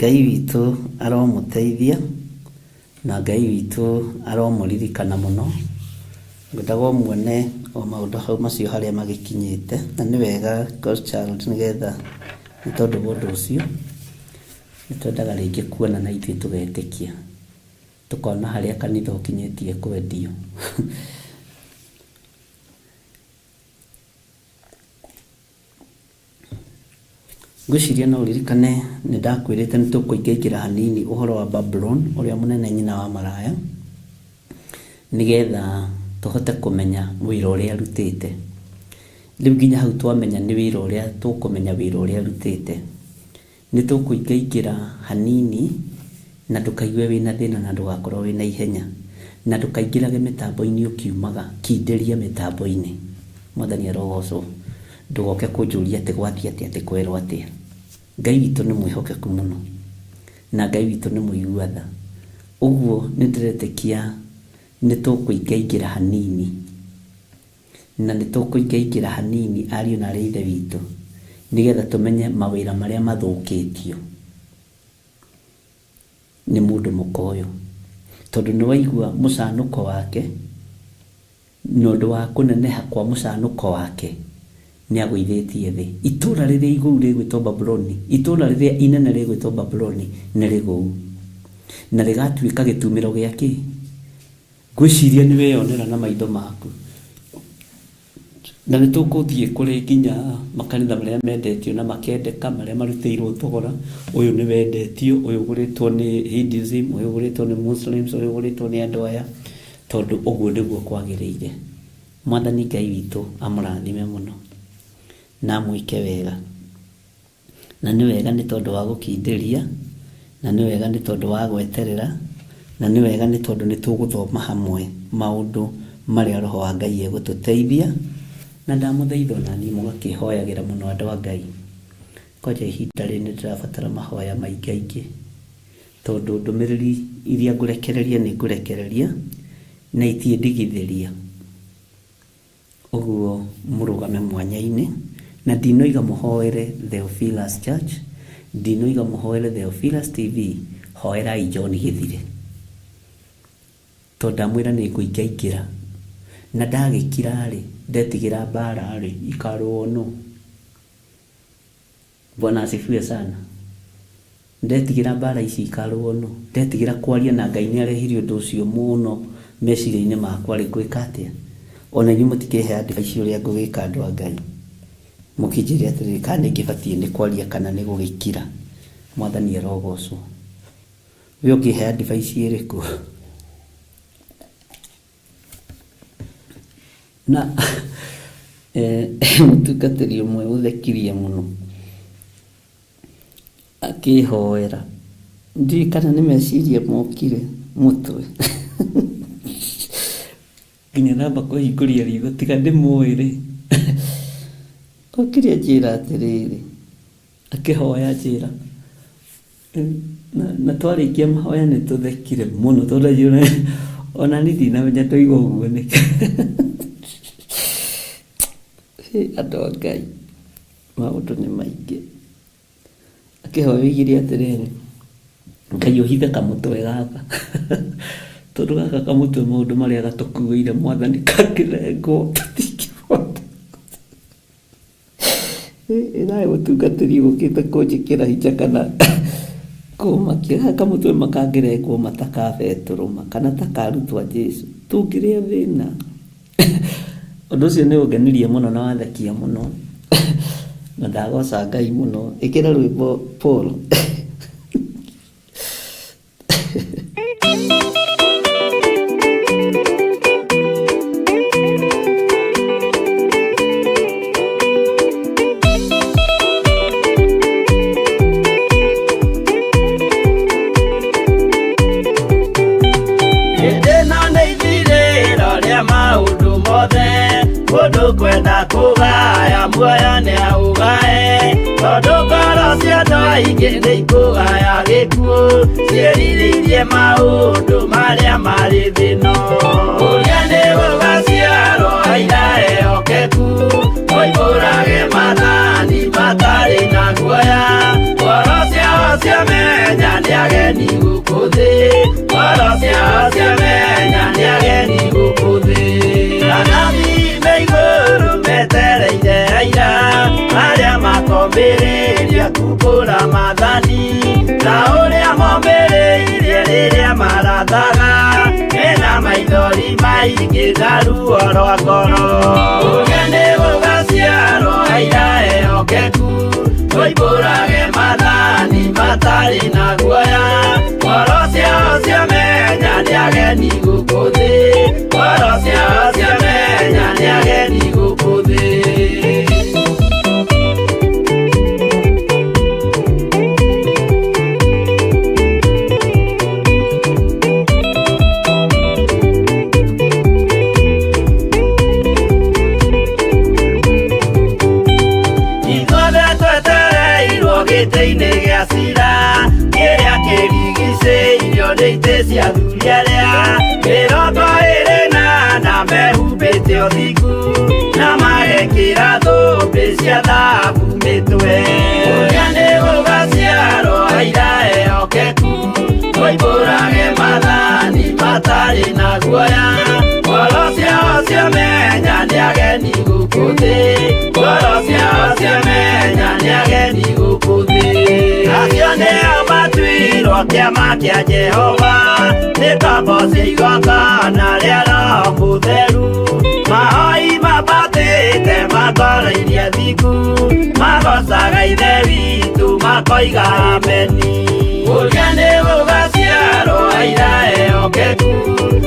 Ngai witũ aromũteithia na Ngai witũ aromũririkana mũno. Ngwendaga o muone o maũndũ hau macio harĩa magĩkinyĩte, na nĩ wega Godchild nĩgetha nĩ tondũ wa ũndũ ũcio, nĩ twendaga rĩngĩ kuona na ithuĩ tũgetĩkia, tũkona harĩa kanitha ũkinyĩtie kwendio. Ngwĩciria no ũririkane nĩ ndakwĩrĩte nĩ tũkũingaingĩra hanini ũhoro wa Babuloni ũrĩa mũnene nyina wa maraya, nĩgetha tũhote kũmenya wĩra ũrĩa arutĩte. Rĩu nginya hau twamenya nĩ wĩra ũrĩa tũkũmenya wĩra ũrĩa arutĩte. Nĩ tũkũingaingĩra hanini na ndũkaigue wĩna thĩna na ndũgakorwo wĩna ihenya. Na ndũkaingĩrage mĩtambo-inĩ ũkiumaga, kindĩria mĩtambo-inĩ. Mwathani arogocwo. Ndũgoke kũnjũria atĩ gwathiĩ atĩa atĩ kwerwo atĩa. Ngai witũ nĩ mwĩhokeku mũno na Ngai witũ nĩ mũigua tha. Ũguo nĩ ndĩretĩkia nĩ tũkũingaingĩra hanini na nĩ tũkũingaingĩra hanini ariũ na aarĩ a Ithe witũ nĩgetha tũmenye mawĩra marĩa mathũkĩtio nĩ mũndũ mũka ũyũ. Tondũ nĩ waigua mũcanũko wake Na ũndũ wa kũneneha kwa mũcanũko wake, nĩagũithĩtie thĩ. Itũũra rĩrĩa igũu rĩgwĩtwo Babuloni, itũũra rĩrĩa inene rĩgwĩtwo Babuloni, nĩrĩgũu, na rĩgatuĩka gĩtumĩro gĩa kĩ? Ngwĩciria nĩweyonera na maitho maku. Na nĩtũkũthiĩ kũrĩ nginya makanitha marĩa mendetio na makendeka, marĩa marutĩirwo thogora, ũyũ nĩwendetio, ũyũ ũgũrĩtwo nĩ Hinduism, ũyũ ũgũrĩtwo nĩ Muslims, ũyũ ũgũrĩtwo nĩ andũ aya. Tondũ ũguo nĩguo kwagĩrĩire. Mwathani Ngai witũ amũrathime mũno na amwĩke wega. Na nĩ wega nĩ tondũ wa gũkindĩria, na nĩ wega nĩ tondũ wa gweterera, na nĩ wega nĩ tondũ nĩ tũgũthoma hamwe maũndũ marĩa Roho wa Ngai egũtũteithia. Na ndamũthaitha o na niĩ mũgakĩhoyagĩra mũno andũ a Ngai. Kwanja ihinda rĩrĩ nĩ ndĩrabatara mahoya maingaingĩ. Tondũ ndũmĩrĩri iria ngũrekereria nĩ ngũrekereria, na itiĩndigithĩria. Ũguo mũrũgame mwanya-inĩ, na ndinoiga mũhoere Theophilus Church, ndinoiga mũhoere Theophilus TV, hoerai John Gĩthire. Tondũ ndamwĩra nĩ ngũingaingĩra, na ndagĩkira-rĩ, ndetigĩra mbara-rĩ, ikarũo nũ? Bwana asifiwe sana. Ndetigĩra mbara ici ikarũo nũ? Ndetigĩra kwaria na Ngai nĩarehire ũndũ ũcio mũno meciria-inĩ makwa rĩ, ngwĩka atĩa? Ona inyuĩ mũtikĩhe advice ũrĩa ngũgĩka andũ a Ngai. Mũkĩnjĩre atĩrĩrĩ kana nĩngĩbatiĩ nĩ kwaria kana nĩ gũgĩkira. Mwathani arogocwo. We ũngĩhe advice ĩrĩkũ? Na mũtungatĩri ũmwe ũthekirie mũno akĩhoera, ndiũĩ kana nĩ meciria mokire mũtwe nginya ndamba kũhingũria ritho tiga ndĩmũĩ rĩ, okire anjĩra atĩrĩrĩ, akĩhoya anjĩra Na twarĩkia mahoya nĩ tũthekire mũno tondũ ona niĩ ndinamenya ndoiga ũguo nĩkĩ. Andũ a Ngai, maũndũ nĩ maingĩ. Akĩhoya oigire atĩrĩrĩ, Ngai ũhithe kamũtwe gaka, tondũ gaka kamũtwe maũndũ marĩa gatũkuĩire Mwathani kangĩrengwo tũtingĩhota. Ĩ nawe mũtungatĩri ũkĩte kũnjĩkĩra hinya kana kũmakia gaka kamũtwe makangĩrengwo ma ta ka Betũrũ ma kana ta ka arutwo a Jesu tũngĩrĩa thĩna. Ũndũ ũcio nĩ ũngenirie mũno na wathekia mũno na ndagoca Ngai mũno. Ĩkĩra rwĩmbo Paul. Hĩndĩ ĩno nĩ ithirĩro rĩa maũndũ mothe mũndũ kwenda kũgaya muoyo nĩ aũgae tondũ ngoro cia andũ aingĩ nĩ ikũgaya gĩkuũ ciĩrirĩirie maũndũ marĩa marĩ thĩno ũrĩa nĩ gũgaciarwo aira ehokeku moimbũrage mathani matarĩ na guoya ngoro ciao ciamenye Mwathani ta ũrĩa momĩrĩirie rĩrĩa marathaga mena maithori maingĩ na ruo rwa ngoro. Ũgeni gũgaciarwo aira ehokeku tũimbũrage mathani matarĩ na guoya ngoro ciao ciamenya nĩ ageni gũkũ thĩ ngoro ciao ciamenya nĩ ageni gũkũ thĩ. Ithuothe twetereirwo gĩtĩ-inĩ gĩa cira kĩrĩa kĩrigicĩirio nĩ itĩ cia athuri arĩa 24 mehumbĩte ũthingu na magekĩra thũmbĩ cia thahabu mĩtwe. Ũrĩa nĩ gũgaciarwo aira ehokeku tũimbũrage mathani matarĩ na guoya ngoro ciao ciamenya nĩ ageni gũkũ thĩ ngoro ciao ciamenya nĩ ageni gũkũ thĩ. Acio nĩo matuirwo kĩama kĩa Jehova nĩ ngombo cia igongona rĩa Roho Mũtheru mahoi mambatĩte makoroirie thingu magocaga Ithe witũ makoiga ameni. Ũrĩa nĩ gũgaciarwo aira ehokeku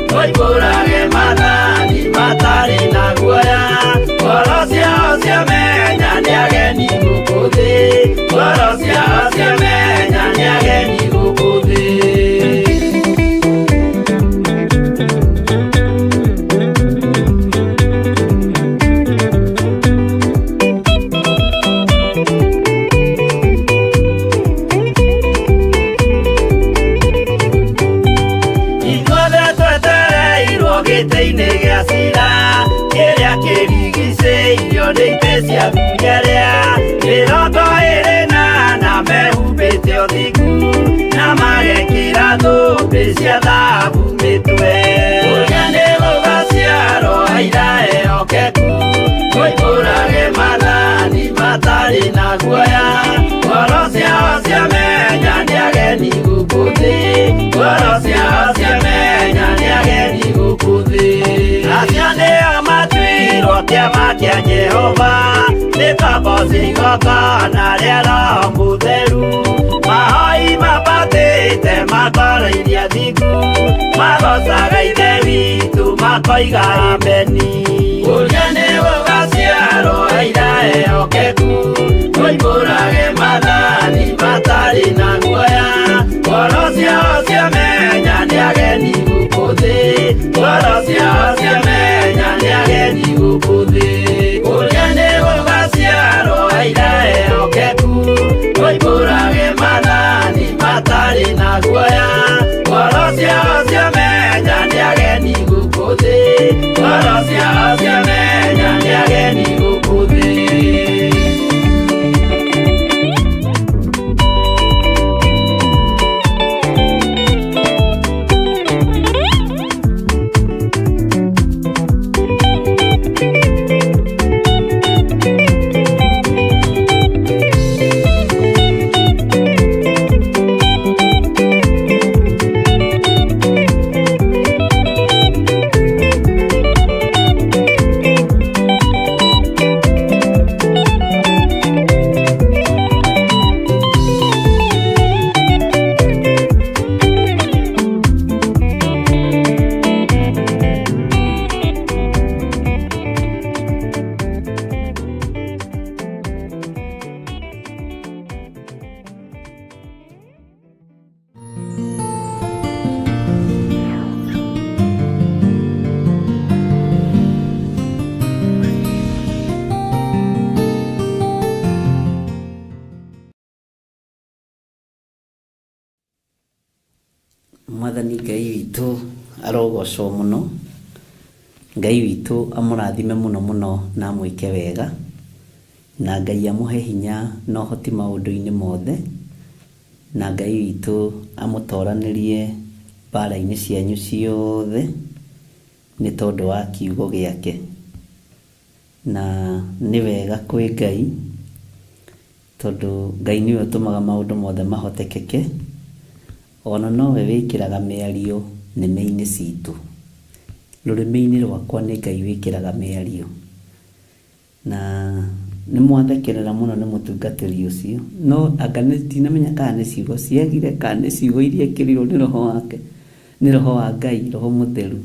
tũimbũrage mathani matarĩ na guoya ngoro ciao ciamenya nĩ ageni gũkũ thĩ ngoro ciao ciamenya nĩ ageni gũkũ thĩ. Ithuothe twetereirwo gĩtĩ-inĩ gĩa cira kĩrĩa kĩrigicĩirio nĩ itĩ cia athuri arĩa 24 mehumbĩte ũthingu na magekĩra thũmbĩ cia thahabu mĩtwe. Ũrĩa nĩ gũgaciarwo aira ehokeku tũimbũrage mathani matarĩ na guoya ngoro ciao ciamenya nĩ ageni gũkũ thĩ ngoro ciao ciamenya nĩ ageni gũkũ thĩ. Acio nĩo matuirwo kĩama kĩa Jehova nĩ ngombo cia igongona rĩa Roho Mũtheru mahoi mambatĩte makoroirie thingu magocaga Ithe witũ makoiga ameni. Ũrĩa nĩ gũgaciarwo aira ehokeku tũimbũrage mathani matarĩ na guoya ngoro ciao ciamenya nĩ ageni gũkũ thĩ ngoro ciao ciamenya nĩ ageni gũkũ thĩ. Ũrĩa nĩ gũgaciarwo aira ehokeku tũimbũrage mathani matarĩ na guoya ngoro ciao ciamenya nĩ ageni gũkũ thĩ ngoro ciao ciamenya nĩ ageni gũkũ thĩ. Mwathani Ngai witũ arogocwo mũno, Ngai witũ amũrathime mũno mũno na amwĩke wega, na Ngai amũhe hinya na ũhoti maũndũ-inĩ mothe, na Ngai witũ amũtoranĩrie mbara-inĩ cianyu ciothe nĩ tondũ wa kiugo gĩake. Na nĩ wega kwĩ Ngai Tondũ Ngai nĩwe ũtũmaga maũndũ mothe mahotekeke, ona nowe wĩkĩraga mĩario nĩmĩ-inĩ citũ. Rũrĩmĩ-inĩ rwakwa nĩ Ngai wĩkĩraga mĩario. Na nĩ mwathekerera mũno nĩ mũtungatĩri ũcio, no anga ndinamenya kana nĩ ciugo ciagire kana nĩ ciugo iria ekĩrirwo nĩ roho wake, nĩ roho wa Ngai, roho mũtheru.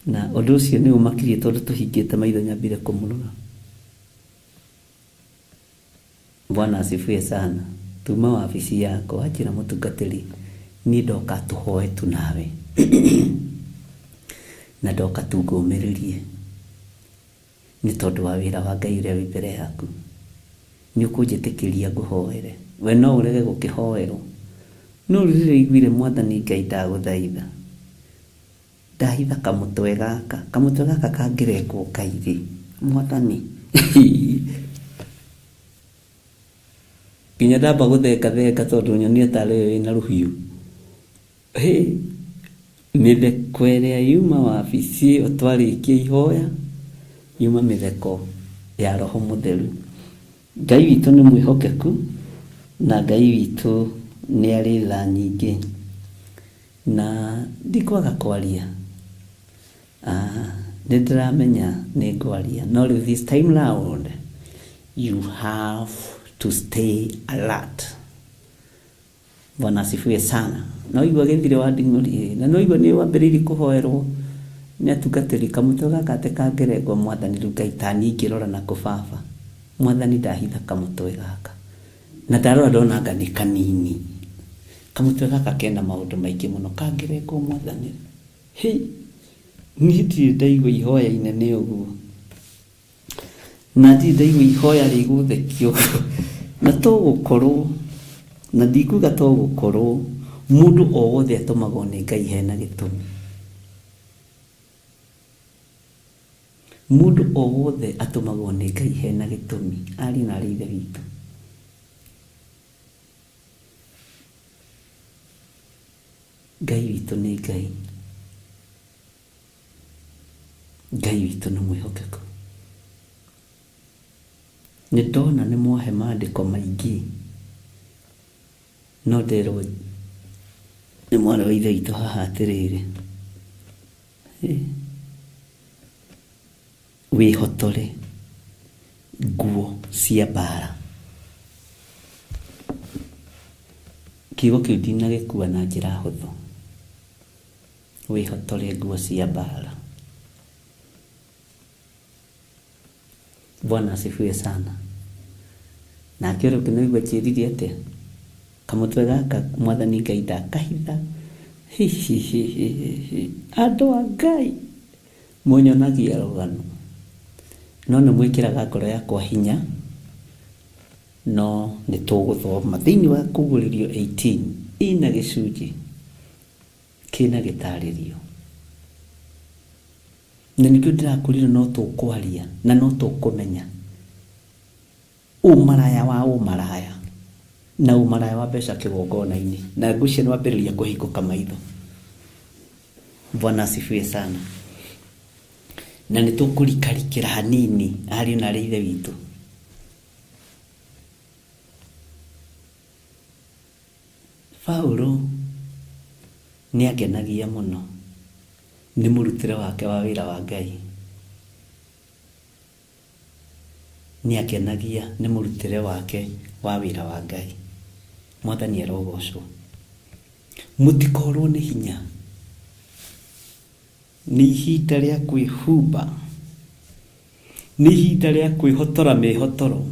Na ũndũ ũcio nĩ ũmakirie tondũ tũhingĩte maitho nyambire kũmũrora. Bwana asifiwe sana. Tuma wabici yakwa anjĩra mũtungatĩri niĩ ndoka tũhoe tu nawe na ndoka tu ngũmĩrĩrie nĩ tondũ wa wĩra wa Ngai ũrĩa wĩ mbere yaku. Nĩ ũkũnjĩtĩkĩria ngũhoere? We no ũrege gũkĩhoerwo. No rĩu rĩrĩa aiguire Mwathani Ngai ndagũthaitha Ndahitha kamũtwe gaka, kamũtwe gaka kangĩrengwo Ngai rĩ, Mwathani. Nginya ndamba gũthenga thenga tondũ nyonire tarĩ we wĩna rũhiũ. Hĩ, mĩtheko ĩrĩa yuma wabici ĩyo twarĩkia ihoya, yuma mĩtheko ya Roho Mũtheru. Ngai witũ nĩ mwĩhokeku na Ngai witũ nĩ arĩ tha nyingĩ. Na ndikwaga kwaria. Nĩ ndĩramenya nĩ ngwaria, no rĩu this time round you have to stay alert. Bwana asifiwe sana. No igua gĩthire wa nding'ũri ĩ, na no igua nĩ wambĩrĩirie kũhoerwo nĩ atungatĩri kamũtwe gaka atĩ kangĩrengwo Mwathani rĩu Ngai ta niĩ ingĩrora nakũ baba. Mwathani ndahitha kamũtwe gaka. Na ndarora ndona anga nĩ kanini. Kamũtwe gaka kena maũndũ maingĩ mũno kangĩrengwo Mwathani. Hĩ! Niĩ ndirĩ ndaigua ihoya inene ũguo. Na ndirĩ ndaigua ihoya rĩgũthekia ũguo. Na to gũkorwo, na ndikuga to gũkorwo, mũndũ o wothe atũmagwo nĩ Ngai hena gĩtũmi. Mũndũ o wothe atũmagwo nĩ Ngai hena gĩtũmi, ariũ na aarĩ a Ithe witũ. Ngai witũ nĩ Ngai. Ngai witũ nĩ mwĩhokeku. Nĩ ndona nĩ mwahe maandĩko maingĩ, no nderwo nĩ mwarĩ wa Ithe witũ haha atĩrĩrĩ, Wĩhotore nguo cia mbaara. Kiugo kĩu ndinagĩkua na njĩra hũthũ. Wĩhotore nguo cia mbaara. Bwana asifiwe sana. Nake ũrĩa ũngĩ nĩwaigua anjĩrire atĩa? Kamũtwe gaka Mwathani Ngai ndakahitha. Hihihihihi. Andũ a Ngai mũnyonagia rũgano. No nĩ mwĩkĩraga ngoro yakwa hinya, no nĩ tũgũthoma thĩinĩ wa Kũguũrĩrio 18 ina gĩcunjĩ kĩna gĩtarĩrio. Na nĩkĩo ndĩrakwĩrire no tũkwaria na no tũkũmenya ũmaraya wa ũmaraya na ũmaraya wa mbeca kĩgongona-inĩ na ngwĩciria nĩ wambĩrĩria kũhingũka maitho. Bwana asifiwe sana. Na nĩ tũkũrikarikĩra hanini ariũ na arĩ ithe witũ. Paulo nĩ angenagia mũno nĩ mũrutĩre wake wa wĩra wa Ngai. Nĩ angenagia nĩ mũrutĩre wake wa wĩra wa Ngai. Mwathani arogocwo. Mũtikorwo nĩ hinya. Nĩ ihinda rĩa kwĩhumba. Nĩ ihinda rĩa kwĩhotora mĩhotoro.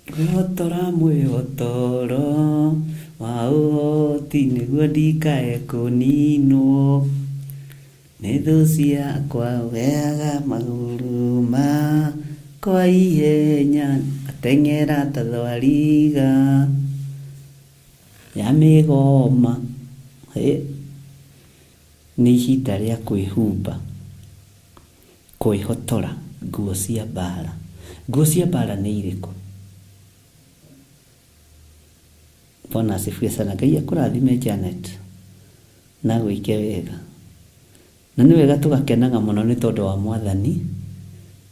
Ngwĩhotora mwĩhotoro wa ũhoti nĩguo ndikae kũninwo nĩ thũ ciakwa ũheaga magũrũ makwa ihenya ngateng'era ta thwariga ya mĩgoma. Hĩ, nĩ ihinda rĩa kwĩhumba. Kwĩhotora nguo cia mbaara. Nguo cia mbaara nĩ irĩkũ? Bwana asifiwe sana. Ngai akũrathime Janet na agwĩke wega. Na nĩ wega tũgakenaga mũno nĩ tondũ wa Mwathani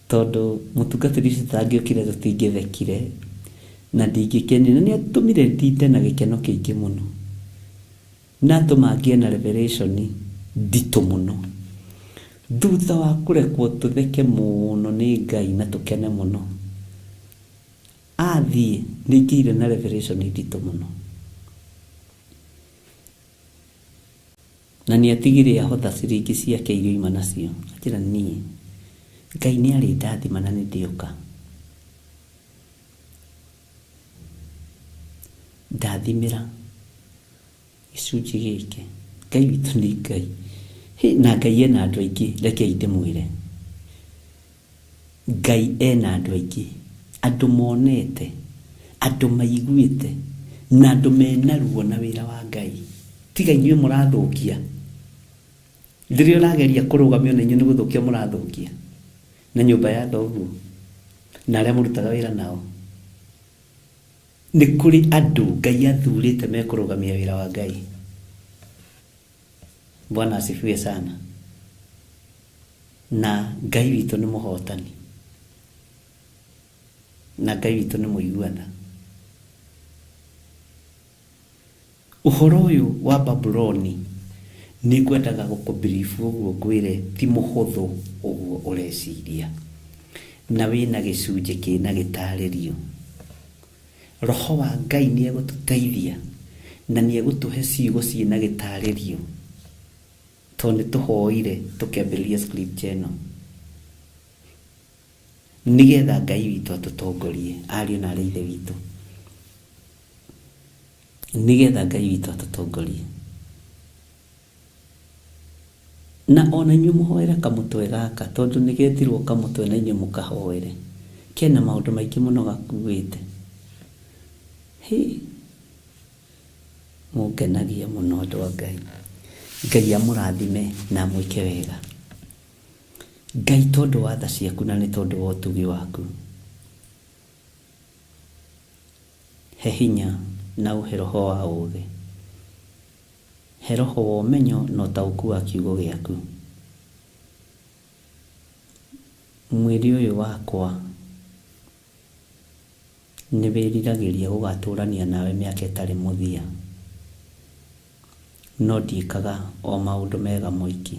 Tondũ mũtungatĩri ũcio tangĩokire tũtingĩthekire na ndingĩkenire, na nĩ atũmire ndinde na gĩkeno kĩingĩ mũno, na atũma ngĩe na revelation nditũ mũno. Thutha wa kũrekwo tũtheke mũno nĩ Ngai na tũkene mũno, athiĩ nĩ ngĩire na revelation nditũ mũno. Na nĩ atigire ahotha ciringi ciake iria oima nacio. Anjĩra niĩ Ngai nĩ arĩndathima na nĩ ndĩũka. Ndathimĩra gĩcunjĩ gĩkĩ. Ngai witũ nĩ Ngai. Hĩ, na Ngai ena andũ aingĩ, rekei ndĩmwĩre. Ngai ena andũ aingĩ, andũ monete, andũ maiguĩte, na andũ mena ruo na wĩra wa Ngai. Tiga inyuĩ mũrathũkia. Rĩrĩa ũrageria kũrũgamia ona inyuĩ nĩ gũthũkia mũrathũkia. Na nyũmba ya thoguo, na arĩa mũrutaga wĩra nao. Nĩ kũrĩ andũ Ngai athurĩte mekũrũgamia wĩra wa Ngai. Bwana asifiwe sana. Na Ngai witũ nĩ mũhotani. Na Ngai witũ nĩ mũigua tha. Ũhoro ũyũ wa Babuloni nĩ ngwendaga gũkũ brief ũguo ngwĩre ti mũhũthũ ũguo ũreciria. Na wĩna gĩcunjĩ kĩna gĩtarĩrio. Roho wa Ngai nĩ egũtũteithia na nĩ egũtũhe ciugo ciĩna gĩtarĩrio. Tondũ nĩ tũhoire tũkĩambĩrĩria scripture ĩno. Nĩgetha Ngai witũ atũtongorie, ariũ na arĩ ithe witũ. Nĩgetha Ngai witũ atũtongorie. Na ona inyuĩ mũhoere kamũtwe gaka, tondũ nĩ getirwo kamũtwe na inyuĩ mũkahoere. Kena maũndũ maingĩ mũno gakuĩte. Hĩ! Mũngenagia mũno andũ a Ngai. Ngai amũrathime na amwĩke wega. Ngai tondũ wa tha ciaku na nĩ tondũ wa ũtugi waku, he hinya na ũhe roho wa ũũgĩ. He roho wa ũmenyo na ũtaũku wa kiugo gĩaku. Mwĩrĩ ũyũ wakwa nĩ wĩriragĩria gũgatũrania nawe mĩaka ĩtarĩ mũthia, no ndiĩkaga o maũndũ mega moiki.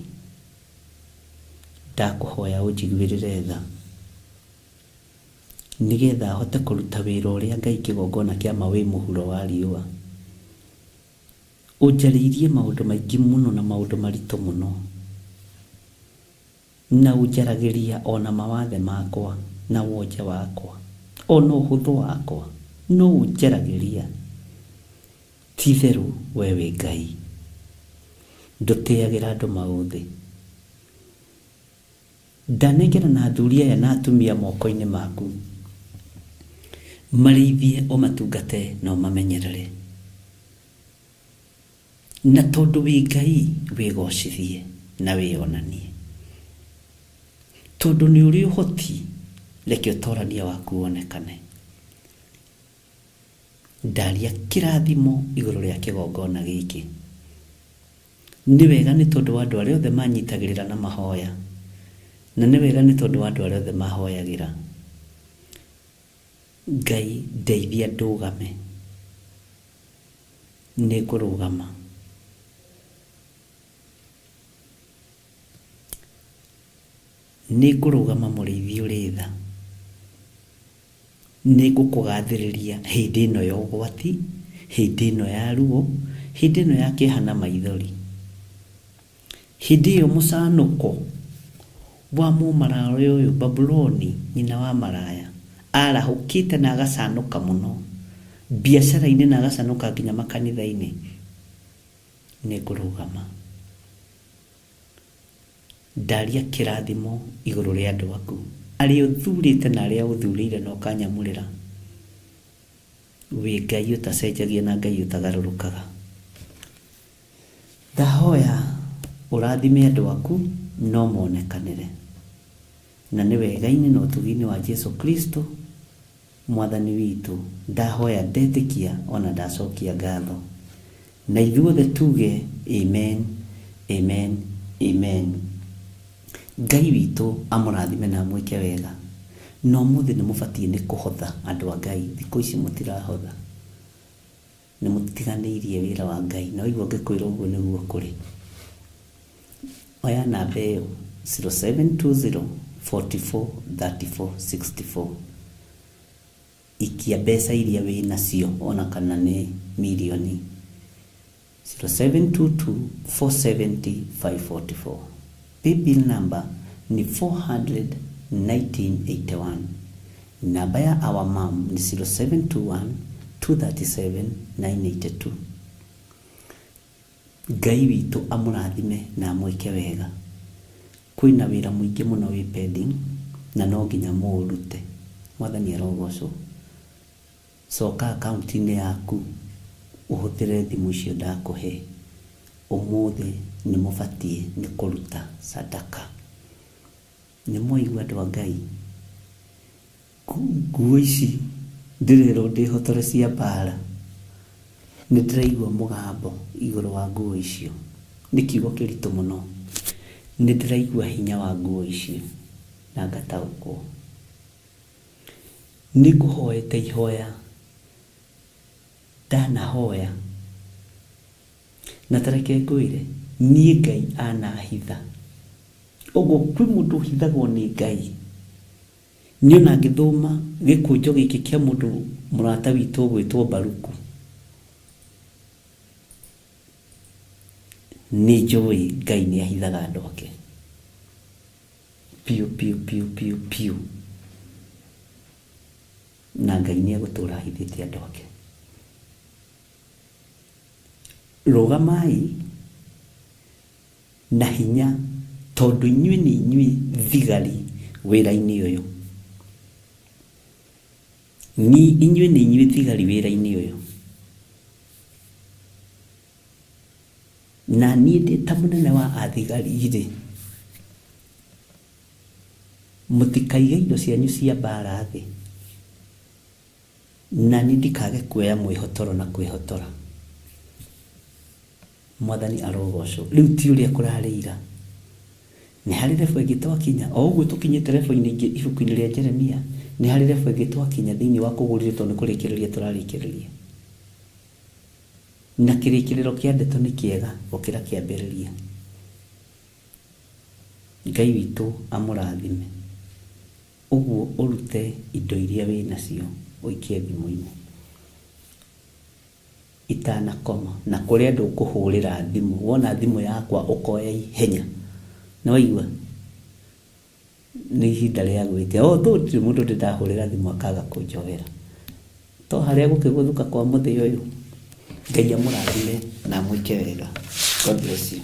Ndakũhoya ũnjiguĩrĩre tha, nĩgetha hote kũruta wĩra ũrĩa Ngai kĩgongona kĩa ma wĩ mũhuro wa riũa. Ũnjarĩirie maũndũ maingĩ mũno na maũndũ maritũ mũno, na ũnjaragĩria o na mawathe makwa na wonje wakwa, o na ũhũthũ wakwa, no ũnjaragĩria. Ti-itherũ wee wĩ Ngai, ndũtĩagĩra andũ maũthĩ. Ndanengerana athuri aya na atumia moko-inĩ maku, marĩithie, ũmatungate na ũmamenyerere. Na tondũ wĩ Ngai, wĩgoocithie na wĩonanie. Tondũ nĩ ũrĩ ũhoti, reke ũtorania waku wonekane. Ndaria kĩrathimo igũrũ rĩa kĩgongona gĩkĩ. Nĩ wega nĩ tondũ wa andũ arĩa othe manyitagĩrĩra na mahoya, na nĩ wega nĩ tondũ wa andũ arĩa othe mahoyagĩra. Ngai ndeithia ndũgame. Nĩ ngũrũgama. Nĩ ngũrũgama mũrĩithi ũrĩ tha. Nĩ ngũkũgathĩrĩria hĩndĩ ĩno ya ũgwati, hĩndĩ ĩno ya ruo, hĩndĩ ĩno ya kĩeha na maithori. Hĩndĩ ĩyo mũcanũko wa mũmaraya ũyũ, Babuloni, nyina wa maraya, arahũkĩte na agacanũka mũno biacara-inĩ na agacanũka nginya makanitha-inĩ, nĩ ngũrũgama. Ndaria kĩrathimo igũrũ rĩa andũ aku, arĩa ũthurĩte na arĩa ũthurĩire na ũkanyamũrĩra. Wĩ Ngai ũtacenjagia na Ngai ũtagarũrũkaga. Ndahoya ũrathime andũ aku no monekanĩre. Na nĩ wega-inĩ na ũtugi-inĩ wa Jesu Kristo Mwathani witũ, ndahoya ndetĩkia ona ndacokia ngatho. Na ithuothe tuge amen, amen, amen. Ngai witũ amũrathime na amwĩke wega. Na ũmũthĩ nĩ mũbatiĩ nĩ kũhotha andũ a Ngai, thikũ ici mũtirahotha, nĩ mũtiganĩirie wĩra wa Ngai. Na waigua ngĩkwĩra ũguo nĩguo kũrĩ. Oya namba ĩyo 0720 44 34 64, ikia mbeca iria wĩ nacio ona kana nĩ mirioni. 0722 470 544. Paybill number ni 41981. Namba ya our mom ni 0721 237 982. Ngai witũ amũrathime na amwĩke wega. Kwĩna wĩra mũingĩ mũno wĩ pending na no nginya mũũrute. Mwathani arogocwo. Coka akaunti-inĩ yaku ũhũthĩre thimũ icio ndakũhe. Ũmũthĩ nĩ mũbatiĩ nĩ kũruta sadaka. Nĩ mwaigua andũ a Ngai, nguo ici ndĩrerwo ndĩhotore cia mbara. Nĩ ndĩraigua mũgambo igũrũ wa nguo icio. Nĩ kiugo kĩritũ mũno. Nĩ ndĩraigua hinya wa nguo icio na ngataũkwo. Nĩ ngũhoete ihoya ndanahoya, na tareke ngwĩre, niĩ Ngai anahitha. Ũguo kwĩ mũndũ ũhithagwo nĩ Ngai. Niĩ ona ngĩthoma gĩkũnjo gĩkĩ kĩa mũndũ mũrata witũ ũgwĩtwo Baruku, nĩ njũĩ Ngai nĩ ahithaga andũ ake piũ piũ piũ piũ piũ, na Ngai nĩ egũtũra ahithĩte andũ ake. Rũgamai na hinya, tondũ inyuĩ nĩ inyuĩ thigari wĩra-inĩ ũyũ. Ni inyuĩ nĩ inyuĩ thigari wĩra-inĩ ũyũ. Na niĩ ndĩ ta mũnene wa athigari rĩ, mũtikaige indo cianyu cia mbara thĩ, na niĩ ndikage kuoya mwĩhotoro na kwĩhotora. Mwathani arogocwo. Rĩu ti ũrĩa kũrarĩ ira. Nĩ harĩ level ĩngĩ twakinya. O ũguo tũkinyĩte level-inĩ ĩngĩ ibuku-inĩ rĩa Jeremia, nĩ harĩ level ĩngĩ twakinya thĩinĩ wa kũgũrire, tondũ nĩ kũrĩkĩrĩria tũrarĩkĩrĩria. Na kĩrĩkĩrĩro kĩa ndeto nĩ kĩega gũkĩra kĩambĩrĩria. Ngai witũ amũrathime. Ũguo ũrute indo iria wĩ nacio ũikie thimũ-inĩ itanakoma. Na kũrĩ andũ ũkũhũrĩra thimũ, wona thimũ yakwa ũkoya ihenya. Nĩ waigua? Nĩ ihinda rĩa gwĩtia. Although ndirĩ mũndũ ndĩ ndahũrĩra thimũ akaga kũnjoera. To harĩa gũkĩgũthũka kwa mũthĩ ũyũ. Ngai amũrathime na amwĩke wega. God bless you.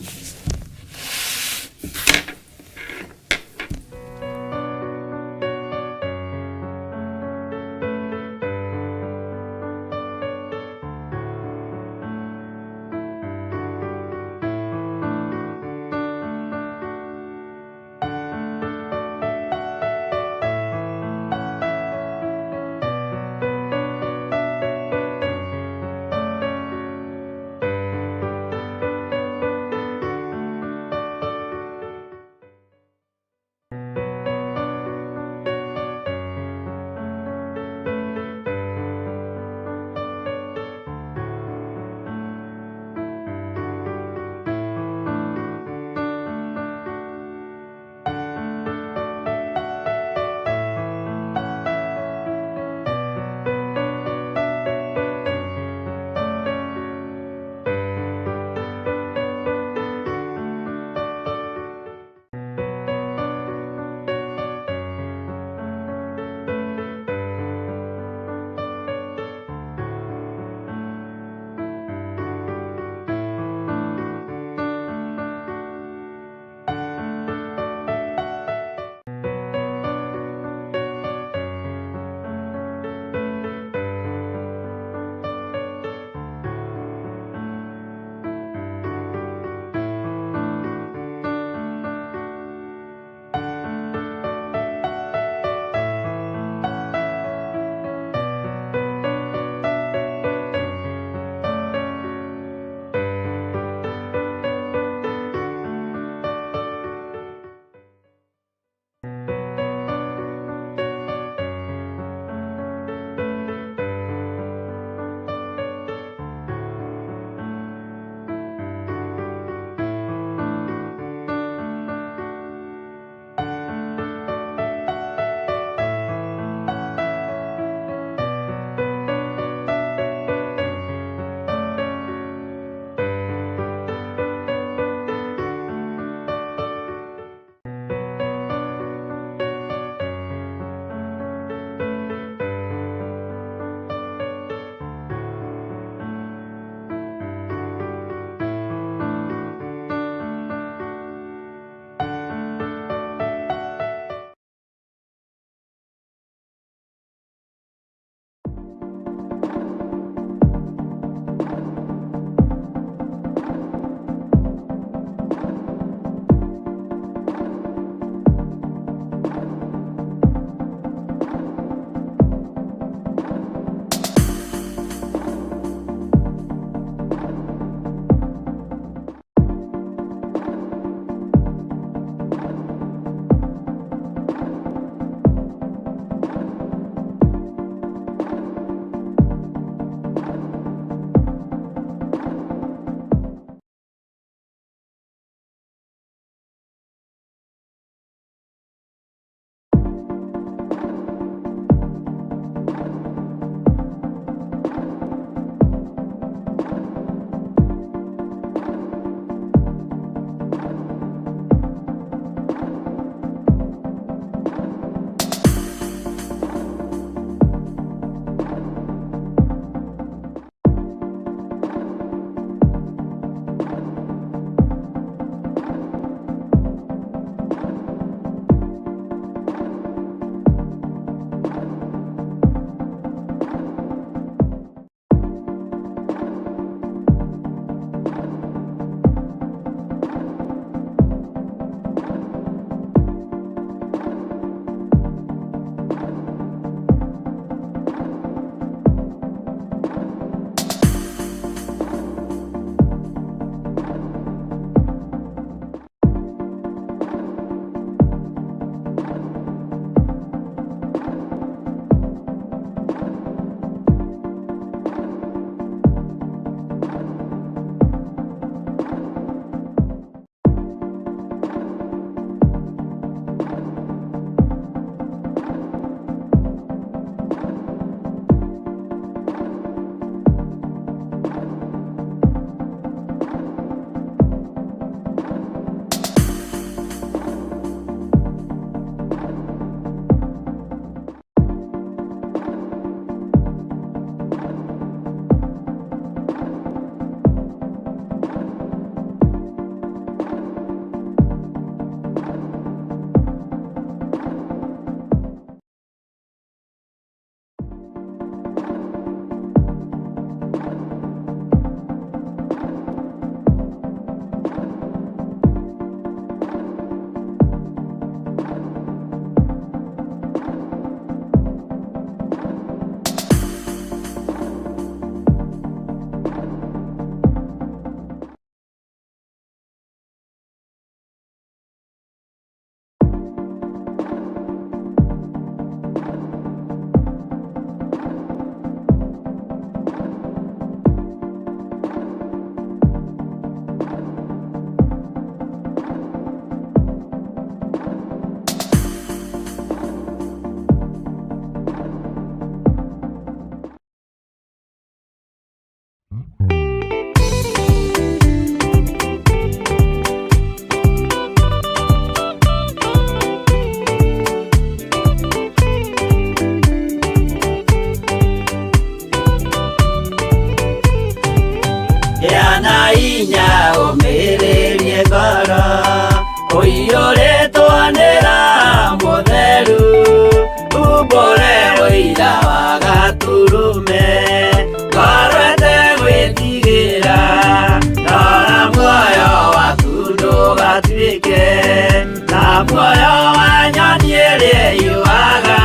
Muoyo wa nyoni ĩrĩa ĩyũaga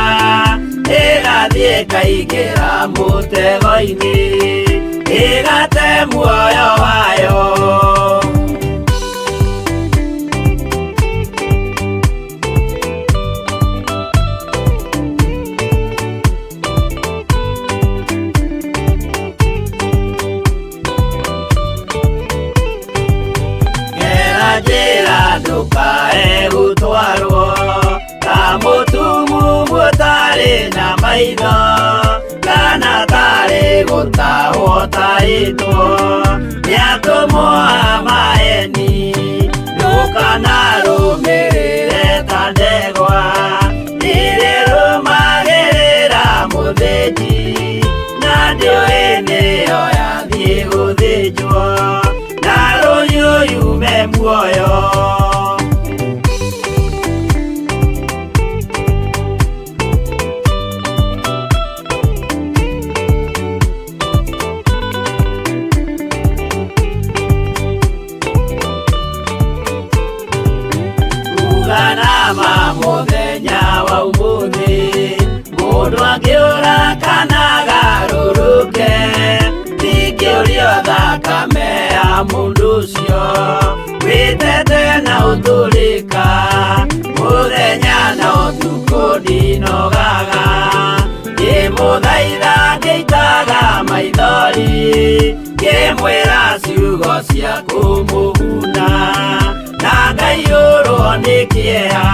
ĩgathiĩ ĩkaingĩra mũtego-inĩ ĩgate muoyo wayo. Gera njĩra ndũkae gũtwarwo ta mũtumumu ũtarĩ na maitho kana tarĩ gũtahwo tahĩtwo nĩ atũmwo a maeni. Ndũkanarũmĩrĩre ta ndegwa ĩrĩrũmagĩrĩra mũthĩnji na ndĩũĩ nĩyo yathiĩ gũthĩnjwo na rũhiũ yume muoyo. Uganama mũthenya wa ũmũthĩ mũndũ angĩũra kana agarũrũke ndingĩũrio thakame ya mũndũ ũcio wĩtete na ũtũrĩka mũthenya na ũtukũ ndinogaga ngĩmũthaitha ngĩitaga maithori ngĩmwĩra ciugo cia kũmũguna na ngaiyũrwo nĩ kĩeha.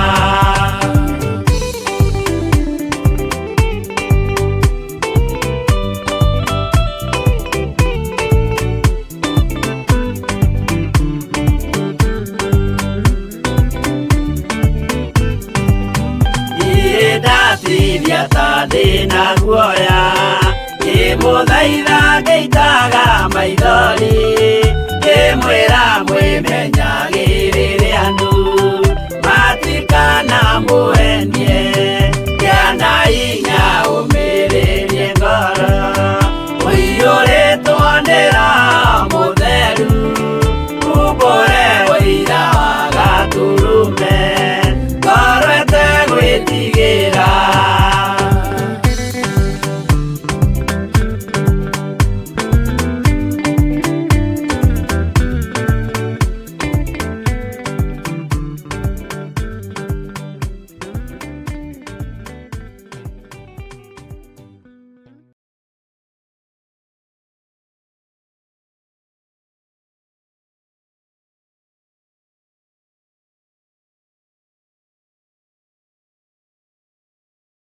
Niĩ ndatithia ta ndĩna guoya ngĩmũthaitha ngĩitaga maithori ngĩmwĩra mwĩmenyagĩrĩre andũ.